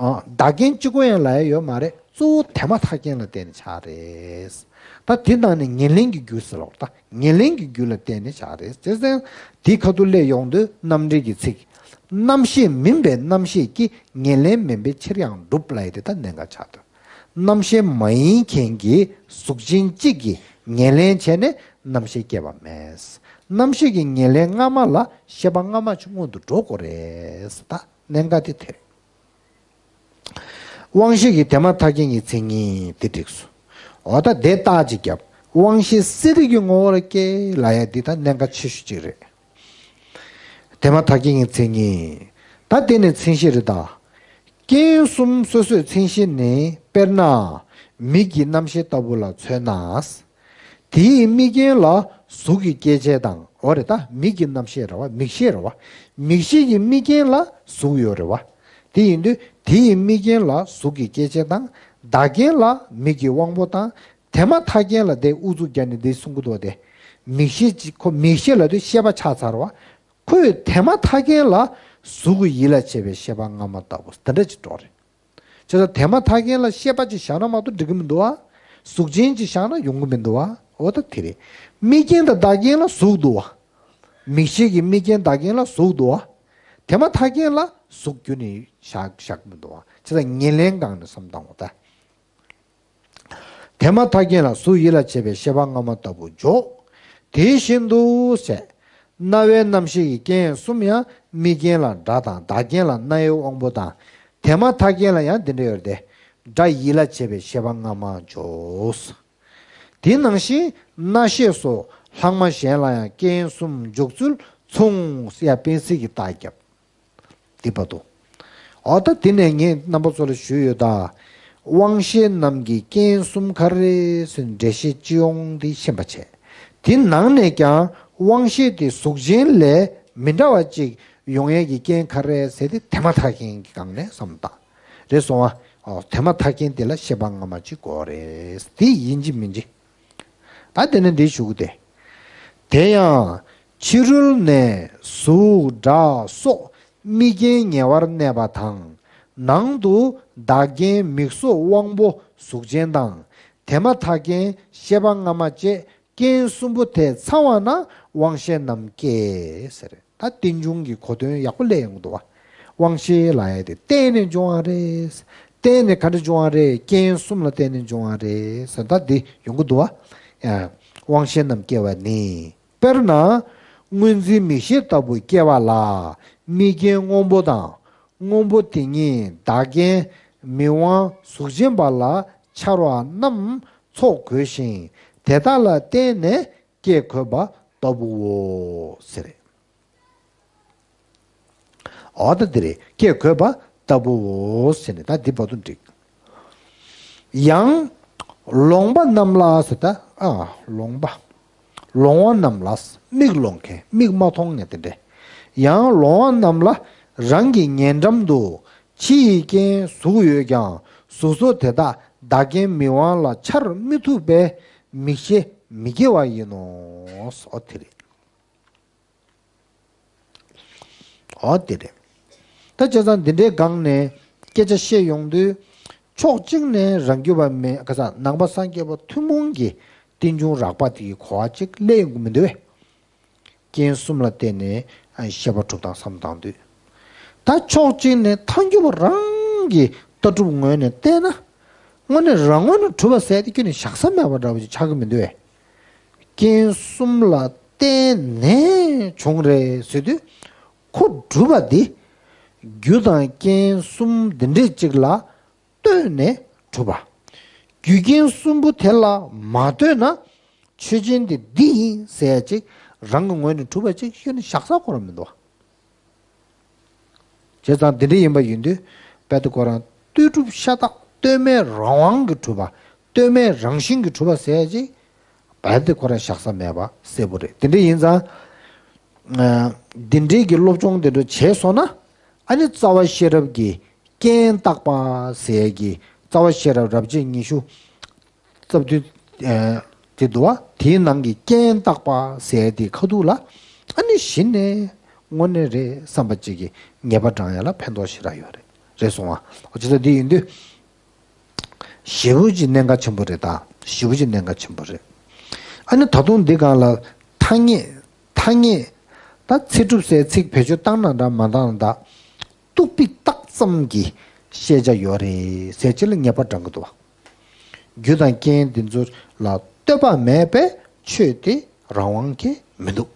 ཨ་བདག་རྐྱེན་གཅིག་པོ་ཡང་ལབ་ཡ་ཡོད་མ་རེད། གཙོ་བོ་དེ་མ་ཐག་རྐྱེན་ལ་བརྟེན་ནས་ཆགས་རེད། ད་དེ་ནང་ནས་ཉེར་ལེན་གྱི་རྒྱུ་ཟེར་ལོག་ད་ཉེར་ལེན་གྱི་རྒྱུ་ལ་བརྟེན་ནས་ཆགས་རེད། བྱས་ཙང་དེའི་ཁ་ཐུག་སླེབས་ཡོང་དུས་རྣམ་འགྲེལ་གྱི་ཚིག་རྣམ་ཤེས་མིན་པའི་རྣམ་ཤེས་ཀྱིས་ཉེར་ལེན་མིན་པའི་ཕྱིར་ཡང་འགྲུབ་ལབ་ཡས་དེ་ད་གནད་འགག་ཆགས་འདུག་རྣམ་ཤེས་མ་ཡིན་མཁན་གྱི་གཟུགས་ཅན་གཅིག་གིས་ཉེར་ལེན་བྱས་ནས་རྣམ་ཤེས་སྐྱེས་པ་མེད། རྣམ་ཤེས་ཀྱི་ཉེར་ལེན་སྔ་མ་ལ་ཤེས་པ་སྔ་མ་ཅིག་སྔོན་དུ་འགྲོ་དགོས་རེད། ད་གནད་འགག་དེ་དེ་རེད། དབང་ཤེས་ཀྱི་དེ་མ་ཐག་རྐྱེན་གྱི་མཚན་ཉིད་དེ་འགྲིགས་སོ། འོ་ད་དེ་རྟགས་ཅིག་བརྒྱབ། དབང་ཤེས་གསལ་རིག་གི་ངོ་བོར་སྐྱེ་ལབ་ཡ་འདི་ད་གནད་འགག་ཆེ་ཤོས་ཅིག་རེད། དེ་མ་ཐག་རྐྱེན་གྱི་མཚན་ཉིད། ད་དེ་ནི་མཚན་གཞི་རེད་ད། རྐྱེན་གསུམ་སོ་སོའི་མཚན་གཞི་ནི་དཔེར་ན། མིག་གི་རྣམ་ཤེས་ལྟ་བུ་ལ་མཚོན་ན། དེའི་དམིགས་རྐྱེན་ལ་གཟུགས་ཀྱི་སྐྱེ་མཆེད་དང་འོ་རེད་ད། མིག་གི་རྣམ་ཤེས་རེད་བ། མིག་ཤེས་རེད་བ། མིག་ཤེས་ཀྱི་དམིགས་རྐྱེན་ལ་གཟུགས་ཡོད་རེད་བ། དེ་ཡིན་དུས་དེའི་དམིགས་རྐྱེན་ལ་གཟུགས་ཀྱི་སྐྱེ་མཆེད་དང་བདག་རྐྱེན་ལ་མིག་གི་དབང་པོ་དང་དེ་མ་ཐག་རྐྱེན་ལ་དེ་ཨུ་ཚུགས་རྒྱག་ནས་འདི་གསུང་གི་འདུག་སྟེ། མིག་ཤེས་ཀྱི་ཁོ་མིག་ཤེས་ལབ་དུས་ཤེས་པ་ཆགས་ཚར་བ། ཁོས་དེ་མ་ཐག་རྐྱེན་ལ་གཟུགས་ཀྱི་ཡིད་ལ་བྱེད་པའི་ཤེས་པ་སྔ་མ་ལྟ་བུ་དེ་འདྲ་ཅིག་འགྲོ་རེད། བྱས་ཙང་དེ་མ་ཐག་རྐྱེན་ལ་ཤེས་པ་ཅིག་བཞག་ན་མ་གཏོགས་འགྲིག་གི་མི་འདུག་བ། གཟུགས་ཅན་ཅིག་བཞག་ན་ཡོང་གི་མི་འདུག་བ། འོ་ད་དེ་རེད། དམིགས་རྐྱེན་དང་བདག་རྐྱེན་ལ་གཟུགས་འདུག་བ། མིག་ཤེས་ཀྱི་དམིགས་རྐྱེན་བདག་རྐྱེན་ལ་གཟུགས་འདུག་བ། དེ་མ་ཐག་རྐྱེན་ལ་གཟུགས་ཁྱོན་ནས་བཞག་བཞག་གི་མི་འདུག་བ། བྱས་ཙང་ཉེར་ལེན་སྒང་ནས་བསམ་བཏང་བ་ད། དེ་མ་ཐག་རྐྱེན་ལ་གཟུགས་ཡིད་ལ་བྱེད་པའི་ཤེས་པ་སྔ་མ་ལྟ་བུ་འཇོག་དེ་བཞིན་དུ་ཟེར། རྣ་བའི་རྣམ་ཤེས་ཀྱི་རྐྱེན་གསུམ་ཡང་དམིགས་རྐྱེན་ལ་སྒྲ་དང་བདག་རྐྱེན་ལ་རྣ་བའི་དབང་པོ་དང་། དེ་མ་ཐག་རྐྱེན་ལ་ཡང་འདི་འདྲ་ཡོད་དེ། སྒྲ་ཡིད་ལ་བྱེད་པའི་ཤེས་པ་སྔ་མ་འཇོག་དེ་ནང་བཞིན་རྣ་ཤེས་སོགས་ལྷག་མ་གཞན་ལ་ཡང་རྐྱེན་གསུམ་འཇོག་ཚུལ་མཚུངས་ཡ་དཔེ་སྲིད་ཀྱི་རྟགས་བརྒྱབ། འདི་བར་དུ། འོ་ད་དེ་ནས་ངས་རྣམ་པ་ཚོ་ལ་ཞུས་ཡོད་ད། དབང་ཤེས་རྣམས་ཀྱི་རྐྱེན་གསུམ་ག་རེ་ཟེར་འགྲེལ་བཤད་སྤྱི་ཡོངས་འདི་ཤེས་པ་བྱས། དེ་ནང་ནས་ཀྱང་དབང་ཤེས་དེ་གཟུགས་ཅན་ལས་མི་འདྲ་བ་ཅིག་ཡོང་ཡས་ཀྱི་རྐྱེན་ག་རེ་ཟེར་དེ་དེ་མ་ཐག་རྐྱེན་གྱི་སྒང་ནས་བསམ་བཏང་། རེད་སོང་བ། འོ་དེ་མ་ཐག་རྐྱེན་དེ་ལ་ཤེས་པ་སྔ་མ་ཅིག་དགོས་རེད། དེ་ཡིན་གཅིག་མིན་གཅིག་ད་དེ་ནས་འདི་ཞུ་གི་དེ། དེ་ཡང་ཕྱི་རོལ་ནས་གཟུགས་སྒྲ་སོགས་དམིགས་རྐྱེན་ཉེ་བར་གནས་པ་དང་། ནང་དུ་བདག་རྐྱེན་མིག་སོགས་དབང་པོ་གཟུགས་ཅན་དང་། དེ་མ་ཐག་རྐྱེན་ཤེས་པ་སྔ་མ་བཅས་རྐྱེན་གསུམ་པོ་དེ་ཚང་བ་ན་དབང་ཤེས་རྣམས་སྐྱེ་ཟེར། ད་རྟེན་འབྱུང་གི་གོ་དོན་ཡག་པོ་སླེབས་ཡོང་གི་འདུག་བ། དབང་ཤེས་ལབ་ཡ་དེ་བརྟེན་ནས་འབྱུང་བ་རེད། བརྟེན་ནས་ག་འདྲ་འབྱུང་བ་རེད། རྐྱེན་གསུམ་ལ་བརྟེན་ནས་འབྱུང་བ་རེད་ཟེར། ད་འདི་ཡོང་གི་འདུག་བ། ཡ། དབང་ཤེས་རྣམས་སྐྱེ་བ་ནི། དཔེར་ན། སྔོ་འཛིན་མིག་ཤེས་ལྟ་བུ་སྐྱེ་བ་ལ་དམིགས་རྐྱེན་སྔོན་པོ་དང་། སྔོན་པོ་དེ་ཉིད་བདག་རྐྱེན་མིག་དབང་གཟུགས་ཅན་པ་ལ་འཆར་བ་རྣམས་ཚོགས་དགོས་ཤིང་། དེ་དག་ལ་བརྟེན་ནས་སྐྱེ་དགོས་པ་ལྟ་བུའོ་ཟེར། འོ་ད་འདི་རེད། སྐྱེ་དགོས་པ་ལྟ་བུའོ་ཟེར་ནས་ད་འདི་བར་དུ་འགྲིག་ཡང་། ལོང་པ་རྣམས་ལ་ཟེར་ད། ཨ། ལོང་པ། ལོང་བ་རྣམས་ལ། མིག་ལོང་མཁན། མིག་མ་མཐོང་མཁན་དེ་འདྲས། ཡང་ལོང་བ་རྣམས་ལ་རང་གི་ཉེ་འགྲམ་དུ་ཕྱི་ཡི་རྐྱེན་གཟུགས་ཡོད་ཀྱང་གཟུགས་ཚོགས་དེ་དག་བདག་རྐྱེན་མིག་དབང་ལ་འཆར་མི་ཐུབ་པས་མིག་ཤེས་མི་སྐྱེ་བ་ཡིན་ནོ། འོ་དེ་རེད། འོ་དེ་རེད། ད་བྱས་ཙང་འདི་འདྲའི་སྒང་ནས་སྐད་ཆ་བཤད་ཡོང་དུས། ཕྱོགས་གཅིག་ནས་རང་རྒྱུད་པ་མེད་ཁ་ས་ནང་པ་སངས་རྒྱས་པ་ཐུན་མོང་གི་རྟེན་འབྱུང་རགས་པ་དེ་གི་གོ་བ་གཅིག་སླེབས་ཡོང་གི་མི་འདུག་བས། རྐྱེན་གསུམ་ལ་བརྟེན་ནས་ཤེས་པ་གྲུབ་སྟངས་བསམ་བཏང་དུས། ད་ཕྱོགས་གཅིག་ནས་ཐལ་འགྱུར་བ་རང་གི་ལྟ་གྲུབ་ངོས་ནས་བལྟས་ན། དངོས་གནས་རང་ངོས་ནས་གྲུབ་པ་ཟེར་དེ་ཁྱོན་ནས་བཞག་ས་མེད་པ་འདྲ་བོ་ཅིག་ཆགས་ཀྱི་མི་འདུག་བས། རྐྱེན་གསུམ་ལ་བརྟེན་ནས་བྱུང་རེད་ཟེར་དུས། ཁོ་གྲུབ་པ་འདི། རྒྱུ་དང་རྐྱེན་གསུམ་འདི་འདྲས་ཅིག་ལ་ལྟོས་ནས་གྲུབ་པ། རྒྱུ་རྐྱེན་གསུམ་པོ་དེ་ལ་མ་ལྟོས་ན། ཆོས་ཅན་དེ་འདི་ཡིན་ཟེར་ཡ་ཅིག་རང་གི་ངོས་ནས་གྲུབ་པ་ཅིག་ཁྱོན་ནས་བཞག་ས་ཁོ་རང་མི་འདུག་བྱས་ཙང་འདི་འདྲ་ཡིན་པ་ཡིན་དུས། རྦད་དེ་ཁོ་རང་ལྟོས་གྲུབ་ཤ་སྟག་ལྟོས་མེད་རང་དབང་གིས་གྲུབ་པ། ལྟོས་མེད་རང་བཞིན་གྱིས་གྲུབ་པ་ཟེར་ཡ་ཅིག་རྦད་དེ་ཁོ་རང་བཞག་ས་མེད་པ་གསལ་པོ་རེད། དེ་འདྲ་ཡིན་ཙང་། ཨ། འདི་འདྲའི་གི་སློབ་སྦྱོང་དེ་འདྲ་བྱས་སོང་ན། ཨ་ནི་རྩ་བ་ཤེས་རབ་ཀྱི་རྐྱེན་བརྟག་པ་ཟེར་ཡ་གི་རྩ་བ་ཤེས་རབ་རབ་བྱེད་ཉི་ཤུ་རྩ་བདུན། ཨ། དེ་འདུག་བ། དེའི་ནང་གི་རྐྱེན་བརྟག་པ་ཟེར་ཡ་དེའི་ཁ་ཐུག་ལ། ཨ་ནི་གཞི་ནས་དངོས་གནས་རེད་བསམ་པ་ཅིག་གི་ངེས་པ་འདྲེན་ཡ་ལ་ཕན་ཐོགས་ཞེ་དྲག་ཡོད་རེད། རེད་སོང་བ། འོ་ཅི་ལྟར་འདི་ཡིན་དུས། ཞེ་པོ་ཅིག་གནད་འགག་ཆེན་པོ་རེད་ད། ཞེ་པོ་ཅིག་གནད་འགག་ཆེན་པོ་རེད། ཨ་ནི་ད་དུང་འདི་སྒང་ལ་ཐ་སྙད། ཐ་སྙད། ད་ཚེ་སྒྲུབ་ཟེར་ཚིག་བེད་སྤྱོད་བཏང་ན་འདྲ་མ་བཏང་ན་འདྲ། གཏུགས་པའི་རྟགས་ཙམ་གྱི་ཤེས་བྱ་ཡོད་རེད་ཟེར་ཅིག་ལ་ངེས་པ་འདྲ་གི་འདུག་རྒྱུ་དང་རྐྱེན་འདི་ཚོ་ལ་ལྟོས་པ་མེད་པའི་ཆོས་དེ་རང་དབང་གིས་མི་འདུག་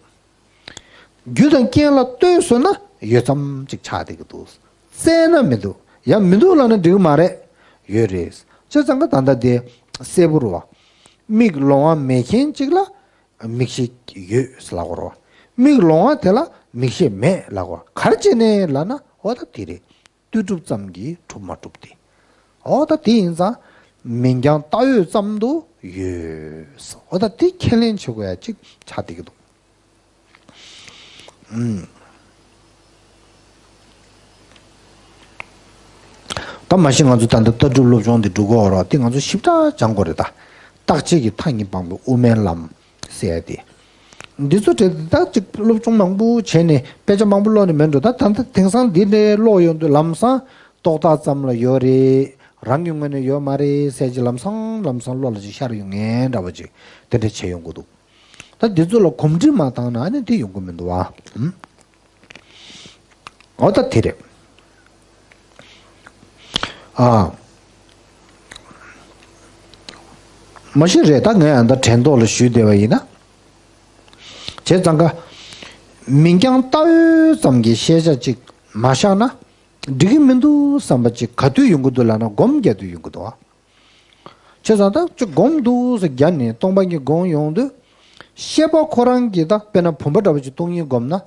རྒྱུ་དང་རྐྱེན་ལ་ལྟོས་སོང་ན་ཡོད་ཙམ་ཅིག་ཆགས་བསྡད་ཀྱི་འདུག་བཙལ་ན་མི་འདུག་ཡང་མི་འདུག་ལབ་ན་འགྲིག་གི་མ་རེད། ཡོད་རེད། བྱས་ཙང་ཀ་ད་ལྟ་དེ་གསལ་པོ་རེད་བ། མིག་ལོང་བ་མེད་མཁན་ཅིག་ལ་མིག་ཤེས་ཡོད་ལབ་དགོས་རེད་བ། མིག་ལོང་བ་དེ་ལ་མིག་ཤེས་མེད་ལབ་དགོས། ག་རེ་བྱས་ནས་ལབ་ན་འོ་ད་དེ་རེད། ལྟོས་གྲུབ་ཙམ་གྱིས་གྲུབ་མ་གྲུབ་དེ། འོ་ད་དེ་ཡིན་ཙང་མིང་རྐྱང་བཏགས་ཡོད་ཙམ་དུ་ཡོད། འོ་ད་དེ་ཁས་ལེན་བྱེད་དགོས་ཡ་གཅིག་ཆགས་བསྡད་ཀྱི་འདུག་ཨུམ། ད་མ་གཞི་ང་ཚོ་ད་ལྟ་ལྟ་གྲུབ་སློབ་སྦྱོང་འདི་འགྲོ་གི་ཡོད་རེད་བ། དེ་ང་ཚོ་ཞིབ་ཕྲ་སྦྱང་དགོས་རེད་ད། རྟག་ཆད་ཀྱི་མཐའ་གཉིས་སྤངས་པའི་དབུ་མའི་ལམ་ཟེར་ཡ་དེ། འདི་ཚོ་བྲིས་ཏེ་ད་ཅིག་སློབ་སྦྱོང་མང་པོ་བྱས་ནས་དཔེ་ཆ་མང་པོ་ཀློག་ནས་མེད་འགྲོ། ད་ད་ལྟ་དེང་སང་འདི་འདྲའི་ཀློག་ཡོང་དུས་ལམ་སང་རྟོག་བཏགས་ཙམ་ལ་ཡོད་རེད། རང་གི་ངོས་ནས་ཡོད་མ་རེད་ཟེར་གྱི་ལམ་སང་ལམ་སང་བློ་ལ་ཅིག་ཤར་ཡོང་ངེས་འདྲ་བ་ཅིག་དེ་འདྲ་བྱས་ཡོང་གི་འདུག་ད་འདི་ཚོ་ལ་གོམས་འདྲིས་མ་བཏང་ན་ཨ་ནི་དེ་ཡོང་གི་མི་འདུག་བ། ཨུམ། འོ་ད་དེ་རེད། ཨ། མ་གཞི་རེད་ད། ངས་ཨ་ད་དྲན་ཐོག་ལ་ཞུས་བསྡད་པ་ཡིན་ན། བྱས་ཙང་ཀ་མིང་རྐྱང་བཏགས་ཡོད་ཙམ་གྱི་ཤེས་བྱ་ཅིག་མ་བཞག་ན་འགྲིག་གི་མི་འདུག་བསམ་པ་ཅིག་ག་དུས་ཡོང་གི་འདུག་ལབ་ན་སྒོམ་རྒྱག་དུས་ཡོང་གི་འདུག་ཨ། བྱས་ཙང་ད་ཅིག་སྒོམ་འདུག་ཟེར་རྒྱབ་ནས་སྟོང་པ་ཉིད་སྒོམ་ཡོང་དུས། ཤེས་པ་ཁོ་རང་གིས་ད་དཔེར་ན་བུམ་པ་འདྲ་པོ་ཅིག་སྟོང་ཉིད་སྒོམ་ན།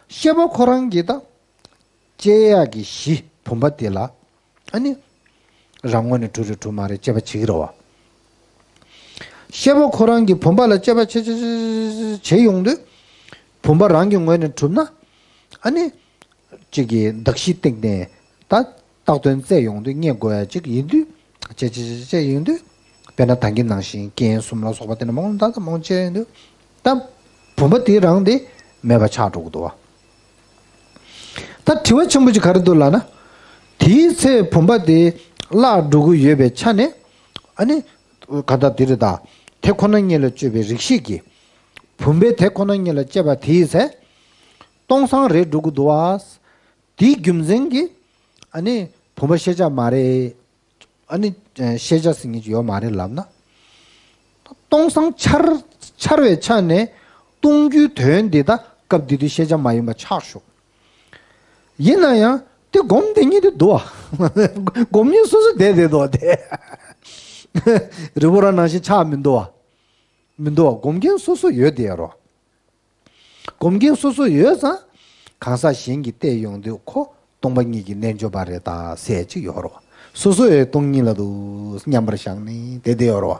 ཤེས་པ་ཁོ་རང་གིས་ད་དཔྱད་ཡག་གི་གཞི་བུམ་པ་དེ་ལ་ཨ་ནི་རང་ངོས་ནས་གྲུབ་རེད་གྲུབ་མ་རེད་དཔྱད་པ་བྱེད་ཀྱི་རེད་བ། ཤེས་པ་ཁོ་རང་གིས་བུམ་པ་ལ་དཔྱད་པ་བྱེད་བྱེད་བྱེད་བྱེད་བྱེད་ཡོང་དུས། བུམ་པ་རང་གི་ངོས་ནས་གྲུབ་ན་ཨ་ནི། གཅིག་གིས་གདགས་གཞིའི་སྟེང་ནས་ད་བཏགས་དོན་བཙལ་ཡོང་དུས་རྙེད་དགོས་ཡ་གཅིག་ཡིན་དུས། བྱས་བྱས་བྱས་བྱས་ཡོང་དུས། དཔེར་ན་ད་གིན་ནང་བཞིན་རྐྱེན་གསུམ་ལ་སོགས་པ་དེ་འདྲ་མང་པོ་ད་ད་མང་པོ་བྱས་ཡོང་དུས། ད་བུམ་པ་དེ་རང་དེ་མེད་པ་ཆགས་འགྲོ་གི་འདུག་བ། ད་དྲི་བ་ཆེན་པོ་ཅིག་ག་རེ་འདུག་ལབ་ན། དེའི་ཚེ་བུམ་པ་དེ་བརླག་འགྲོ་གི་ཡོད་པའི་ཆ་ནས། ཨ་ནི། ག་ད་དེ་རེད་ད། དེ་ཁོ་ན་ཉིད་ལ་དཔྱོད་པའི་རིགས་ཤེས་ཀྱིས། བུམ་པའི་དེ་ཁོ་ན་ཉིད་ལ་དཔྱད་པ་དེའི་ཚེ། སྟོང་སང་རེད་འགྲོ་གི་འདུག་བ། དེའི་རྒྱུ་མཚན་གྱིས་ཨ་ནི་བུམ་པ་ཤེས་བྱ་མ་རེད། ཨ་ནི་ཤེས་བྱ་ཟེར་མཁན་ཅིག་ཡོད་མ་རེད་ལབ་ན། སྟོང་སང་འཆར་འཆར་བའི་ཆ་ནས་སྟོང་རྒྱུའི་དོན་འདི་ད་སྐབས་འདི་དུས་ཤེས་བྱ་མ་ཡིན་པ་ཆགས་ཞོག་ཡིན་ན་ཡང་དེ་སྒོམ་བསྡད་མཁན་དེ་འདུག་བ། སྒོམ་མཁན་སོ་སོ་བསྡད་བསྡད་འདུག་བ་དེ། རི་བོ་ར་ནང་བཞིན་ཆགས་མི་འདུག་བ། མི་འདུག་བ། སྒོམ་མཁན་སོ་སོ་ཡོད་བསྡད་ཡ་རོ། སྒོམ་མཁན་སོ་སོ་ཡོད་ཙང་། གང་ཟག་གཞན་གྱིས་བལྟས་ཡོང་དུས་ཁོ་སྟོང་པ་ཉིད་ཀྱི་རྣལ་འབྱོར་པ་རེད་ད་ཟེར་གཅིག་ཡོད་རེད་བ། སོ་སོ་ཡི་སྟོང་ཉིད་ལ་འདུག་མཉམ་པར་བཞག་ནས་བསྡད་བསྡད་ཡོད་རེད་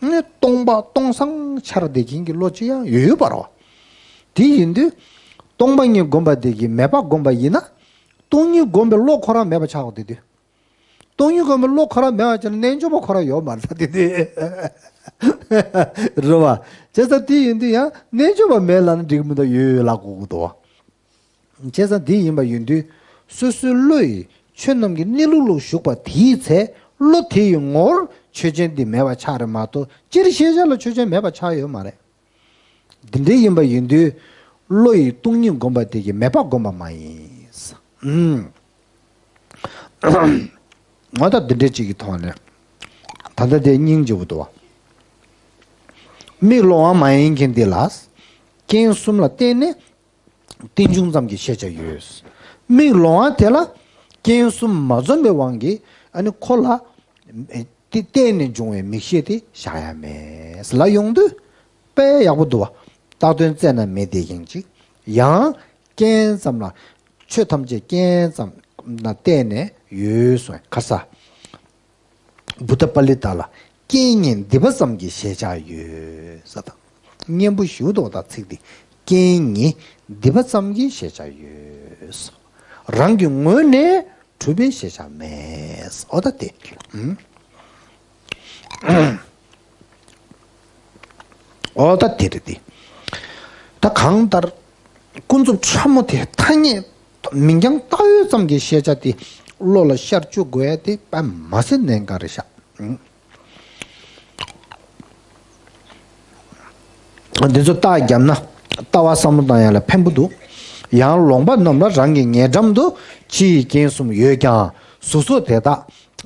བ། ནི་སྟོང་པ་སྟོང་སང་འཆར་བསྡད་མཁན་གྱི་བློ་ཅིག་ཡང་ཡོད་ཡོད་པ་རེད་བ། དེ་ཡིན་དུས། སྟོང་པ་ཉིད་བསྒོམས་པ་དེ་གིས་མེད་པ་བསྒོམས་པ་ཡིན་ན། སྟོང་ཉིད་བསྒོམས་པའི་བློ་ཁོ་རང་མེད་པ་ཆགས་འོ་དེ་དུས། སྟོང་ཉིད་སྒོམ་པའི་བློ་ཁོ་རང་མེད་པ་བྱས་ན་རྣལ་འབྱོར་པ་ཁོ་རང་ཡོད་མ་རེད་ད་དེ་དེ། རེད་བ། བྱས་ཙང་དེ་ཡིན་དུས་ཡང་རྣལ་འབྱོར་པ་མེད་ལབ་ན་འགྲིག་གི་མི་འདུག་ཡོད་ཡོད་ལབ་དགོས་ཀྱི་འདུག་བ། བྱས་ཙང་དེ་ཡིན་པ་ཡིན་དུས། སོ་སོའི་བློ་ཡིས་ཆོས་རྣམས་ཀྱི་གནས་ལུགས་ལ་ཞུགས་པ་དེའི་ཚེ་བློ་དེ་ཡི་ངོར་ཆོས་ཅན་དེ་མེད་པ་ཆགས་རེད་མ་གཏོགས་སྤྱིར་ཤེས་བྱ་ལ་ཆོས་ཅན་མེད་པ་ཆགས་ཡོད་མ་རེད། འདི་འདྲའི་ཡིན་པ་ཡིན་དུས། བློ་ཡིས་སྟོང་ཉིད་བསྒོམས་པ་དེ་གིས་མེད་པ་བསྒོམས་པ་མ་ཡིན། ཨུམ། ང་ད་འདི་འདྲའི་གཅིག་གི་ཐོག་ནས་ད་ལྟ་དེ་སྙིང་རྗེ་པོ་འདུག་བ། མིག་ལོང་བ་མ་ཡིན་མཁན་འདི་ལ་རྐྱེན་གསུམ་ལ་བརྟེན་ནས་རྟེན་འབྱུང་ཙམ་གྱི་ཤེས་བྱ་ཡོད། མིག་ལོང་བ་དེ་ལ་རྐྱེན་གསུམ་མ་འཛོམས་པའི་དབང་གིས་ཨ་ནི་ཁོ་ལ་དེ་བརྟེན་ནས་འབྱུང་བའི་མིག་ཤེས་དེ་བཞག་ཡ་མེད་ལ་ཡོང་དུས་དཔེ་ཡག་པོ་འདུག་བ། བཏགས་དོན་བཙལ་ན་མེད་བསྡད་མཁན་ཅིག་ཡང་། རྐྱེན་ཙམ་ལ། ཆོས་ཐམས་ཅད་རྐྱེན་ཙམ་ལ་བརྟེན་ནས་ཡོད་གསུངས་ཁ་ས། བུདྡྷ་པཱ་ལི་ཏ་ལ་རྐྱེན་ངན་སྡིག་པ་ཙམ་གྱི་ཤེས་བྱ་ཡོད་ས་དང་། སྙན་པོ་ཞུ་དོ་ད་ཚིག་འདི། རྐྱེན་ངན་སྡིག་པ་ཙམ་གྱི་ཤེས་བྱ་ཡོད་ས། རང་གི་ངོས་ནས་གྲུབ་པའི་ཤེས་བྱ་མེད་ས། འོ་ད་དེ། ཨུམ། འོ་ད་དེ་རེད་དེ། ད་གང་ལྟར། ཀུན་རྫོབ་ཕྲ་མོ་དེ་ཐ་སྙད་མིང་རྐྱང་བཏགས་ཡོད་ཙམ་གྱི་ཤེས་བྱ་དེ་བློ་ལ་ཤར་བཅུག་དགོས་ཡ་དེ་དཔེ་མ་སྲིད་གནད་འགག་རེད་ཤག་འདི་ཚོ་རྟགས་བརྒྱབ་ན་ལྟ་བ་བསམ་བློ་བཏང་ཡ་ལ་ཕན་པོ་འདུག། ཡང་ལོང་པ་རྣམས་ལ་རང་གི་ཉེ་འགྲམ་དུ་ཕྱི་ཡི་རྐྱེན་གསུམ་ཡོད་ཀྱང་གཟུགས་སོགས་དེ་དག་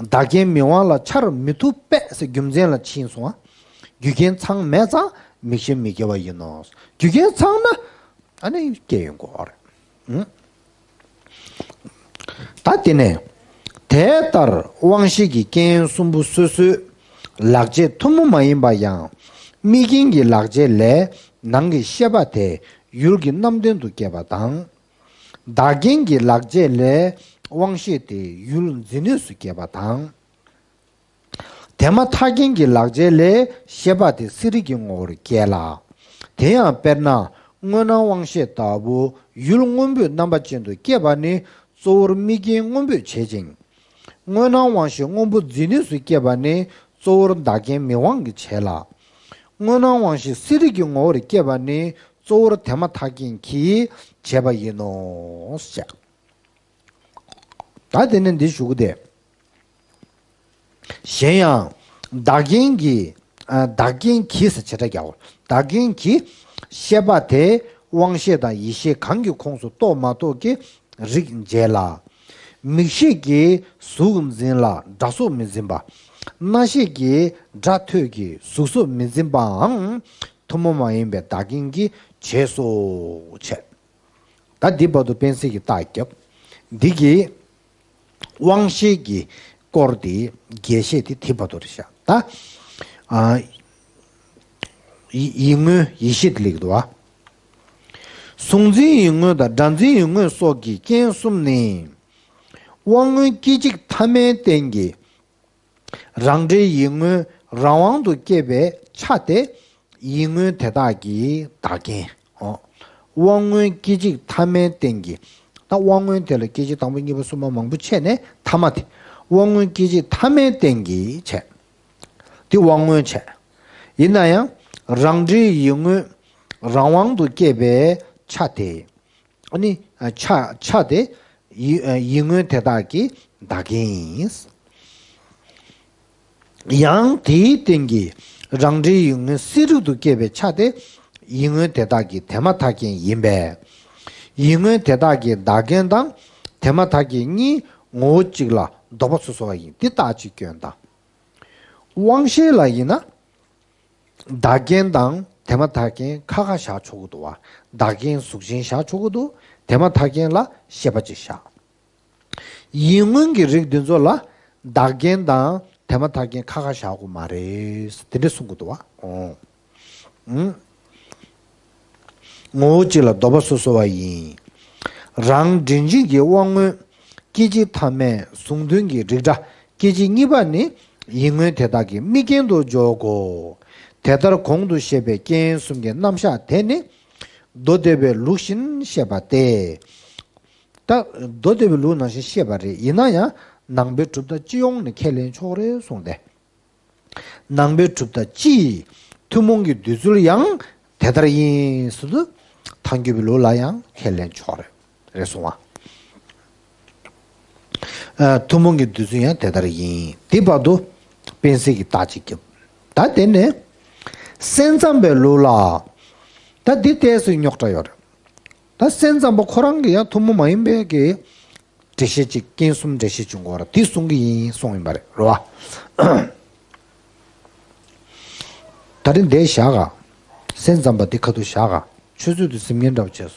བདག་རྐྱེན་མི་དབང་ལ་འཆར་མི་ཐུབ་པས་ཟེར་རྒྱུ་མཚན་ལ་ཕྱིན་སོང་ང་། རྒྱུ་རྐྱེན་ཚང་མེད་ཙང་མིག་ཤེས་མི་སྐྱེ་བ་ཡིན་ནོ། རྒྱུ་རྐྱེན་ཚང་ན་ཨ་ནི་སྐྱེ་ཡོང་གི་ཡོད་རེད། ད་དེ་ནས་དེ་ལྟར་དབང་ཤེས་ཀྱི་རྐྱེན་གསུམ་པོ་སོ་སོའི་ལག་རྗེས་ཐུན་མོང་མ་ཡིན་པ་ཡང་དམིགས་རྐྱེན་གྱི་ལག་རྗེས་ལས་ནང་གི་ཤེས་པ་དེ་ཡུལ་གྱི་རྣམ་ལྡན་དུ་སྐྱེས་པ་དང་། བདག་རྐྱེན་གྱི་ལག་རྗེས་ལས་དབང་ཤེས་དེ་ཡུལ་འཛིན་ནུས་སུ་སྐྱེས་པ་དང་། དེ་མ་ཐག་རྐྱེན་གྱི་ལག་རྗེས་ལས་ཤེས་པ་དེ་སེམས་རིག་གི་ངོ་བོར་སྐྱེ་ལ། དེ་ཡང་དཔེར་ན་དངོས་སྣང་དབང་ཤེས་ལྟ་བུ་ཡུལ་སྔོན་པོའི་རྣམ་པ་ཅན་དུ་སྐྱེས་པ་ནི་གཙོ་བོར་དམིགས་རྐྱེན་སྔོན་པོས་བྱེད་ཅིང་། དངོས་སྣང་དབང་ཤེས་སྔོན་པོ་འཛིན་ནུས་སུ་སྐྱེས་པ་ནི་གཙོ་བོར་བདག་རྐྱེན་མི་དབང་གིས་བྱེད་ལ། དངོས་སྣང་དབང་ཤེས་སེམས་རིག་གི་ངོ་བོར་སྐྱེས་པ་ནི་གཙོ་བོར་དེ་མ་ཐག་རྐྱེན་གྱིས་བྱས་པ་ཡིན་ནོ། ཞེས། ད་དེ་ནས་འདི་ཞུ་གི་དེ། གཞན་ཡང་། བདག་རྐྱེན་གྱིས། ཨ། བདག་རྐྱེན་གྱིས་ཟེར་བྱེད་སྒྲ་རྒྱག་དགོས། བདག་རྐྱེན་གྱིས་ཤེས་པ་དེ་དབང་ཤེས་དང་ཡིད་ཤེས་གང་གི་ཁོངས་སུ་གཏོགས་མ་གཏོགས་ཀྱི་རིགས་འབྱེད་ལ། མིག་ཤེས་ཀྱིས་གཟུགས་འཛིན་ལ་སྒྲ་སོགས་མི་འཛིན་པ། རྣ་ཤེས་ཀྱིས་སྒྲ་ཐོས་ཀྱི་གཟུགས་སོགས་མི་འཛིན་པའང་ཐུན་མོང་མ་ཡིན་པའི་བདག་རྐྱེན་གྱིས་བྱས་སོ། བྱས། ད་འདི་བར་དུ་སྤེན་སྲིད་ཀྱིས་རྟགས་བརྒྱབ། འདི་གིས་དབང་ཤེས་ཀྱི་སྐོར་དེ་རྒྱས་བཤད་དེ་དེ་བར་དུ་རེད་ཤག། ད། ཨ། ཡིད་ཡིད་མངོན་ཡིད་ཤེས་དེ་ལེགས་འདུག་བ། གཟུགས་འཛིན་ཡིད་མངོན་དང་སྒྲ་འཛིན་ཡིད་མངོན་སོགས་ཀྱི་རྐྱེན་གསུམ་ནི། དབང་མངོན་སྐད་ཅིག་ཐ་མའི་རྟེན་གྱིས། རང་འབྲས་ཡིད་མངོན་རང་དབང་དུ་སྐྱེས་པའི་ཆ་དེ་ཡིད་མངོན་དེ་དག་གི་བདག་རྐྱེན། ཨོ། དབང་མངོན་སྐད་ཅིག་ཐ་མའི་རྟེན་གྱིས། ད་དབང་མངོན་དེ་ལ་སྐད་ཅིག་དང་པོ་གཉིས་པ་གསུམ་པ་མང་པོ་ཕྱེ་ནས་ཐ་མ་དེ། དབང་མངོན་སྐད་ཅིག་ཐ་མའི་རྟེན་གྱིས་བྱས། དེ་དབང་མངོན་བྱས། ཡིན་ན་ཡང་རང་འབྲས་ཡིད་མངོན་རང་དབང་དུ་སྐྱེས་པའི་ཆ་དེ། ཨ་ནི་ཆ་ཆ་དེ་ཡིད་ཡིད་མངོན་དེ་དག་གི་བདག་རྐྱེན་ཡིན། ཡང་དེའི་སྟེང་གི་རང་འབྲས་ཡིད་མངོན་སེམས་རིག་ཏུ་སྐྱེས་པའི་ཆ་དེ་ཡིད་མངོན་དེ་དག་གི་དེ་མ་ཐག་རྐྱེན་ཡིན་པས། ཡིད་མངོན་དེ་དག་གི་བདག་རྐྱེན་དང་དེ་མ་ཐག་རྐྱེན་གཉིས་ངོ་བོ་གཅིག་ལ་ལྡོག་པ་སོ་སོ་བ་ཡིན། འདི་རྟགས་གཅིག་སྐྱོན་དང་། དབང་ཤེས་ལ་ཡིན་ན། བདག་རྐྱེན་དང་དེ་མ་ཐག་རྐྱེན་ཁ་ཁ་བཞག་ཆོག་གི་འདུག་བ། བདག་རྐྱེན་གཟུགས་ཅན་བཞག་ཆོག་གི་འདུག། དེ་མ་ཐག་རྐྱེན་ལ་ཤེས་པ་ཅིག་བཞག། ཡིད་མངོན་གྱི་རིགས་འདི་ཚོ་ལ་བདག་རྐྱེན་དང་དེ་མ་ཐག་རྐྱེན་ཁ་ཁ་བཞག་དགོས་མ་རེད། དེ་འདྲ་གསུང་གི་འདུག་བ། ཨོ། ཨང་། ངོ་བོ་གཅིག་ལ་ལྡོག་པ་སོ་སོ་བ་ཡིན། རང་འབྲས་འབྱིན་གྱི་དབང་མངོན་སྐད་ཅིག་ཐ་མའི་གཟུང་དོན་གྱི་རིགས་འདྲ་སྐད་ཅིག་གཉིས་པ་ནི་ཡིད་མངོན་དེ་དག་གི་དམིགས་རྐྱེན་དུ་འཇོག་གོ། དེ་ལྟར་གོང་དུ་བཤད་པའི་རྐྱེན་གསུམ་གྱི་རྣམ་གཞག་དེ་ནི་མདོ་སྡེ་པའི་ལུགས་བཞིན་བཤད་པ་སྟེ། ད་མདོ་སྡེ་པའི་ལུགས་ནང་བཞིན་བཤད་པ་རེད། ཡིན་ན་ཡང་ནང་པའི་གྲུབ་མཐའ་སྤྱི་ཡོངས་ནས་ཁས་ལེན་ཆོག་རེད་གསུངས་ཏེ། ནང་པའི་གྲུབ་མཐའ་སྤྱི་ཡི་ཐུན་མོང་གི་འདོད་ཚུལ་ཡང་དེ་ལྟར་ཡིན་ཟེར་དུས་ཐལ་འགྱུར་བའི་ལུགས་ལ་ཡང་ཁས་ལེན་ཆོག་རེད། རེད་གསུང་བ། ཨ། ཐུན་མོང་གི་འདོད་ཚུལ་ཡང་དེ་ལྟར་ཡིན། དེ་བར་དུ་སྤེན་སྲིད་ཀྱིས་རྟགས་གཅིག་བརྒྱབ། ད་དེ་ནས་སེམས་ཙམ་པའི་ལུགས་ལ། ད་འདི་ཏོག་ཙམ་རྙོག་དྲ་ཡོད་རེད། ད་སེམས་ཙམ་པ་ཁོ་རང་གི་ཡང་ཐུན་མོང་མ་ཡིན་པའི་གི་འགྲེལ་བཤད་ཅིག་རྐྱེན་གསུམ་འགྲེལ་བཤད་བྱུང་གོ་ར་དེ་གསུང་གི་ཡིན་གསུང་ཡིན་པ་རེད། རེད་བ། ད་རིང་འདིར་བཞག་ག། སེམས་ཙམ་པ་འདི་ཁ་ཐུག་བཞག་ག། ཆུ་ཚོད་དུ་ཟིན་མཁན་འདྲ་པོ་བྱས་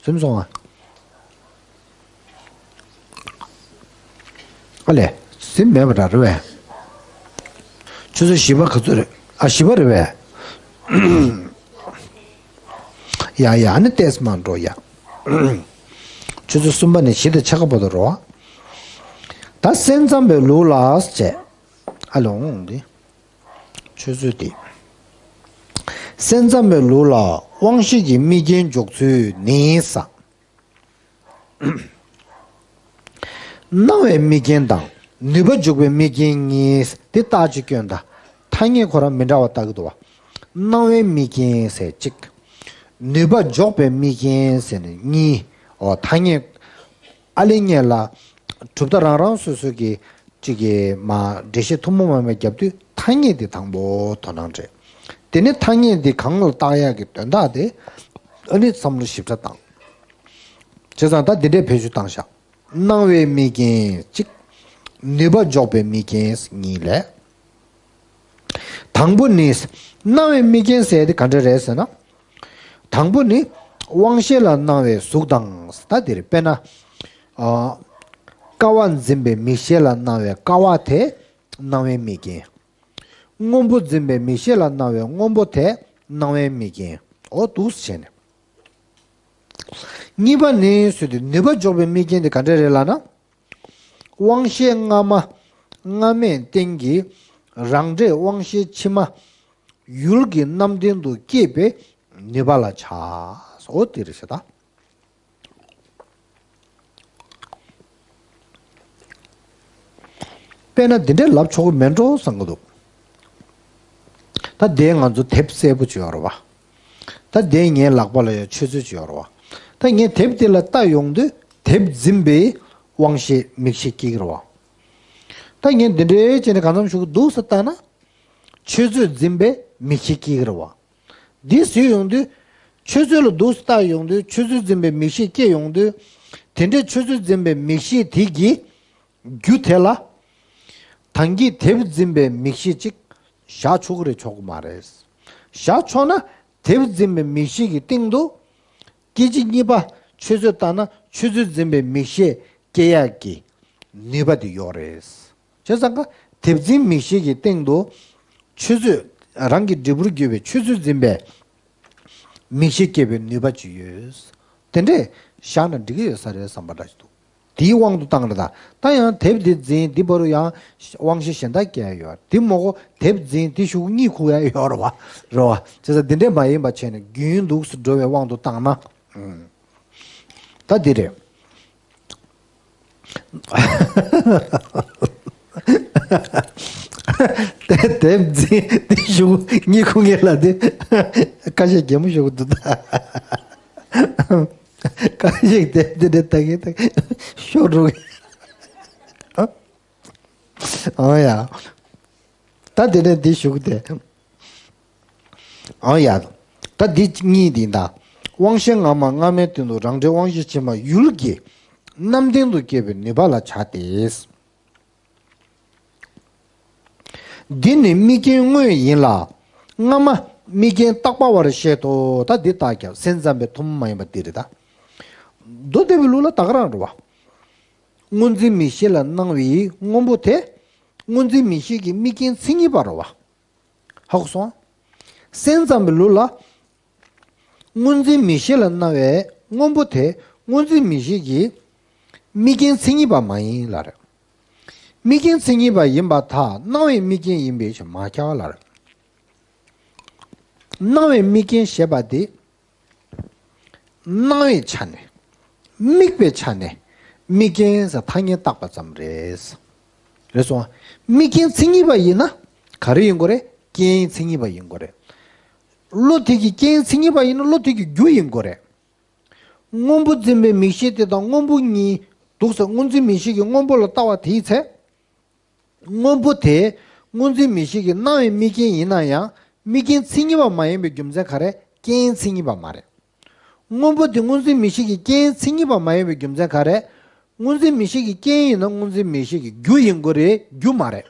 སོང་། ཟིན་སོང་ཨ། ཨ་ལས། ཟིན་མེད་པ་འདྲ་རེད་བས། ཆུ་ཚོད་བཞི་པ་ག་ཚོད་རེད། ཨ། བཞི་པ་རེད་བས། ཡ་ཡ། ཨ་ནི་ཏོག་ཙམ་མར་འགྲོ་ཡ། ཆུ་ཚོད་གསུམ་པ་ནས་བཞི་དང་ཕྱེད་ཀ་བར་དུ་རོ། ད་སེམས་ཙམ་པའི་ལུགས་ལ་བྱས། ཨ་ལོང་འདི། ཆུ་ཚོད་འདི། སེམས་ཙམ་པའི་ལུགས་ལ་དབང་ཤེས་ཀྱི་དམིགས་རྐྱེན་འཇོག་ཚུལ་ནི་ས། སྣང་བའི་དམིགས་རྐྱེན་དང་ནུས་པ་འཇུག་པའི་དམིགས་རྐྱེན་གཉིས་དེ་རྟགས་གཅིག་སྐྱོན་དང་ཐ་སྙད་ཁོ་རང་མི་འདྲ་བ་ལྟ་གི་འདུག་བ། སྣང་བའི་དམིགས་རྐྱེན་ཟེར་གཅིག། ནུས་པ་འཇོག་པའི་དམིགས་རྐྱེན་ཟེར་ནས་གཉིས། འོ། ཐ་སྙད་ཨ་ལེ་སྙེད་ལ་གྲུབ་མཐའ་རང་རང་སོ་སོ་གི་ གཅིག་གིས་མ་འགྲེལ་བཤད་ཐུན་མོང་མ་ཡིན་པ་བརྒྱབ་དུས་ཐ་སྙད་དེ་དང་པོ་དོ་སྣང་སྤྲད། དེ་ནས་ཐ་སྙད་དེ་གང་ལ་བཏགས་ཡག་གི་དོན་དག་དེ་ཨ་ནི་བསམ་བློ་ཞིབ་ཕྲ་བཏང་། བྱས་ཙང་ད་འདི་འདྲའི་བེད་སྤྱོད་བཏང་བཞག་སྣང་བའི་དམིགས་རྐྱེན་གཅིག་ནུས་པ་འཇོག་པའི་དམིགས་རྐྱེན་གཉིས་ལས། དང་པོ་ནི། སྣང་བའི་དམིགས་རྐྱེན་ཟེར་དེ་ག་འདྲ་རེད་ཟེར་ན། དང་པོ་ནི། དབང་ཤེས་ལ་སྣང་བའི་གཟུགས་དང་ད་དེ་རེད། དཔེར་ན། ཨ། ཀ་བ་འཛིན་པའི་མིག་ཤེས་ལ་སྣང་བའི་ཀ་བ་དེ་སྣང་བའི་དམིགས་རྐྱེན། སྔོན་པོ་འཛིན་པའི་མིག་ཤེས་ལ་སྣང་བའི་སྔོན་པོ་དེ་སྣང་བའི་དམིགས་རྐྱེན། འོ་འདུག་སེ་བྱས་ནས། གཉིས་པ་ནི་ཟེར་དུས་ནུས་པ་འཇོག་པའི་དམིགས་རྐྱེན་དེ་ག་འདྲ་རེད་ལབ་ན། དབང་ཤེས་སྔ་མ་སྔ་མའི་རྟེན་གྱི་རང་འབྲས་དབང་ཤེས་ཕྱི་མ་ཡུལ་གྱི་རྣམ་ལྡན་དུ་སྐྱེས་པའི་ནུས་པ་ལ་བྱ། འོ་དེ་རེད་ཟེར་ད། དཔེར་ན་འདི་འདྲའི་ལབ་ཆོག་གི་མེད་འགྲོ་བསམ་གི་འདུག་ད་དེ་ང་ཚོ་དེབ་སེར་པོ་ཅིག་ཡོད་རེད་བ། ད་དེ་ངའི་ལག་པ་ལ་ཡང་ཆུ་ཚོད་ཅིག་ཡོད་རེད་བ། ད་ངས་དེབ་དེ་ལ་ལྟ་ཡོང་དུས་དེབ་འཛིན་པའི་དབང་ཤེས་མིག་ཤེས་སྐྱེ་གི་རེད་བ། ད་ངས་འདི་འདྲའི་བྱས་ནས་གང་འཚམ་ཞུ་གི་འདུག་ཟེར་ལྟ་ན། ཆུ་ཚོད་འཛིན་པའི་མིག་ཤེས་སྐྱེ་གི་རེད་བ། འདི་ཟེར་ཡོང་དུས། ཆུ་ཚོད་ལ་འདུག་སེ་ལྟ་ཡོང་དུས་ཆུ་ཚོད་འཛིན་པའི་མིག་ཤེས་སྐྱེ་ཡོང་དུས། དེ་འདྲའི་ཆུ་ཚོད་འཛིན་པའི་མིག་ཤེས་དེ་གི་རྒྱུ་དེ་ལ། ད་གིན་དེབ་འཛིན་པའི་མིག་ཤེས་གཅིག་བཞག་ཆོག་གི་རེད་ཆོག་གི་མ་རེད། བཞག་ཆོག་ན་དེབ་འཛིན་པའི་མིག་ཤེས་ཀྱི་སྟེང་དུ། སྐད་ཅིག་གཉིས་པ་ཆུ་ཚོད་ལྟ་ན་ཆུ་ཚོད་འཛིན་པའི་མིག་ཤེས་སྐྱེ་ཡག་གི་ནུས་པ་དེ་ཡོད་རེད། བྱས་ཙང་ཀ་དེབ་འཛིན་མིག་ཤེས་ཀྱི་སྟེང་དུ་ཆུ་ཚོད་རང་གི་འབྲས་བུར་གྱུར་པའི་ཆུ་ཚོད་འཛིན་པའི་མིག་ཤེས་སྐྱེ་བའི་ནུས་པ་ཅིག་ཡོད། དེ་འདྲས་བཞག་ན་འགྲིག་གི་ཡོད་ས་རེད་བསམ་པ་འདྲ་ཞིག་འདུག་དེའི་དབང་དུ་བཏང་རེད་ད། ད་ཡང་དེབ་འདི་འཛིན་འདི་བར་དུ་ཡང་དབང་ཤེས་གཞན་དག་སྐྱེ་ཡ་ཡོད་རེད། འདི་མོ་གོ་དེབ་འཛིན་འདི་ཤུགས་གཉིད་ཁུག་ཡ་ཡོད་རེད་བ། རེད་བ། བྱས་ཙང་འདི་འདྲས་མ་ཡིན་པ་བྱས་ནས་རྒྱུན་འདུག་སུ་འགྲོ་བའི་དབང་དུ་བཏང་ན། ད་འདི་རེད། དེ་དེབ་འཛིན་དེ་ཞུ་གཉིད་ཁུག་ངེས་ལ་དེ་ཁ་ཤས་གད་མོ་ཤོར་གི་འདུག་ད་ཁ་ཤས་དེབ་འདི་འདྲ་ལྟ་གི་ལྟ་གི་ཤོར་འགྲོ་གི། ཨང་ཡ། ད་དེ་ནས་འདི་ཞུ་གི་དེ། ཨང་ཡ། ད་འདི་གཉིས་འདི་ད། དབང་ཤེས་སྔ་མ་སྔ་མའི་སྟེང་དུ་རང་འབྲས་དབང་ཤེས་ཕྱི་མ་ཡུལ་གྱི་རྣམ་ལྡན་དུ་སྐྱེས་པའི་ནུས་པ་ལ་བྱ་སྟེ། འདི་ནི་དམིགས་རྐྱེན་དངོས་ཡིན་ལ། སྔ་མ་དམིགས་རྐྱེན་བཏགས་པ་བར་བཤད་དོ། ད་འདི་བཏགས་ཀྱང་སེམས་ཙམ་པའི་ཐུན་མོང་མ་ཡིན་པ་འདི་རེད་ད། མདོ་སྡེ་པའི་ལུགས་ལ་ད་ག་རང་རེད་བ། སྔོ་འཛིན་མིག་ཤེས་ལ་སྣང་བའི་སྔོན་པོ་དེ། སྔོ་འཛིན་མིག་ཤེས་ཀྱི་དམིགས་རྐྱེན་མཚན་ཉིད་པ་རེད་བ། ཧ་གོ་སོང་ཨ། སེམས་ཙམ་པའི་ལུགས་ལ། སྔོ་འཛིན་མིག་ཤེས་ལ་སྣང་བའི་སྔོན་པོ་དེ་སྔོ་འཛིན་མིག་ཤེས་ཀྱི་དམིགས་རྐྱེན་མཚན་ཉིད་པ་མ་ཡིན་ལ་རེད། དམིགས་རྐྱེན་མཚན་ཉིད་པ་ཡིན་པར་ཐལ། སྣང་བའི་དམིགས་རྐྱེན་ཡིན་པའི་ཕྱིར་མ་ཁྱབ་ལ་རེད། སྣང་བའི་དམིགས་རྐྱེན་ཞེས་པ་དེ། སྣང་བའི་ཆ་ནས། དམིགས་པའི་ཆ་ནས་དམིགས་རྐྱེན་ཟེར་ཐ་སྙད་བཏགས་པ་ཙམ་རེད། རེད་སོང་ཨ། དམིགས་རྐྱེན་མཚན་ཉིད་པ་ཡིན་ན་ག་རེ་ཡིན་དགོས་རེད། རྐྱེན་མཚན་ཉིད་པ་ཡིན་དགོས་རེད། བློ་དེ་གི་རྐྱེན་མཚན་ཉིད་པ་ཡིན་ན་བློ་དེ་གི་རྒྱུ་ཡིན་དགོས་རེད། སྔོན་པོ་འཛིན་པའི་མིག་ཤེས་དེ་དང་སྔོན་པོ་གཉིས་འདུག་ཟེར། སྔོ་འཛིན་མིག་ཤེས་ཀྱིས་སྔོན་པོ་ལ་ལྟ་བ་དེའི་ཚེ། སྔོན་པོ་དེ་སྔོ་འཛིན་མིག་ཤེས་ཀྱི་སྣང་བའི་དམིགས་རྐྱེན་ཡིན་ན་ཡང་དམིགས་རྐྱེན་མཚན་ཉིད་པ་མ་ཡིན་པའི་རྒྱུ་མཚན་ག་རེ། རྐྱེན་མཚན་ཉིད་པ་མ་རེད། སྔོན་པོ་དེ་སྔོ་འཛིན་མིག་ཤེས་ཀྱི་རྐྱེན་མཚན་ཉིད་པ་མ་ཡིན་པའི་རྒྱུ་མཚན་ག་རེ། སྔོ་འཛིན་མིག་ཤེས་ཀྱི་རྐྱེན་ཡིན་ན་སྔོ་འཛིན་མིག་ཤེས་ཀྱི་རྒྱུ་ཡིན་དགོས་རེད། རྒྱུ་མ་རེད།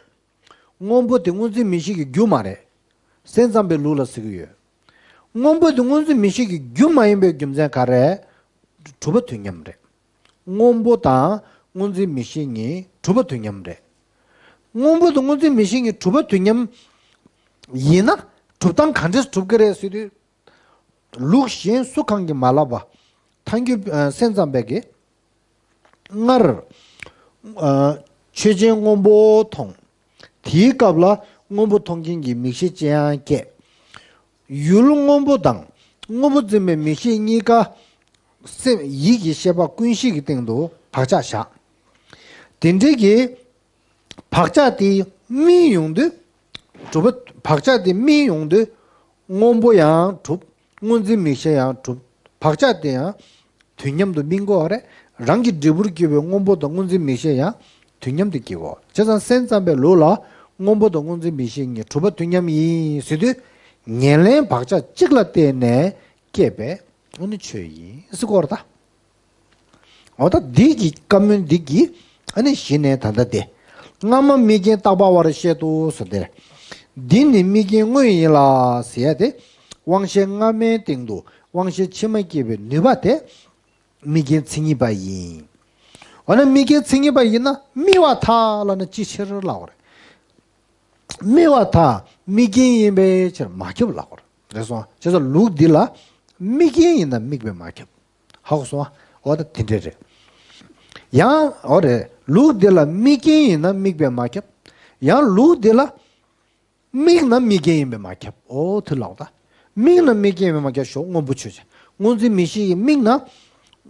སྔོན་པོ་དེ་སྔོ་འཛིན་མིག་ཤེས་ཀྱི་རྒྱུ་མ་རེད། སེམས་ཙམ་པའི་ལུགས་ལ་ཟེར་གྱི་ཡོད། སྔོན་པོ་དེ་སྔོ་འཛིན་མིག་ཤེས་ཀྱི་རྒྱུ་མ་ཡིན་པའི་རྒྱུ་མཚན་ག་རེ། གྲུབ་པ་དུས་མཉམ་རེད། སྔོན་པོ་དང་སྔོ་འཛིན་མིག་ཤེས་གཉིས་གྲུབ་པ་དུས་མཉམ་རེད། སྔོན་པོ་དང་སྔོ་འཛིན་མིག་ཤེས་གཉིས་གྲུབ་པ་དུས་མཉམ་ཡིན་ན་གྲུབ་སྟངས་ག་འདྲས་གྲུབ་ཀྱི་རེད་ཟེར་དུས། ལུགས་གཞན་སུ་གང་གིས་མ་ལབ་པ། ཐལ་འགྱུར་ཨ་སེམས་ཙམ་པས་ཀྱིས། སྔར་ཨ་ཆོས་ཅན་སྔོན་པོ་མཐོང་། དེའི་སྐབས་ལ་སྔོན་པོ་མཐོང་མཁན་གྱི་མིག་ཤེས་ཅི་ཡང་སྐྱེས། ཡུལ་སྔོན་པོ་དང་སྔོན་པོ་འཛིན་པའི་མིག་ཤེས་གཉིས་ཀ་སེམས་ཡིད་ཀྱི་ཤེས་པ་ཀུན་ཤེས་ཀྱི་སྟེང་དུ་བག་ཆགས་བཞག་དེ་འདྲའི་གི་བག་ཆགས་དེ་སྨིན་ཡོང་དུས། གྲུབ་པ་བག་ཆགས་དེ་སྨིན་ཡོང་དུས། སྔོན་པོ་ཡང་གྲུབ། སྔོ་འཛིན་མིག་ཤེས་ཡང་གྲུབ། བག་ཆགས་དེ་ཡང་དུས་མཉམ་དུ་སྨིན་དགོས་པ་རེད། རང་གི་འབྲས་བུར་གྱུར་པའི་སྔོན་པོ་དང་སྔོ་འཛིན་མིག་ཤེས་ཡང་ དུས་མཉམ་དུ་སྐྱེ་དགོས། བྱས་ཙང་སེམས་ཙམ་པའི་ལུགས་ལ་སྔོན་པོ་དང་སྔོ་འཛིན་མིག་ཤེས་གཉིས་གྲུབ་པ་དུས་མཉམ་ཡིན་ཟེར་དུས། ཉེར་ལེན་བག་ཆགས་གཅིག་ལ་བརྟེན་ནས་སྐྱེས་པའི་ཨ་ནི་ཆོས་ཡིན་ཟེར་གོ་རེད་ད། འོ་ད་འདི་གི་བཀའ་མོལ་འདི་གི་ཨ་ནི་གཞི་ནས་ད་ལྟ་དེ། སྔ་མ་དམིགས་རྐྱེན་རྟག་པ་བར་བཤད་དོ་ཟེར་དེ་རེད། འདི་ནི་དམིགས་རྐྱེན་དངོས་ཡིན་ལ་ཟེར་ཡ་དེ། དབང་ཤེས་སྔ་མའི་སྟེང་དུ་དབང་ཤེས་ཕྱི་མ་སྐྱེ་བའི་ནུས་པ་དེ། དམིགས་རྐྱེན་མཚན་ཉིད་པ་ཡིན། འོ་ན་དམིགས་རྐྱེན་མཚན་ཉིད་པ་ཡིན་ན་དམིགས་པར་ཐལ་ལབ་ན་ཅིའི་ཕྱིར་ལབ་པ་རེད། དམིགས་པར་ཐལ། དམིགས་རྐྱེན་ཡིན་པའི་ཕྱིར་མ་ཁྱབ་ལབ་པ་རེད། རེད་སོང་། བྱས་ཙང་ལུགས་འདི་ལ་དམིགས་རྐྱེན་ཡིན་ན་དམིགས་པས་མ་ཁྱབ། ཧ་གོ་སོང་ཨ། འོ་ད་དེ་འདྲ་རེད། ཡང་འོ་རེད། ལུགས་འདི་ལ་དམིགས་རྐྱེན་ཡིན་ན་དམིགས་པས་མ་ཁྱབ། ཡང་ལུགས་འདི་ལ་དམིགས་ན་དམིགས་རྐྱེན་ཡིན་པས་མ་ཁྱབ། འོ་དེ་ལབ་ད། དམིགས་ན་དམིགས་རྐྱེན་ཡིན་པས་མ་ཁྱབ་ཞོག་སྔོན་པོ་ཆོས་ཅན། སྔོ་འཛིན་མིག་ཤེས་ཀྱིས་དམིགས་ན།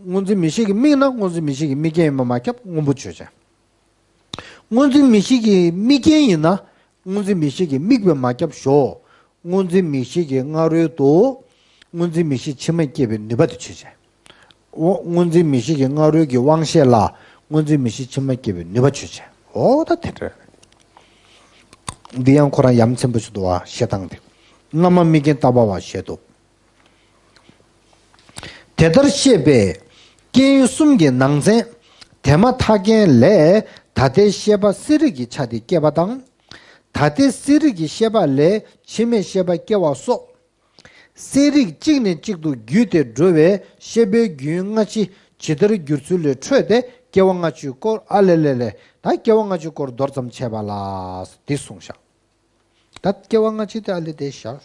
སྔོ་འཛིན་མིག་ཤེས་ཀྱིས་དམིགས་ན་སྔོ་འཛིན་མིག་ཤེས་ཀྱི་དམིགས་རྐྱེན་ཡིན་པས་མ་ཁྱབ་སྔོན་པོ་ཆོས་ཅན། སྔོ་འཛིན་མིག་ཤེས་ཀྱི་དམིགས་རྐྱེན་ཡིན་ན། སྔོ་འཛིན་མིག་ཤེས་ཀྱིས་དམིགས་པས་མ་ཁྱབ་ཞོག་སྔོ་འཛིན་མིག་ཤེས་ཀྱི་སྔ་རོལ་དུ། སྔོ་འཛིན་མིག་ཤེས་ཕྱི་མ་སྐྱེ་བའི་ནུས་པ་དེ་ཆོས་ཅན། འོ་སྔོ་འཛིན་མིག་ཤེས་ཀྱི་སྔ་རོལ་གྱི་དབང་ཤེས་ལ་སྔོ་འཛིན་མིག་ཤེས་ཕྱི་མ་སྐྱེ་བའི་ནུས་པ་ཆོས་ཅན། འོ་ད་དེ་འདྲ། འདི་ཡང་ཁོ་རང་ཡ་མཚན་པོ་ཞིག་འདུག་བ་བཤད་སྟངས་དེ། སྔ་མ་དམིགས་རྐྱེན་རྟག་པ་བར་བཤད་དོ། དེ་ལྟར་བཤད་པས་རྐྱེན་གསུམ་གྱི་ནང་ཚན། དེ་མ་ཐག་རྐྱེན་ལས་ད་ལྟའི་ཤེས་པ་གསལ་རིག་གི་ཆ་དེ་སྐྱེ་བ་དང་། ད་ལྟའི་གསལ་རིག་གི་ཤེས་པ་ལས་ཕྱི་མའི་ཤེས་པ་སྐྱེ་བ་སོགས། གསལ་རིག་གཅིག་ནས་གཅིག་ཏུ་བརྒྱུད་དེ་འགྲོ་བའི་ཤེས་པའི་རྒྱུན་སྔ་ཕྱི་ཇི་ལྟར་འགྱུར་ཚུལ་ལས་འཕྲོས་ཏེ་སྐྱེ་བ་སྔ་ཕྱིའི་སྐོར། ཨ་ལེ་ལེ་ལེ། ད་སྐྱེ་བ་སྔ་ཕྱིའི་སྐོར་མདོར་ཙམ་འཆད་པ་ལ་འདི་གསུངས་བཞག་ད་སྐྱེ་བ་སྔ་ཕྱི་དེ་ཨ་ལེ་དེ་བཞག་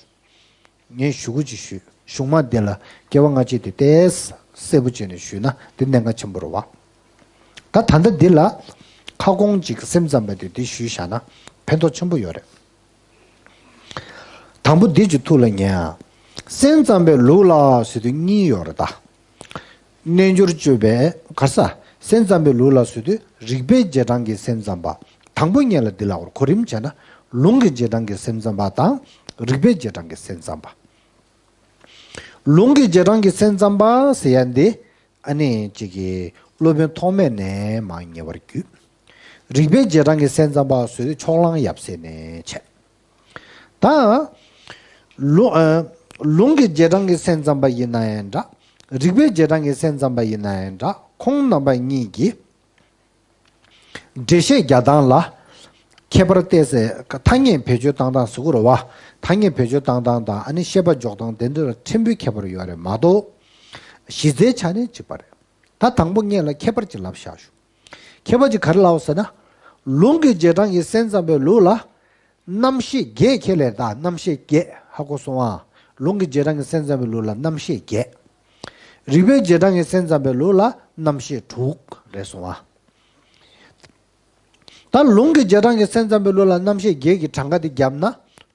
ངས་ཞུ་གུ་ཅིག་ཞུས། གཞུང་མ་འདི་ལ་སྐྱེ་བ་སྔ་ཕྱི་དེ་ཏོག་ཙམ་གསལ་པོ་བྱས་ནས་ཞུས་ན་འདི་གནད་འགག་ཆེན་པོ་རེད་བ། ད་ད་ལྟ་འདི་ལ་ཁ་སྐོང་ཅིག་སེམས་ཙམ་པ་དེ་འདི་ཞུས་བཞག་ན་ཕན་ཐོགས་ཆེན་པོ་ཡོད་རེད། དང་པོ་འདི་ཅིག་ཐུགས་ལ་ཉར། སེམས་ཙམ་པའི་ལུགས་ལ་ཟེར་དུས་གཉིས་ཡོད་རེད་ད། རྣལ་འབྱོར་སྤྱོད་པའི་ག་ས། སེམས་ཙམ་པའི་ལུགས་ལ་ཟེར་དུས་རིགས་པའི་རྗེས་འབྲང་གི་སེམས་ཙམ་པ། དང་པོ་ཉིད་ལ་འདི་ལ་གོ་རིམ་བྱས་ན་ལུང་གི་རྗེས་འབྲང་གི་སེམས་ཙམ་པ་དང་རིགས་པའི་རྗེས་འབྲང་གི་སེམས་ཙམ་པ། ལུང་གི་རྗེས་འབྲང་གི་སེམས་ཙམ་པ་ཟེར་ཡ་འདི། ཨ་ནི་གཅིག་གིས་སློབ་དཔོན་ཐོགས་མེད་ནས་མར་ཉེ་བར་བརྒྱུད། རིགས་པའི་རྗེས་འབྲང་གི་སེམས་ཙམ་པ་ཟེར་དུས་ཕྱོགས་གླང་ཡབ་སྲས་ནས་བྱས། ད། ལུ་ཨ། ལུང་གི་རྗེས་འབྲང་གི་སེམས་ཙམ་པ་ཡིན་ན་ཡང་འདྲ། རིགས་པའི་རྗེས་འབྲང་གི་སེམས་ཙམ་པ་ཡིན་ན་ཡང་འདྲ། ཁོང་རྣམ་པ་གཉིས་ཀྱིས་འགྲེལ་བཤད་རྒྱག་སྟངས་ལ་ཁྱད་པར་བལྟས་ཚེ། ཐ་སྙད་བེད་སྤྱོད་བཏང་སྟངས་ཟེར་གྱི་རེད་བ། ཐ་སྙད་བེད་སྤྱོད་བཏང་སྟངས་དང་ཨ་ནི་བཤད་པ་འཇོག་སྟངས་དེ་འདྲ་ལ་ཕྲན་བུའི་ཁྱད་པར་ཡོད་རེད་མ་གཏོགས། གཞི་རྩའི་ཆ་ནས་གཅིག་པ་རེད། ད་དང་པོ་ངས་ལ་ཁྱད་པར་ཅིག་ལབ་བཞག་ཞུ། ཁྱད་པར་ཅིག་ག་རེ་ལབ་ཟེར་ན། ལུང་གི་རྗེས་འབྲང་གི་སེམས་ཙམ་པའི་ལུགས་ལ། རྣམ་ཤེས་བརྒྱད་ཁས་ལེན་ད། རྣམ་ཤེས་བརྒྱད་ཧ་གོ་སོང་ཨ། ལུང་གི་རྗེས་འབྲང་གི་སེམས་ཙམ་པའི་ལུགས་ལ་རྣམ་ཤེས་བརྒྱད། རིགས་པའི་རྗེས་འབྲང་གི་སེམས་ཙམ་པའི་ལུགས་ལ་རྣམ་ཤེས་དྲུག་རེད་སོང་ཨ། ད་ལུང་གི་རྗེས་འབྲང་གི་སེམས་ཙམ་པའི་ལུགས་ལ་རྣམ་ཤེས་བརྒྱད་ཀྱི་གྲངས་ཀ་དེ་བརྒྱབ་ན་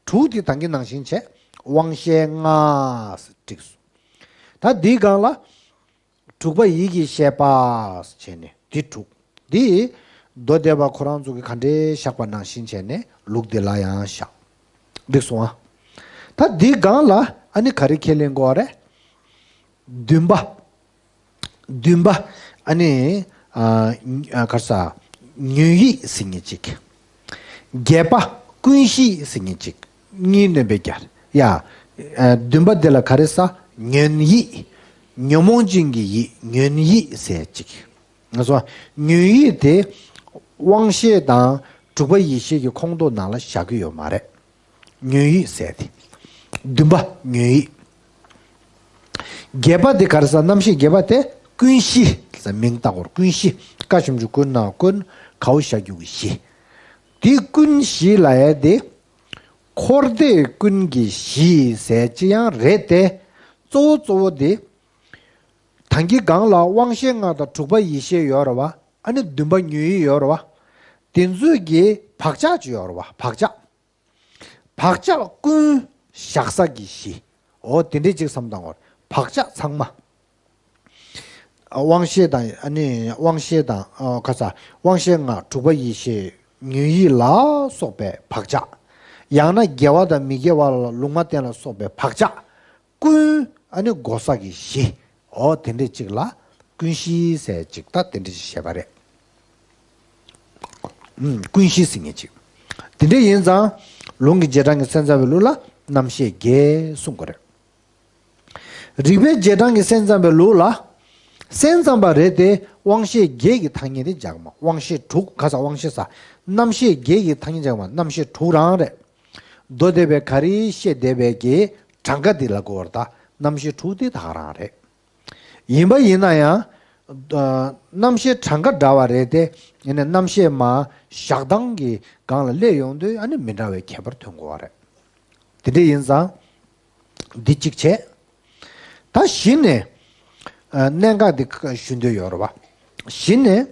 དྲུག་དེ་ད་གིན་ནང་བཞིན་བྱས། དབང་ཤེས་ལྔ་བསྒྲིགས་སོང་། ད་འདིའི་སྒང་ལ། དྲུག་པ་ཡིད་ཀྱི་ཤེས་པ་བྱས་ནས་འདི་དྲུག་འདི་མདོ་སྡེ་པ་ཁོ་རང་ཚོ་གིས་ག་འདྲས་བཞག་པ་ནང་བཞིན་བྱས་ནས་ལུགས་འདི་ལ་ཡང་བཞག་འགྲིག་སོང་ཨ། ད་འདི་སྒང་ལ་ཨ་ནི་ག་རེ་ཁས་ལེན་དགོས་རེད། བདུན་པ། བདུན་པ། ཨ་ནི་ཨ་ཨ་ག་རེ་ཟ། ཉོན་ཡིད་ཟེར་མཁན་གཅིག་བརྒྱད་པ། ཀུན་ཤེས་ཟེར་མཁན་གཅིག་གཉིས་སྣོན་པའི་རྒྱ། ཡ། ཨ་བདུན་པ་འདི་ལ་ག་རེ་ཟ། ཉོན་ཡིད། ཉོན་མོངས་ཅན་གྱི་ཡིད་ཉོན་ཡིད་ཟེར་གཅིག་ང་ཚོ་ཉོན་ཡིད་དེ་དབང་ཤེས་དང་དྲུག་པ་ཡིད་ཤེས་ཀྱི་ཁོངས་གཏོགས་ནང་ལ་བཞག་གི་ཡོད་མ་རེད། ཉོན་ཡིད་ཟེར་དེ། བདུན་པ་ཉོན་ཡིད། བརྒྱད་པ་དེ་ག་རེ་ཟ། རྣམ་ཤེས་བརྒྱད་པ་དེ་ཀུན་གཞི་ཟེར་མིང་བཏགས་པར་ཀུན་གཞི། ཀ་ཞབས་ཀྱུ་ཀུ་ན་ཀུན། གའོ་ཞབས་ཀྱུ་གི་གཞི། དེ་ཀུན་གཞི་ལབ་ཡ་དེ། འཁོར་འདས་ཀུན་གྱི་གཞི་ཟེར་ཅི་ཡང་རེད་དེ། གཙོ་བོ་གཙོ་བོ་དེ། ད་གིན་སྒང་ལ་དབང་ཤེས་ལྔ་དང་དྲུག་པ་ཡིད་ཤེས་ཡོད་རེད་བ། ཨ་ནི་བདུན་པ་ཉོན་ཡིད་ཡོད་རེད་བ། དེ་ཚོའི་གི་བག་ཆགས་ཅིག་ཡོད་རེད་བ། བག་ཆགས། བག་ཆགས་ཀུན་བཞག་ས་གི་གཞི། འོ་དེ་འདྲས་ཅིག་བསམ་བཏང་བར་བག་ཆགས་ཚང་མ། དབང་ཤེས་དང་ཨ་ནི་དབང་ཤེས་དང་ཨ་ཁ་ས་དབང་ཤེས་ལྔ་དྲུག་པ་ཡིད་ཤེས་ཉོན་ཡིད་ལ་སོགས་པའི་བག་ཆགས། ཡང་ན་དགེ་བ་དང་མི་དགེ་བ་ལ་ལུང་མ་བསྟན་ལ་སོགས་པའི་བག་ཆགས། ཀུན་ཨ་ནི་བགོ་ས་གི་གཞི། འོ་དེ་འདྲས་ཅིག་ལ་ཀུན་གཞི་ཟེར་ཅིག་ད་དེ་འདྲས་ཅིག་བཤད་པ་རེད། ཀུན་གཞི་ཟེར་མཁན་ཅིག་དེ་འདྲ་ཡིན་ཙང་ལུང་གི་རྗེས་འབྲང་གི་སེམས་ཙམ་པའི་ལུགས་ལ་རྣམ་ཤེས་བརྒྱད་གསུང་དགོས་རེད། རིགས་པའི་རྗེས་འབྲང་གི་སེམས་ཙམ་པའི་ལུགས་ལ། སེམས་ཙམ་པ་རེད་དེ་དབང་ཤེས་བརྒྱད་ཀྱི་ཐ་སྙད་དེ་སྦྱར་མ། དབང་ཤེས་དྲུག་ག་ས་དབང་ཤེས་ས། རྣམ་ཤེས་བརྒྱད་ཀྱི་ཐ་སྙད་སྦྱར་མ། རྣམ་ཤེས་དྲུག་རང་རེད། མདོ་སྡེ་པས་ག་རེ་བཤད་བསྡད་པའི་གི་གྲངས་ཀ་འདི་ལ་གོ་བར་ད་རྣམ་ཤེས་དྲུག་དེ་ད་ག་རང་རེད། ཡིན་པ་ཡིན་ན་ཡང་། རྣམ་ཤེས་གྲངས་ཀ་འདྲ་བ་རེད་དེ། ཡིན་ནའི་རྣམ་ཤེས་མ་བཞག་སྟངས་ཀྱི་སྒང་ལ་སླེབས་ཡོང་དུས་ཨ་ནི་མི་འདྲ་བའི་ཁྱད་པར་ཐོན་དགོས་པ་རེད། དེ་འདྲ་ཡིན་ཙང་། འདི་གཅིག་བྱས། ད་གཞི་ནས། གནད་འགག་འདི་ཞུ་འདོད་ཡོད་རེད་བ། གཞི་ནས།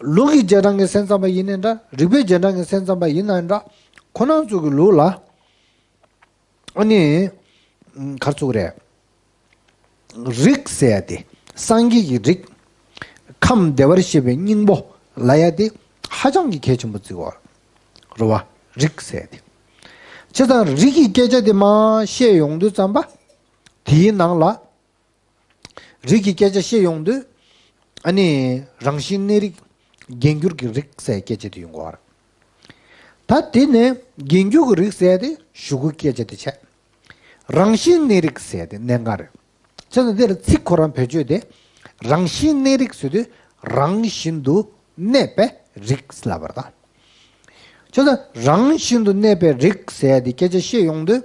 ལུགས་ཀྱི་རྗེས་འབྲང་གི་སེམས་ཙམ་པ་ཡིན་ནའི་འདྲ། རིགས་པའི་རྗེས་འབྲང་གི་སེམས་ཙམ་པ་ཡིན་ནའི་འདྲ། ཁོ་རང་ཚོ་གི་ལུགས་ལ། ཨ་ནི། ག་རེ་ཟེར་དགོས་རེད། རིགས་ཟེར་ཡ་དེ། སངས་རྒྱས་ཀྱི་རིགས། ཁམས་བདེ་བར་གཤེགས་པའི་སྙིང་པོ་ལབ་ཡ་དེ་ཧ་ཅང་གི་གལ་ཆེན་པོ་བརྩི་དགོས་རེད་བ། རིགས་ཟེར་ཡ་དེ། བྱས་ཙང་རིགས་ཀྱི་སྐད་ཆ་དེ་མར་བཤད་ཡོང་དུས་ཙམ་པ། དེའི་ནང་ལ། རིགས་ཀྱི་སྐད་ཆ་བཤད་ཡོང་དུས། ཨ་ནི། རང་བཞིན་གནས་རིགས། རྒྱས་འགྱུར་གྱི་རིགས་ཟེར་སྐད་ཆ་དེ་ཡོང་གི་ཡོད་རེད། ད་དེ་ནས་རྒྱས་འགྱུར་གྱི་རིགས་ཟེར་དེ་གཞུག་གུའི་སྐད་ཆ་དེ་བྱས། རང་བཞིན་གནས་རིགས་ཟེར་དེ་གནད་འགག་རེད། བྱས་ཙང་འདིར་ཚིག་ཁོ་རང་བེད་སྤྱོད་དེ། རང་བཞིན་གནས་རིགས་ཟེར་དུས་རང་བཞིན་དུ་གནས་པའི་རིགས་ལབ་པ་རེད་ད། བྱས་ཙང་རང་བཞིན་དུ་གནས་པའི་རིགས་ཟེར་དེ་སྐད་ཆ་བཤད་ཡོང་དུས་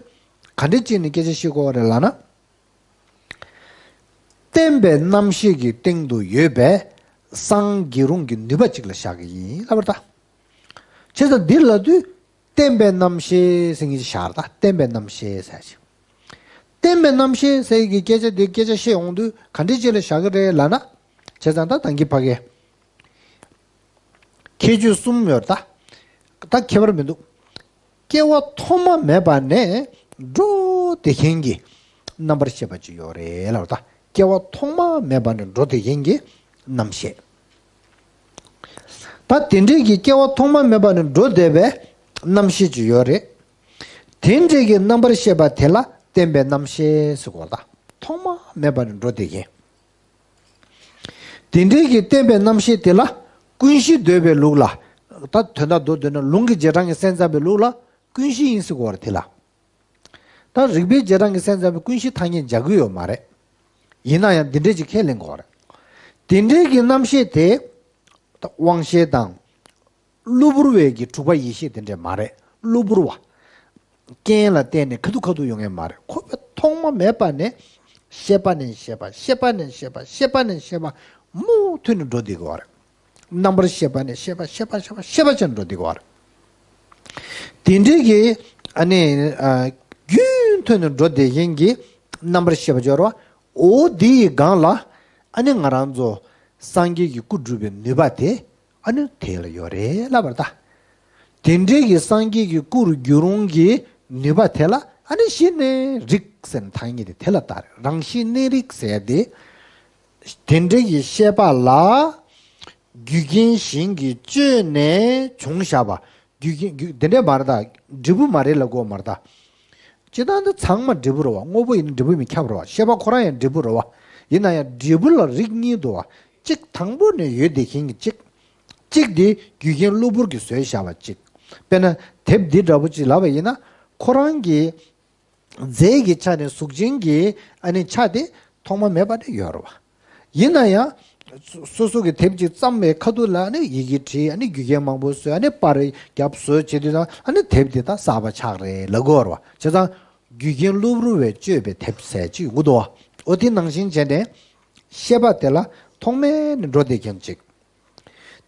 ག་འདྲ་བྱས་ནས་སྐད་ཆ་བཤད་དགོས་པ་རེད་ལབ་ན། བརྟན་པའི་རྣམ་ཤེས་ཀྱི་སྟེང་དུ་ཡོད་པའི་སངས་རྒྱས་རུང་གི་ནུས་པ་གཅིག་ལ་བཞག་གི་ཡིན་ལབ་པ་རེད་ད། བྱས་ཙང་འདི་ལབ་དུས་བརྟན་པའི་རྣམ་ཤེས་ཟེར་མཁན་ཅིག་བཞག་རེད་ད། བརྟན་པའི་རྣམ་ཤེས་ཟེར་ཅིག་བརྟན་པའི་རྣམ་ཤེས་ཟེར་གྱི་སྐད་ཆ་འདི་སྐད་ཆ་བཤད་ཡོང་དུས་ག་འདྲ་ཅིག་ལ་བཞག་གི་རེད་ལབ་ན། བྱས་ཙང་ད་ད་གིན་ཕ་གིའི་ཁྱད་ཆོས་གསུམ་ཡོད་རེད་ད། ད་ཁྱད་པར་མི་འདུག་སྐྱེ་བ་ཐོག་མ་མེད་པ་ནས་འགྲོ་བསྡད་མཁན་གྱི་རྣམ་པར་ཤེས་པ་ཅིག་ཡོད་རེད་ལབ་ད། སྐྱེ་བ་ཐོག་མ་མེད་པ་ནས་འགྲོ་བསྡད་མཁན་གྱི་རྣམ་ཤེས། ད་དེ་འདྲའི་གི་སྐྱེ་བ་ཐོག་མ་མེད་པ་ནས་འགྲོ་བསྡད་པའི་རྣམ་ཤེས་ཅིག་ཡོད་རེད། དེ་འདྲའི་གི་རྣམ་པར་ཤེས་པ་དེ་ལ་བརྟན་པའི་རྣམ་ཤེས་ཟེར་གོ་ད། ཐོག་མ་མེད་པ་ནས་འགྲོ་བསྡད་མཁན། དེ་འདྲའི་གི་བརྟན་པའི་རྣམ་ཤེས་དེ་ལ་ཀུན་གཞི་འདོད་པའི་ལུགས་ལ། ད་དོན་དག་མདོར་བསྡུས་ན་ལུང་གི་རྗེས་འབྲང་གི་སེམས་ཙམ་པའི་ལུགས་ལ་ཀུན་གཞི་ཡིན་ཟེར་གོ་བ་རེད་དེ་ལ། ད་རིགས་པའི་རྗེས་འབྲང་གི་སེམས་ཙམ་པའི་ཀུན་གཞི་ཐ་སྙད་སྦྱར་གི་ཡོད་མ་རེད། ཡིན་ན་ཡང་འདི་འདྲའི་ཅིག་ཁས་ལེན་གོ་བ་རེད། དེ་འདྲའི་གི་རྣམ་ཤེས་དེ། ད་དབང་ཤེས་དང་། གློ་བུར་བའི་གི་དྲུག་པ་ཡེ་ཤེས་དེ་འདྲས་མ་རེད། གློ་བུར་བ། རྐྱེན་ལ་བརྟེན་ནས་ཁ་ཐུག་ཁ་ཐུག་ཡོང་ངེས་མ་རེད། ཁོ་པའི་ཐོག་མ་མེད་པ་ནས་ཤེས་པ་ནས་ཤེས་པ། ཤེས་པ་ནས་ཤེས་པ། ཤེས་པ་ནས་ཤེས་པ་མུ་མཐུད་ནས་འགྲོ་བསྡད་ཀྱི་ཡོད་རེད། རྣམ་པར་ཤེས་པ་ནས་ཤེས་པ། ཤེས་པ། ཤེས་པ། ཤེས་པ་བྱས་ནས་འགྲོ་བསྡད་ཀྱི་ཡོད་རེད། དེ་འདྲའི་གི་ཨ་ནི་ཨ་རྒྱུན་མཐུད་ནས་འགྲོ་བསྡད་མཁན་གྱི་རྣམ་པར་ཤེས་པ་སྦྱོར་བ། འོ་དེ་ཡི་སྒང་ལ་ཨ་ནི་ང་རང་ཚོ་སངས་རྒྱས་ཀྱི་སྐུ་སྒྲུབ་པའི་ནུས་པ་དེ། ཨ་ནི་དེ་ལ་ཡོད་རེད་ལབ་པ་རེད་ད། དེ་འདྲའི་གི་སངས་རྒྱས་ཀྱི་སྐུ་རུ་འགྱུར་རུང་གི་ནུས་པ་དེ་ལ་ཨ་ནི་གཞི་ནས་རིགས་ཟེར་ན་ཐ་སྙད་དེ་དེ་ལ་ལྟ་རེད། རང་བཞིན་གནས་རིགས་ཟེར་ཡ་དེ། དེ་འདྲའི་གི་ཤེས་པ་ལ་རྒྱུ་རྐྱེན་གཞན་གྱིས་བཅོས་ནས་བྱུང་བཞག་པ། རྒྱུ་རྐྱེན་རྒྱུ་དེ་འདྲས་མ་རེད་ད། འབྲས་བུ་མ་རེད་ལབ་དགོས་མ་རེད་ད། སྤྱིར་བཏང་འདི་ཚང་མ་འབྲས་བུ་རེད་བ། དངོས་པོ་ཡིན་ན་འབྲས་བུ་མི་ཁྱབ་རེད་བ། ཤེས་པ་ཁོ་རང་ཡང་འབྲས་བུ་རེད་བ། ཡིན་ན་ཡང་འབྲས་བུ་ལ་རིགས་གཉིས་འདུག་བ། གཅིག་དང་པོ་ནས་ཡོད་བསྡད་མཁན་གྱི་གཅིག་གཅིག་དེ་རྒྱུ་རྐྱེན་གློ་བུར་གྱིས་བཟོས་བཞག་པ་གཅིག་དཔེར་ན་དེབ་འདི་འདྲ་པོ་གཅིག་ལབ་པ་ཡིན་ན། ཁོ་རང་གི་རྫས་ཀྱི་ཆ་ནས་གཟུགས་ཅན་གྱི་ཨ་ནི་ཆ་དེ་ཐོག་མ་མེད་པ་ནས་ཡོད་རེད་བ། ཡིན་ན་ཡང་། སོ་སོ་གི་དེབ་ཅིག་བརྩམས་པའི་ཁ་ཐུག་ལ་ནི་ཡི་གེ་བྲིས། ཨ་ནི་རྒྱུ་རྐྱེན་མང་པོ་བཟོས། ཨ་ནི་པར་རྒྱབ་བཟོས་བྱེད་དུས་ཙང་ཨ་ནི་དེབ་དེ་ད་གསར་པ་ཆགས་རེད་ལབ་དགོས་རེད་བ། བྱས་ཙང་རྒྱུ་རྐྱེན་གློ་བུར་བས་བཅོས་པའི་དེབ་ཟེར་ཅིག་ཡོང་གི་འདུག་བ། འོ་དེ་ནང་བཞིན་བྱས་ནས་ཤེས་པ་དེ་ལ་ཐོག་མེད་ནས་འགྲོ་བསྡད་མཁན་ཅིག་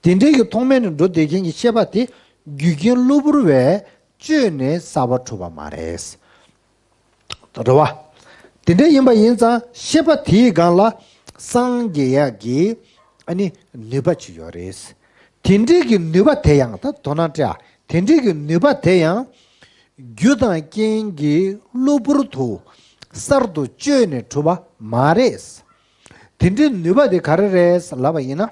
དེ་འདྲའི་གི་ཐོག་མེད་ནས་འགྲོ་བསྡད་མཁན་གྱི་ཤེས་པ་དེ་རྒྱུ་རྐྱེན་གློ་བུར་བས་བཅོས་ནས་གསར་པ་གྲུབ་པ་མ་རེད། རེད་བ། དེ་འདྲ་ཡིན་པ་ཡིན་ཙང་ཤེས་པ་དེའི་སྒང་ལ་སངས་རྒྱས་ཡག་གི་ཨ་ནི་ནུས་པ་ཅིག་ཡོད་རེད། དེ་འདྲའི་གི་ནུས་པ་དེ་ཡང་ད་དོ་སྣང་སྤྲད་ཨ། དེ་འདྲའི་གི་ནུས་པ་དེ་ཡང་རྒྱུ་དང་རྐྱེན་གྱིས་གློ་བུར་དུ་གསར་དུ་བཅོས་ནས་གྲུབ་པ་མ་རེད། དེ་འདྲའི་ནུས་པ་དེ་ག་རེ་རེད་ལབ་པ་ཡིན་ན།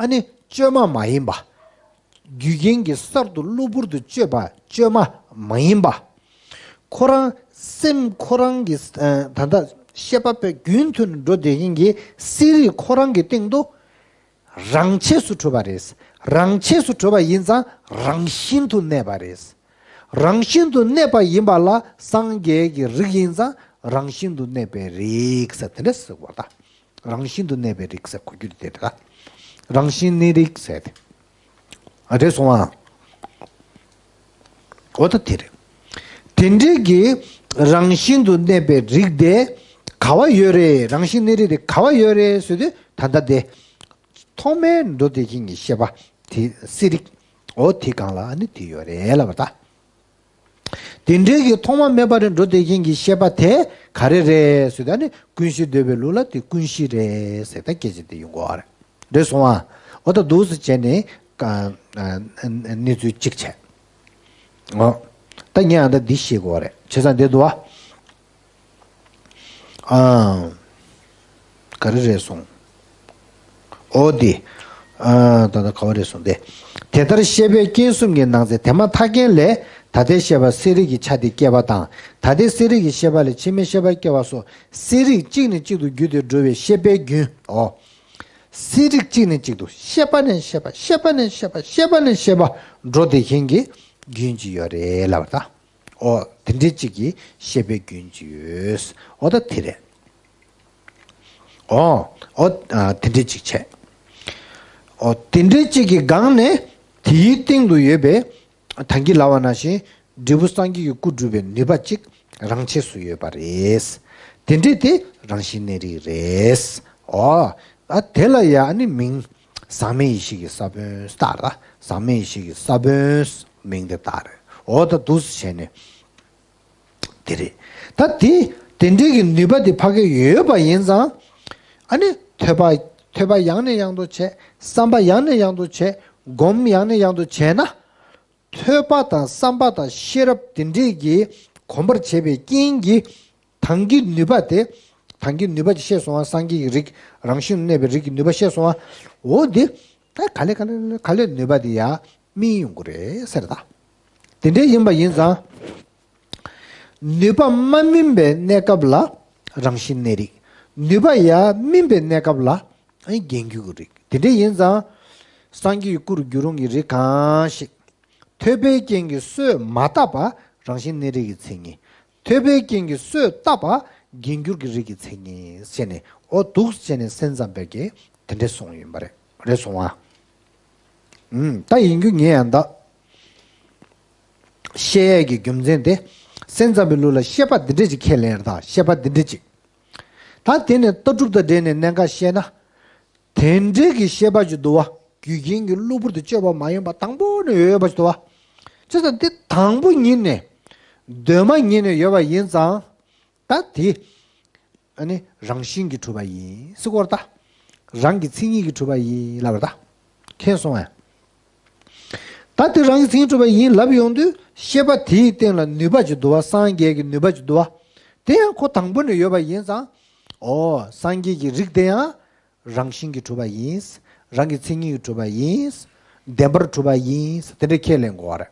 ཨ་ནི་བཅོས་མ་མ་ཡིན་པ། རྒྱུ་རྐྱེན་གྱིས་གསར་དུ་གློ་བུར་དུ་བཅོས་པ་བཅོས་མ་མ་ཡིན་པ། ཁོ་རང་སེམས་ཁོ་རང་གི་ཨ་ད་ལྟ་ཤེས་པ་པའི་རྒྱུན་མཐུད་ནས་འགྲོ་བསྡད་མཁན་གྱི་སེམས་རིག་ཁོ་རང་གི་སྟེང་དུ་རང་ཆས་སུ་གྲུབ་པ་རེད། རང་ཆས་སུ་གྲུབ་པ་ཡིན་ཙང་རང་བཞིན་དུ་གནས་པ་རེད། རང་བཞིན་དུ་གནས་པ་ཡིན་པ་ལ་སངས་རྒྱས་ཀྱི་རིགས་ཡིན་ཙང་རང་བཞིན་དུ་གནས་པའི་རིགས་ཟེར་དེ་འདྲ་ཟེར་བ་ད། རང་བཞིན་དུ་གནས་པའི་རིགས་ཟེར་གོ་རྒྱུ་དེ་རེད་ད། རང་བཞིན་གནས་རིགས་ཟེར་དེ། ཨ་རེད་སོང་ཨ། འོ་ད་དེ་རེད། དེ་འདྲའི་གི་རང་བཞིན་དུ་གནས་པའི་རིགས་དེ་ག་བ་ཡོད་རེད། རང་བཞིན་གནས་རིགས་དེ་ག་བ་ཡོད་རེད་ཟེར་དུས་ད་ལྟ་དེ་ཐོག་མའི་འགྲོ་དེ་ཁྱིན་གྱི་ཤེས་པ་དེ་གསལ་རིག་འོ་དེ་གང་ལ་ཨ་ནི་དེ་ཡོད་རེད་ལབ་པ་ད། དེ་འདྲའི་གི་ཐོག་མ་མེད་པ་རེད་འགྲོ་དེ་ཁྱིན་གྱི་ཤེས་པ་དེ་ག་རེ་རེད་ཟེར་ད་ནི་ཀུན་ཤེས་འདོད་པའི་ལུགས་ལ་དེ་ཀུན་གཞི་རེད་ཟེར་ད་སྐད་ཆ་དེ་ཡོང་གི་ཡོད་རེད། རེད་སོང་ཨ། འོ་ད་འདུག་སེ་བྱས་ནས་ཀ་ཨ་ཨ་གནས་ཚུལ་གཅིག་བྱས། འོ། ད་ངས་ཨ་ད་འདི་ཤེས་དགོས་རེད་བྱས་ཙང་འདི་འདུག་ཨ། ཨ། ག་རེ་རེད་སོང་། འོ་འདི། ཨ་ད་ད་ག་བ་རེད་སོང་སྟེ། དེ་ལྟར་ཤེས་པས་རྐྱེན་གསུམ་གྱི་ནང་ཚན་དེ་མ་ཐག་རྐྱེན་ལས་ད་ལྟའི་ཤེས་པ་གསལ་རིག་གི་ཆ་དེ་སྐྱེ་བ་དང་ད་ལྟའི་གསལ་རིག་གི་ཤེས་པ་ལས་ཕྱི་མའི་ཤེས་པ་སྐྱེ་བ་སོགས་གསལ་རིག་གཅིག་ནས་གཅིག་ཏུ་བརྒྱུད་དེ་འགྲོ་བའི་ཤེས་པའི་རྒྱུན། འོ། གསལ་རིག་གཅིག་ནས་གཅིག་ཏུ་ཤེས་པ་ནས་ཤེས་པ་ཤེས་པ་ནས་ཤེས་པ་ཤེས་པ་ནས་ཤེས་པ་འགྲོ་བདེ་མཁན་གྱི་རྒྱུན་གཅིག་ཡོད་རེད་ལབ་པ་དང་། འོ་དེ་འདྲའི་གཅིག་གི་ཤེས་པའི་རྒྱུན་གཅིག་ཡོད། འོ་ད་དེ་རེད། འོ་འོ་ཨ་དེ་འདྲའི་གཅིག་བྱས། འོ་དེ་འདྲའི་གཅིག་གི་སྒང་ནས་དེའི་སྟེང་དུ་ཡོད་པའི་ད་གིན་ལབ་པ་ནང་བཞིན་འབྲས་བུ་སངས་རྒྱས་ཀྱི་སྐུ་འགྲུབ་པའི་ནུས་པ་གཅིག་རང་ཆས་སུ་ཡོད་པ་རེད། དེ་འདྲའི་དེ་རང་བཞིན་གནས་རིགས་རེད། འོ། ཨ་དེ་ལ་ཡང་ནི་མིང་ཟག་མེད་ཡེ་ཤེས་ཀྱི་ས་བོན་བཏགས་ར། ཟག་མེད་ཡེ་ཤེས་ཀྱི་ས་བོན་མིང་དེ་བཏགས་རེད། འོ་ད་འདུག་སེ་བྱས་ནས་དེ་རེད། ད་དེ་དེ་འདྲའི་གི་ནུས་པ་དེ་ཕ་གི་ཡོད་པ་ཡིན་ཙང་ཨ་ནི་ཐོས་པ་ཐོས་པ་ཡང་ནས་ཡང་དུ་བྱས། བསམ་པ་ཡང་ནས་ཡང་དུ་བྱས། སྒོམ་ཡང་ནས་ཡང་དུ་བྱས་ན། ཐོས་པ་དང་བསམ་པ་དང་ཤེས་རབ་དེ་འདྲས་ཀྱིས་གོམས་པར་བྱས་པའི་རྐྱེན་གྱིས་དང་གི་ནུས་པ་དེ། དང་གི་ནུས་པ་ཅིག་ཤེས་སོང་བ། སངས་རྒྱས་ཀྱི་རིགས་རང་བཞིན་གནས་པའི་རིགས་ཀྱི་ནུས་པ་ཤེས་སོང་བ། འོ་འདི་ད་ག་ལེ་ག་ལེ་ག་ལེ་ནུས་པ་དེ་ཡང་སྨིན་ཡོང་གི་རེད་ཟེར་ད། དེ་འདྲས་ཡིན་པ་ཡིན་ཙང་། ནུས་པ་མ་སྨིན་པའི་གནས་སྐབས་ལ་རང་བཞིན་གནས་རིགས། ནུས་པ་ཡང་སྨིན་པའི་གནས་སྐབས་ལ་རྒྱན་གྱུར་གྱི་རིགས། དེ་འདྲས་ཡིན་ཙང་། སངས་རྒྱས་ཀྱི་སྐུ་རུ་འགྱུར་རུང་གི་རིགས་གང་ཞིག་ཐོས་པའི་རྐྱེན་གྱིས་གསོས་མ་བཏབ་པ་རང་བཞིན་གནས་རིགས་ཀྱི་མཚན་ཉིད། ཐོས་པའི་རྐྱེན་གྱིས་གསོས་བཏབ་པ་རྒྱན་གྱུར་གྱི་རིགས་ཀྱི་མཚན་ཉིད་ཟེར་ནས་འོ་འདུག་ཟེར་ནས་སེམས་ཙམ་པས་ཀྱིས་དེ་འདྲས་གསུངས་ཡིན་པ་རེད། རེད་སོང་ཨ། ཨུམ། ད་ཡིན་རྒྱུ་ངས་ཡང་ད་བཤད་ཡས་ཀྱི་རྒྱུ་མཚན་དེ་སེམས་ཙམ་པའི་ལུགས་ལ་བཤད་པ་འདི་འདྲས་ཅིག་ཁས་ལེན་རེད་ད། བཤད་པ་འདི་འདྲས་ཅིག་ད་དེ་ནས་ལྟ་གྲུབ་དང་འབྲེལ་ནས་གནད་འགག་བཤད་ན། དེ་འདྲའི་གི་བཤད་པ་ཅིག་འདུག་བ། རྒྱུ་རྐྱེན་གྱི་གློ་བུར་དུ་བཅོས་པ་མ་ཡིན་པ་དང་པོ་ནས་ཡོད་པ་ཅིག་འདུག་བ། བྱས་ཙང་འདི་དང་པོ་ཉིད་ནས། གདོད་མ་ཉིད་ནས་ཡོད་པ་ཡིན་ཙང་། ད་དེ། ཨ་ནི་རང་བཞིན་གྱིས་གྲུབ་པ་ཡིན་ཟེར་གོ་ར་ད། རང་གི་མཚན་ཉིད་ཀྱིས་གྲུབ་པ་ཡིན་ལབ་ར་ད། མཁྱེན་སོང་ཨ། ད་དེ་རང་གི་མཚན་ཉིད་གྲུབ་པ་ཡིན་ལབ་ཡོང་དུས་ཤེས་པ་དེའི་སྟེང་ལ་ནུས་པ་ཅིག་འདུག་བ། སངས་རྒྱས་ཀྱི་ནུས་པ་ཅིག་འདུག་བ། དེ་ཡང་ཁོ་དང་པོ་ནས་ཡོད་པ་ཡིན་ཙང་། འོ་སངས་རྒྱས་ཀྱི་རིགས་དེ་ཡང་། རང་བཞིན་གྱིས་གྲུབ་པ་ཡིན། རང་གི་མཚན་ཉིད་ཀྱིས་གྲུབ་པ་ཡིན། བདེན་པར་གྲུབ་པ་ཡིན། དེ་འདྲ་ཁས་ལེན་དགོས་པ་རེད།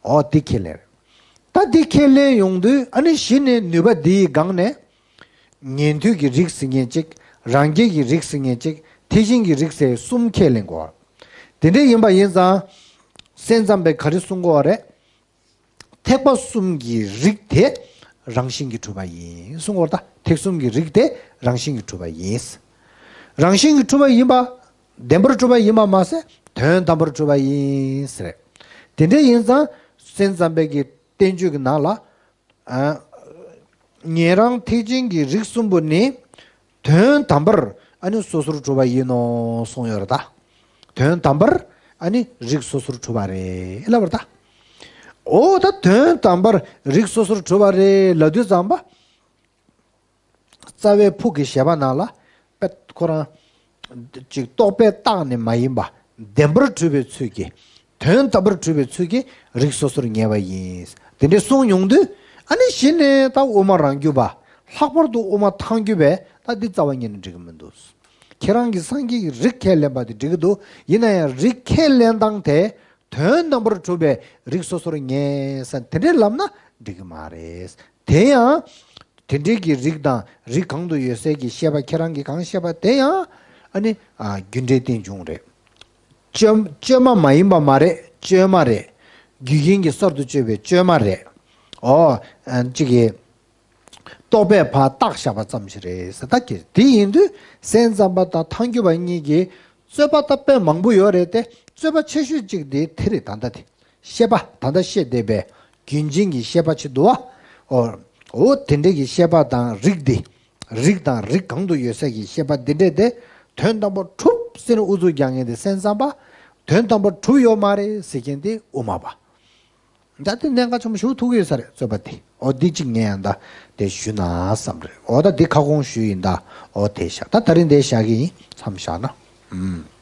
འོ་དེ་ཁས་ལེན་རེད། ད་དེ་ཁས་ལེན་ཡོང་དུས་ཨ་ནི་གཞི་ནས་ནུས་པ་འདིའི་སྒང་ནས། ཉན་ཐོས་ཀྱི་རིགས་ཟེར་མཁན་གཅིག་རང་རྒྱལ་གྱི་རིགས་ཟེར་མཁན་གཅིག་ཐེག་ཆེན་གྱི་རིགས་ཟེར་གསུམ་ཁས་ལེན་དགོས། དེ་འདྲ་ཡིན་པ་ཡིན་ཙང་། སེམས་ཙམ་པས་ག་རེ་གསུང་དགོས་པ་རེད། ཐེག་པ་གསུམ་གྱི་རིགས་དེ་རང་བཞིན་གྱིས་གྲུབ་པ་ཡིན་གསུང་གི་ཡོད་རེད་ད། ཐེག་གསུམ་གྱི་རིགས་དེ་རང་བཞིན་གྱིས་གྲུབ་པ་ཡིན། རང་བཞིན་གྱིས་གྲུབ་པ་ཡིན་པ། བདེན་པར་གྲུབ་པ་ཡིན་པ་མ་ཟད་དོན་དམ་པར་གྲུབ་པ་ཡིན་ཟེར། དེ་འདྲ་ཡིན་ཙང་སེམས་ཙམ་པའི་གི་བསྟན་བཅོས་ཀྱི་ནང་ལ། ཨ། ཉན་རང་ཐེག་ཆེན་གྱི་རིགས་གསུམ་པོ་ནི། དོན་དམ་པར་ཨ་ནི་སོ་སོར་གྲུབ་པ་ཡིན་ནོ་གསུངས་ཡོད་རེད་ད། དོན་དམ་པར་ཨ་ནི་རིགས་སོ་སོར་གྲུབ་པ་རེད་ལབ་པ་རེད་ད། འོ་ད་དོན་དམ་པར་རིགས་སོ་སོར་གྲུབ་པ་རེད་ལབ་དུས་ཙམ་པ། རྩ་བའི་ཕུགས་ཀྱི་བཞེད་པ་ནང་ལ་དཔེ་ཁོ་རང་ཅིག་རྟོག་པས་བཏགས་ནས་མ་ཡིན་པ་བདེན་པར་གྲུབ་པའི་ཚུལ་གྱིས། དོན་དམ་པར་གྲུབ་པའི་ཚུལ་གྱིས་རིགས་སོ་སོར་ངེས་པ་ཡིན། དེ་འདྲའི་གསུངས་ཡོང་དུས་ཨ་ནི་གཞི་ནས་ད་དབུ་མ་རང་རྒྱུད་པ། ལྷག་པར་དུ་དབུ་མ་ཐལ་འགྱུར་བས་ད་འདི་རྩ་བ་ཉིད་ནས་འགྲིག་གི་མི་འདུག་ཁྱེད་རང་གིས་སངས་རྒྱས་ཀྱི་རིགས་ཁས་ལེན་པ་དེ་འགྲིག་གི་འདུག་ཡིན་ན་ཡང་རིགས་ཁས་ལེན་སྟངས་དེ་དོན་དམ་པར་གྲུབ་པའི་རིགས་སོ་སོར་ངེས་ཟེར་དེ་འདྲའི་ལབ་ན་འགྲིག་གི་མ་རེད། དེ་ཡང་། དེ་འདྲའི་གི་རིགས་དང་རིགས་གང་དུ་ཡོད་སའི་གི་བཤད་པ་ཁྱེད་རང་གིས་གང་བཤད་པ་དེ་ཡང་ཨ་ནི་ཨ་རྒྱུ་འབྲས་རྟེན་འབྱུང་རེད། བཅོས་བཅོས་མ་མ་ཡིན་པ་མ་རེད། བཅོས་མ་རེད། རྒྱུ་རྐྱེན་གྱིས་གསར་དུ་བཅོས་པའི་བཅོས་མ་རེད། ཨོ། ཨ་གཅིག་གིས། རྟོག་པས་ཕར་བཏགས་བཞག་པ་ཙམ་ཞིག་རེད་ཟེར། ད་ཀྱི་དེ་ཡིན་དུས་སེམས་ཙམ་པ་དང་ཐལ་འགྱུར་བ་གཉིས་ཀྱིས་རྩོད་པ་ད་དཔེ་མང་པོ་ཡོད་རེད་དེ། རྩོད་པ་ཆེ་ཤོས་གཅིག་དེ་དེ་རེད། ད་ལྟ་དེ་ཤེས་པ། ད་ལྟ་བཤད་བསྡད་པའི་རྒྱུན་ཅན་གྱི་ཤེས་པ་ཆེད་དུ་བ། ཨོ། འོ་དེ་འདྲ་གི་ཤེས་པ་དང་རིགས་དེ། རིགས་དང་རིགས་གང་དུ་ཡོད་ས་གི་ཤེས་པ་འདི་འདྲས་དེ། དོན་དམ་པར་གྲུབ་ཟེར་ནས་ཨུ་ཚུགས་རྒྱག་མཁན་དེ་སེམས་ཙམ་པ། དོན་དམ་པར་གྲུབ་ཡོད་མ་རེད་ཟེར་མཁན་དེ་དབུ་མ་པ། ད་དེ་གནད་འགག་ཆེན་པོ་ཞིག་ཐུག་གི་ཡོད་ས་རེད། རྩོད་པ་དེ། འོ་འདི་གཅིག་ངས་ཡང་ད་དེ་ཞུ་ན་བསམ་རེད། འོ་ད་འདི་ཁ་སྐོང་ཞུས་ཡིན་ད། འོ་དེ་བཞག་ད་ད་རིང་འདི་བཞག་གི་ཡིན། མཚམས་བཞག་ན། ཨུམ།